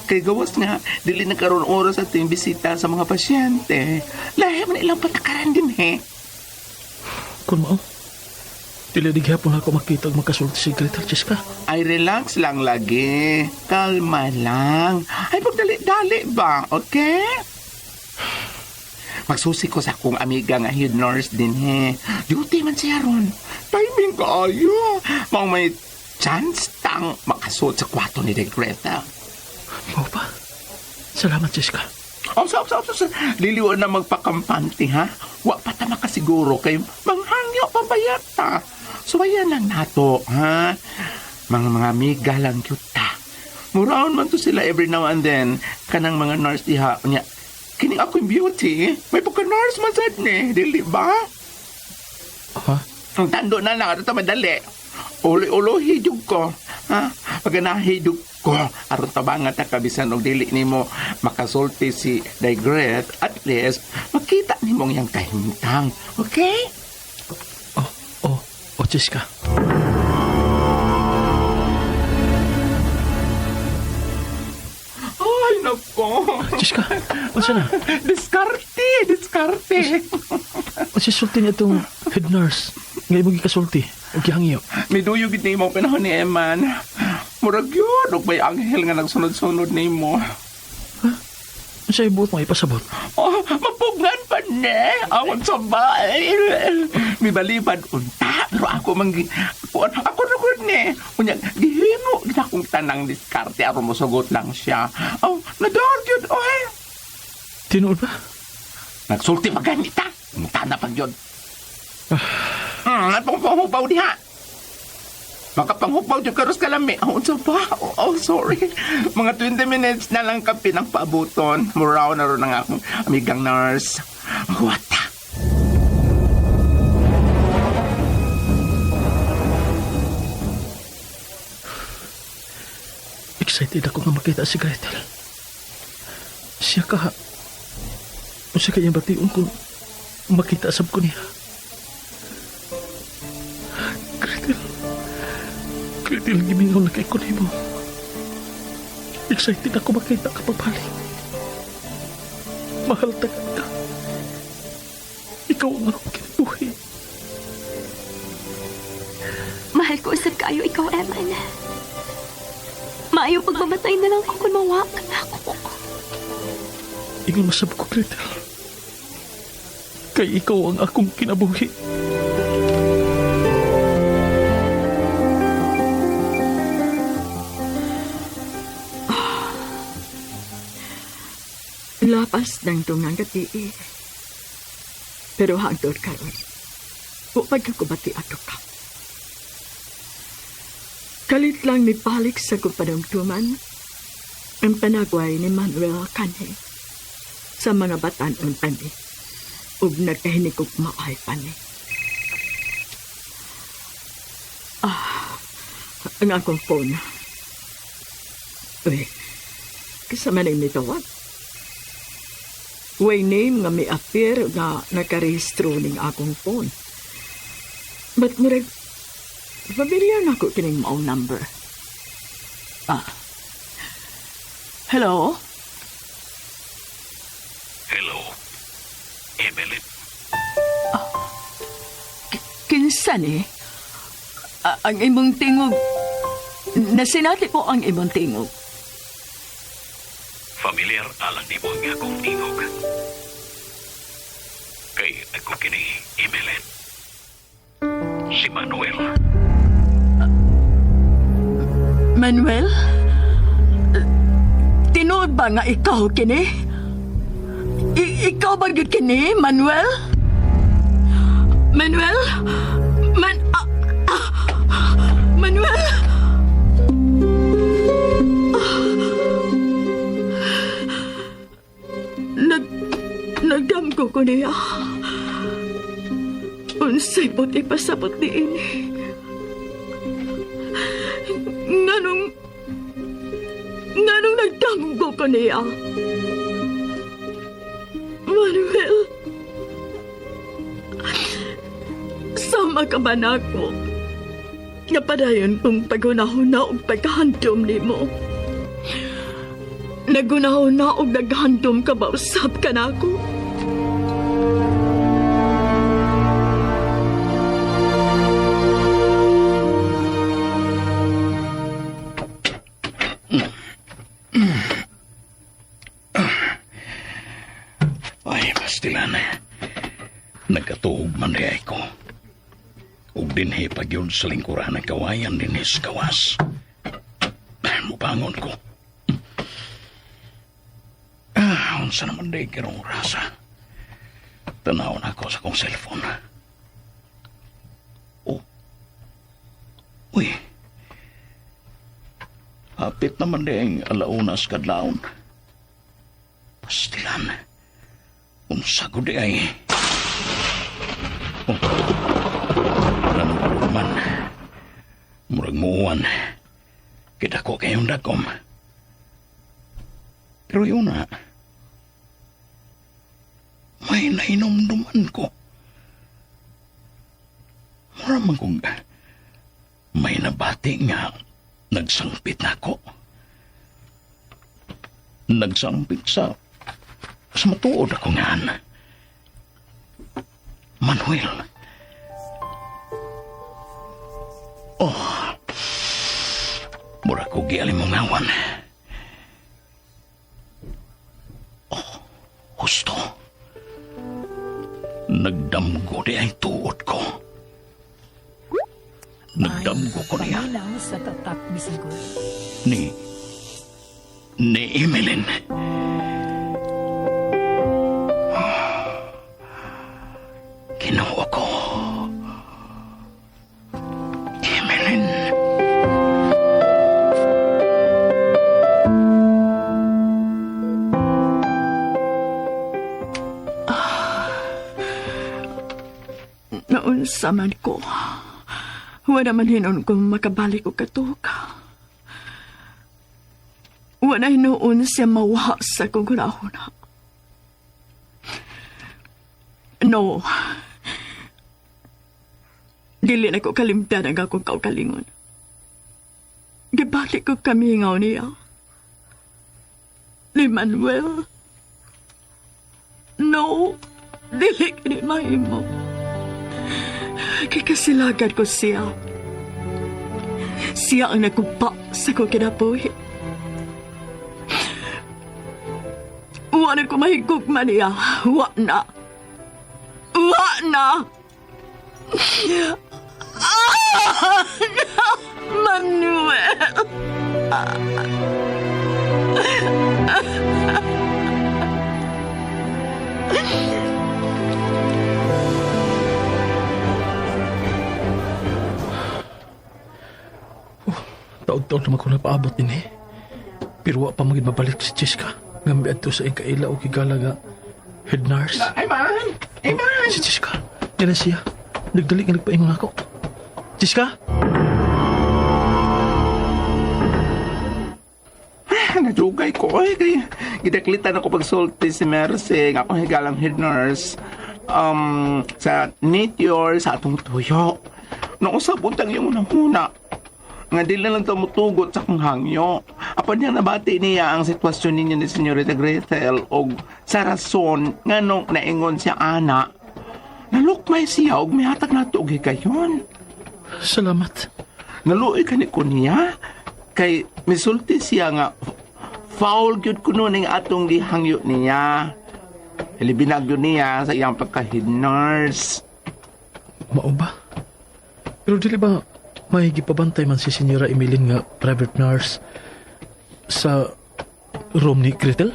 Kay gawas nga, dili na karon oras ating bisita sa mga pasyente. Lahi man ilang patakaran din, he. Kung mao, dili di gihapon ako makita og makasulti si Gretel, Jessica. Ay, relax lang lagi. Kalma lang. Ay, pagdali-dali ba? Okay? Magsusi ko sa akong amiga nga head nurse din, he. Duty man siya ron. Timing kaayo. Maong may chance tang makasuot sa kwarto ni De Greta. Mao pa. Salamat, Jessica. Ops, ops, ops, ops. Liliwan na magpakampante, ha? Wa pa ta makasiguro kay manghangyo pa bayata. So, ayan lang nato, ha? Mga amiga lang cute ta. Muraon man to sila every now and then. Kanang mga nurse diha. Unya, kining akong beauty, may pagka-nurse man sad ni. Dili ba? Ha? Ang tando na lang, ato ta madali. Uli-ulohi jug ko. Ha? Paganahi jug ko. Aron tabangan ta kabisan og dili nimo makasulti si Digret, at least makita nimo ang iyang kahimtang. Okay? Oh, Jessica. Ay, nako. Diyos ka, unsa na? Diskarte, diskarte. Unsa sulti niya itong head nurse? Nga imong gikasulti, o gihangyo. Miduyo gid nimo panahon ni Eman. Murag yun, og may anghel nga nagsunod-sunod nimo. Unsa ibuot mo ipasabot? Oh, mapugnan pa ne. Awan sa bae. Mibalibad unta. Pero ako man kuan ako na gud ne. Unya gihimo gid akong tanang diskarte aron mosugot lang siya. Oh, nador gyud oy. Tinuod ba? Nagsulti pa ganita. Unta na pag yun. Atong panghupaw diha. Makapanghupaw jud karos kalami. Oh, unsa ba? Oh, oh, sorry. Mga 20 minutes na lang kape ng paabuton. Muraw na ron ang akong amigang nurse. What? Excited ako nga makita si Gretel. Siya ka. Unsa kaya bation kung makita sab ko niya. Gretel. Gretel, gimingaw na kay ko nimo. Excited ako makita ka pagbalik. Mahal ta ka. Ikaw ang akong kinabuhi. Mahal ko usab kaayo ikaw, Eman. Maayo pagmamatay na lang ko kung mawa ka na ako. Ingon masab ko, Gretel. Kay ikaw ang akong kinabuhi. Lapas ng tungang gabi. Pero hangtod karon, wa pagkakubati ato ka. Kalit lang mibalik sa kupadumduman ang panagway ni Manuel kanhi sa mga batanon pani ug nagkahinikog maay pani. Ah, ang akong phone. Uy, kasama nang mitawag. Way name nga may appear nga nakarehistro ning akong phone. But murag, familiar na ko kining maong number. Ah. Hello? Hello, Emeline. Kinsa ni? Ang imong tingog. Nasinati ko ang imong tingog. Familiar alang nimo ang akong tingog. Kay ako kini Emeline. Si Manuel. Manuel? Tinuod ba nga ikaw kini? Ikaw ba gyud kini, Manuel? Manuel? Manuel? Ah. Nagdamgo ko niya. Unsay puti pasabot ni ini. Nganong nagdamgo ko niya? Manuel, sama ka ba nako? Nga padayon kong paghunahuna og pagkahandom nimo. Nagunahuna og naghandom ka ba usab ka nako? Ay, pastilan. Nagkatuog man di ko. Ug dinhi pag yun sa lingkuran ng kawayan dinhi sa kawas. Mubangon ko. Ah, unsa naman di kirong rasa. Tanaw na ako sa kong cellphone. Oh. Uy. Hapit naman di ang alaunas kadlawon. Pastilan. Unsa ko di ay. Oh. Nanugulog man. Murag muuan. Kita ko kayong dagom. Pero yun na. May nainomduman ko. Mura man kong may nabati nga nagsangpit na ako. Nagsangpit sa Sa matuod ako ngan. Manuel. Oh. Mura ko gialimungawan. Oh, husto. Nagdamgo di ay tuod ko. Nagdamgo ko niya. Paminaw sa Tatak Bisagol. Ni Emeline. Ginoo ko. Emeline. Naunsa man ko. Wala man hinon ko makabalik og katuk. Wala hinuon siya mawa sa kong hunahuna. No. Dili na ko kalimtan ang akong kaugalingon. Gibalik ko kamingaw niya. Ni Manuel. No. Dili kini mahimo. Kikasilagan ko siya. Siya ang nagkumpa sa kong kinabuhi. Wa na ko mahigugma niya. Wa na. Wa na. Ah, no, Manuel. Taod-taod naman ko napaabot din eh. Pero wa pa magid mabalik si Cheska. Nga miadto sa iyang kaila o higala nga head nurse. Ay, man! Ay, man! Si Cheska. Yan na siya. Nagdali nga nagpaingon ako. Cheska? Nadugay ko. Ay, kay gidaklitan ako pagsulti si Mercy, nga akong higalang head nurse. Sa nature, sa atong tuyo. Nausap untang yung unang-una. Nga di na lang tumutugot sa kong hangyo. Apan niya nabati niya ang sitwasyon ninyo ni Senyorita Gretel og sa rason nga nung naingon siya ana, nalukmay siya og mihatag nato og higayon. Salamat. Naluoy ka ni ko niya kay misulti siya nga foul gyud kuno ning atong gihangyo niya. Libinag yun niya sa iyang pagka-head nurse. Mao ba? Pero dili ba may gipabantay man si Senyora Emeline nga private nurse sa room ni Gretel?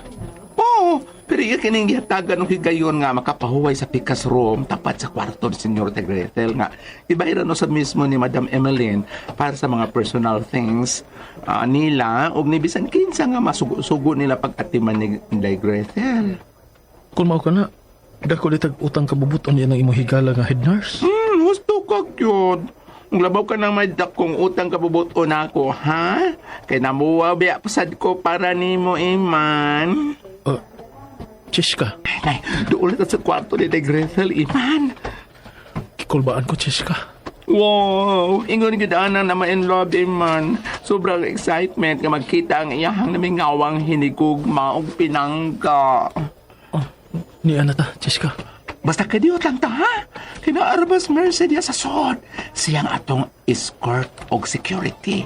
Oo, pero iya kining gihatagan og higayon nga makapahuway sa pikas room tapat sa kwarto ni Senyorita Gretel nga ibahiran no sa mismo ni Madam Emeline para sa mga personal things nila og ni bisan kinsa nga masugo-sugo nila pag-atiman ni Inday Gretel. Kung mao ka na, dako ditag utang kabubuton niya ng imong higala nga head nurse. Husto ka gyud. Kung labaw ka nang may dakong utang kabubuton ako, ha? Kay namuwa biya pasad ko para nimo, Iman. Cheska. Nay, doon ulit sa kwarto ni Day Gretel, Iman. Kikulbaan ko, Cheska. Wow! Ingon gyud ana na ma-in love, Iman. Sobrang excitement nga magkita ang iyahang namingawang hinigugma og pinangga. Oh, ni ana ta, Cheska. Basta kadiyot lang ta, ha? Kinaarbas Mercy diya sa sod. Siyang atong escort og security.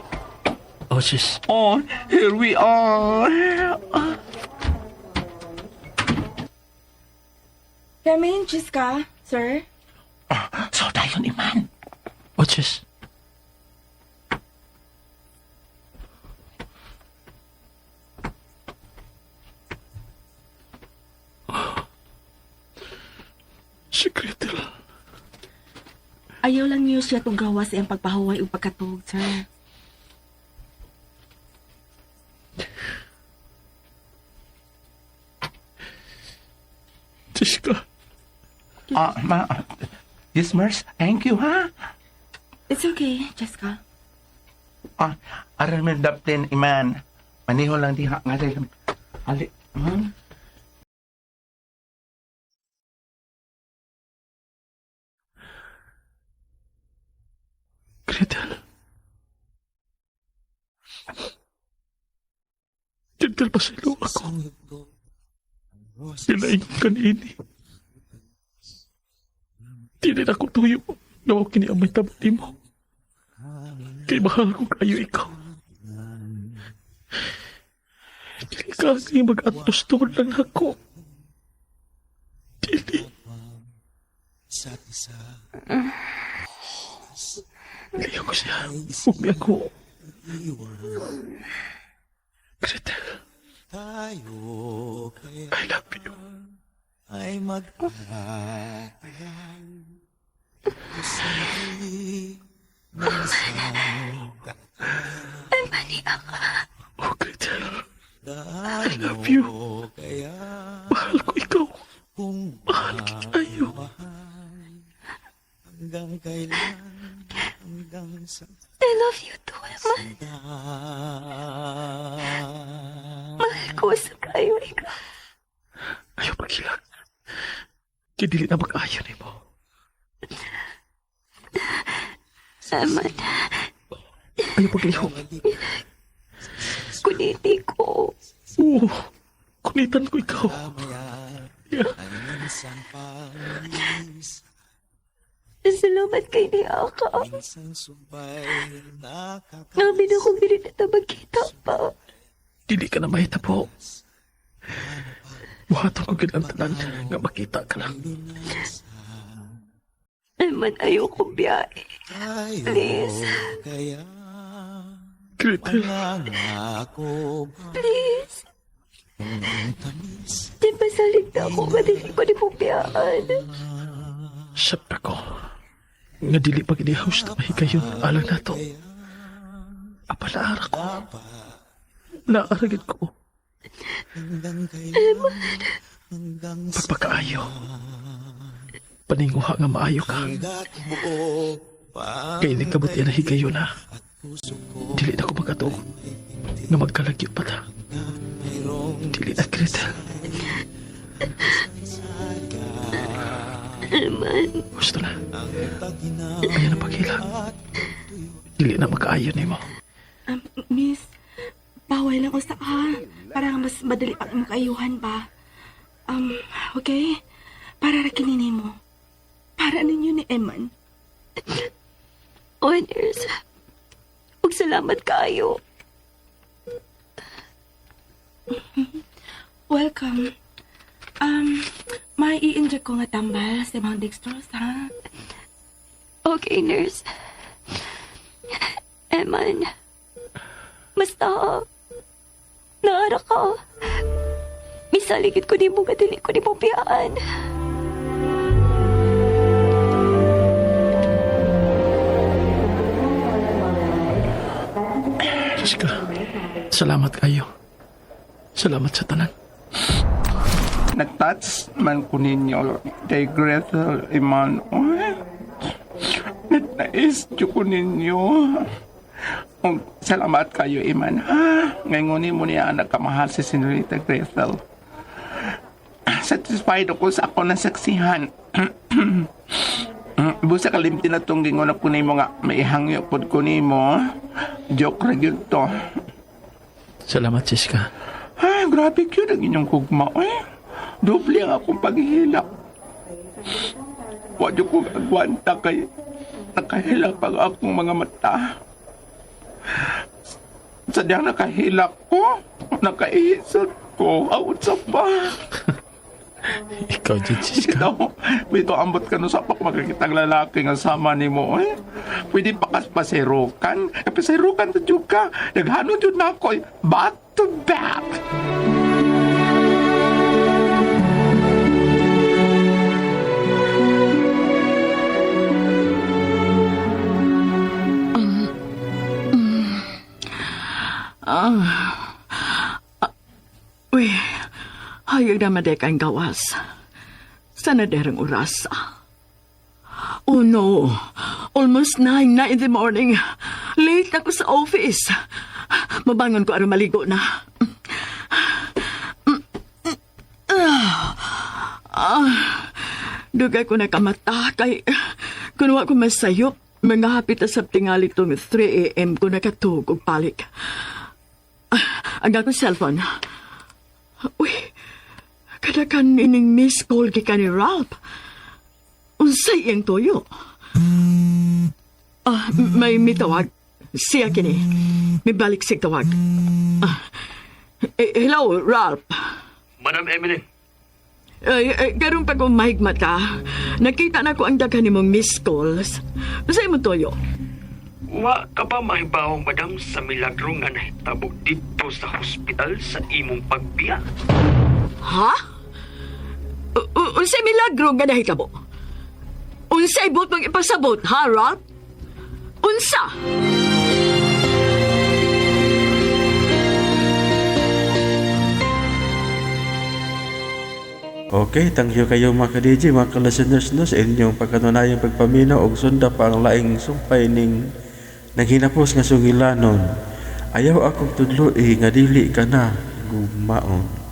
Oh, sis. Oh, here we are. Come in, Cheska, sir. So, dayon, Iman. Oh, sis. Si Gretel. Ayaw lang niyo siya itong gawas iyang pagpahuway o pagkatug, sir. Cheska. Yes, Merce. Thank you, ha? It's okay, Cheska. Aron mo daptin, Iman. Maniho lang diha nga sa Ali, Gretel. Gretel, pasaylo ako. Nilaing kanini. Dili na ko tuyo. Nga kini ang may tabo nimo. Kay mahal ko kayo ikaw. Dili ka kasi mag-antos tungod lang ako. Dili. Liyo ko siya. Huwag niya ako. Gretel. I love you. Ay magtatagal Ay, mani ako. Oh, Gretel. I love you. Mahal ko ikaw. Mahal kayo. Hanggang kailan, hanggang sa I love you too, Eman. Mahal ko sa kayo ikaw. Ayaw paghilak. Kaya dili na mag-ayo nimo. Eman, Ayaw paglihok. Kuniti ko. Oo. Kunitan ko ikaw. Yeah. Salamat kay ni Aka. Ngamin akong dili na ta magkita pa. Dili ka na mahitabo. Buhaton ko gid ang tanan nga makita ka lang. Eman, ayoko biyahe. Please. Gretel. Please. Di ba salig na ako nga dili ko ni mo biyaan? Sabta ko. Nga dili pa gini house na mahigayon alang nato. Apa naara ko. Naara gid ko. Eman. Pagpakaayo. Paninguha nga maayo ka. Kay nagkabuti na higayon na. Dili na ko magatuog. Nga magkalagyo pa ta. Dili na, Gretel. Eman. Gusto na. Ayaw na paghilak. Dili na magkaayo nimo. Miss, bawal lang usa ka. Para nga mas madali pang imong kaayuhan ba? Okay? Para ra kini nimo. Para ninyo ni Eman. Oh, nurse. Ug salamat kaayo. Welcome. May i-inject ko nga tambal sa mga dextrose, ha? Okay, nurse. Eman. Basta, naara ka. Misaligid ko nimo nga dili ko nimo biyaan. Jessica, salamat kayo. Salamat sa tanan. Na-touch man ko ninyo kay Gretel Iman. Nais ko ninyo. Salamat kayo, Iman. Ha? Ngayon mo niya nagkamahal si Senorita Gretel. Satisfied ako sa ako nasaksihan. Busa kalimti na itong gingon ako nimo nga maihangyo pod ko nimo. Joke ra gyud to. Salamat, Jessica. Ay, grabe gyud ang inyong gugma. Ay, doble ang akong paghihilak. Wa jud ko agwanta kay nakahilak pag akong mga mata. Sadyang nakahilak ko, nakaisot ko, awot sa pa. Ikaw, Jessica. Bitaw, ambot ka no sa pak makakitang lalaki nga sama ni mo. Eh. Pwede pa kas pasirukan. Eh, pasirukan ta jud ka. Naghano jud na ako. Eh. Back to back. Uy, hayag na madek ang gawas. Sana derang oras. Oh no, almost 9 na in the morning. Late ako sa office. Mabangon ko aron maligo na. Dugay ko nakamata kay kunwa ko masayop. Mga hapit na sa tingali tong 3 a.m. ko nakatug og balik. Ang akong cellphone. Uy, Kadakan ining miss call gikan ni Ralph. Unsay iyang tuyo? Ah, may mitawag. Siya kini. Mibalik sig tawag. Ah, eh, hello, Ralph. Madam Emily, Ay, ay, karon pa ko mahigmat ka. Nakita na ko ang daghan nimong missed calls. Unsay imong tuyo? Wa ka ba mahibaw, madam, sa milagro nga nahitabo dito sa hospital sa imong pagbiya? Ha? Unsay milagro nga nahitabo? Unsay buot mong ipasabot, ha, Ralph? Unsa? Okay, thank you kayo mga ka-DJ, mga ka-listeners no, sa inyong pagkanunayang pagpaminaw og sunda pa ang laing sumpay ning naghinapos nga sungilanon. Ayaw akong tudloi nga dili ka na gugmaon.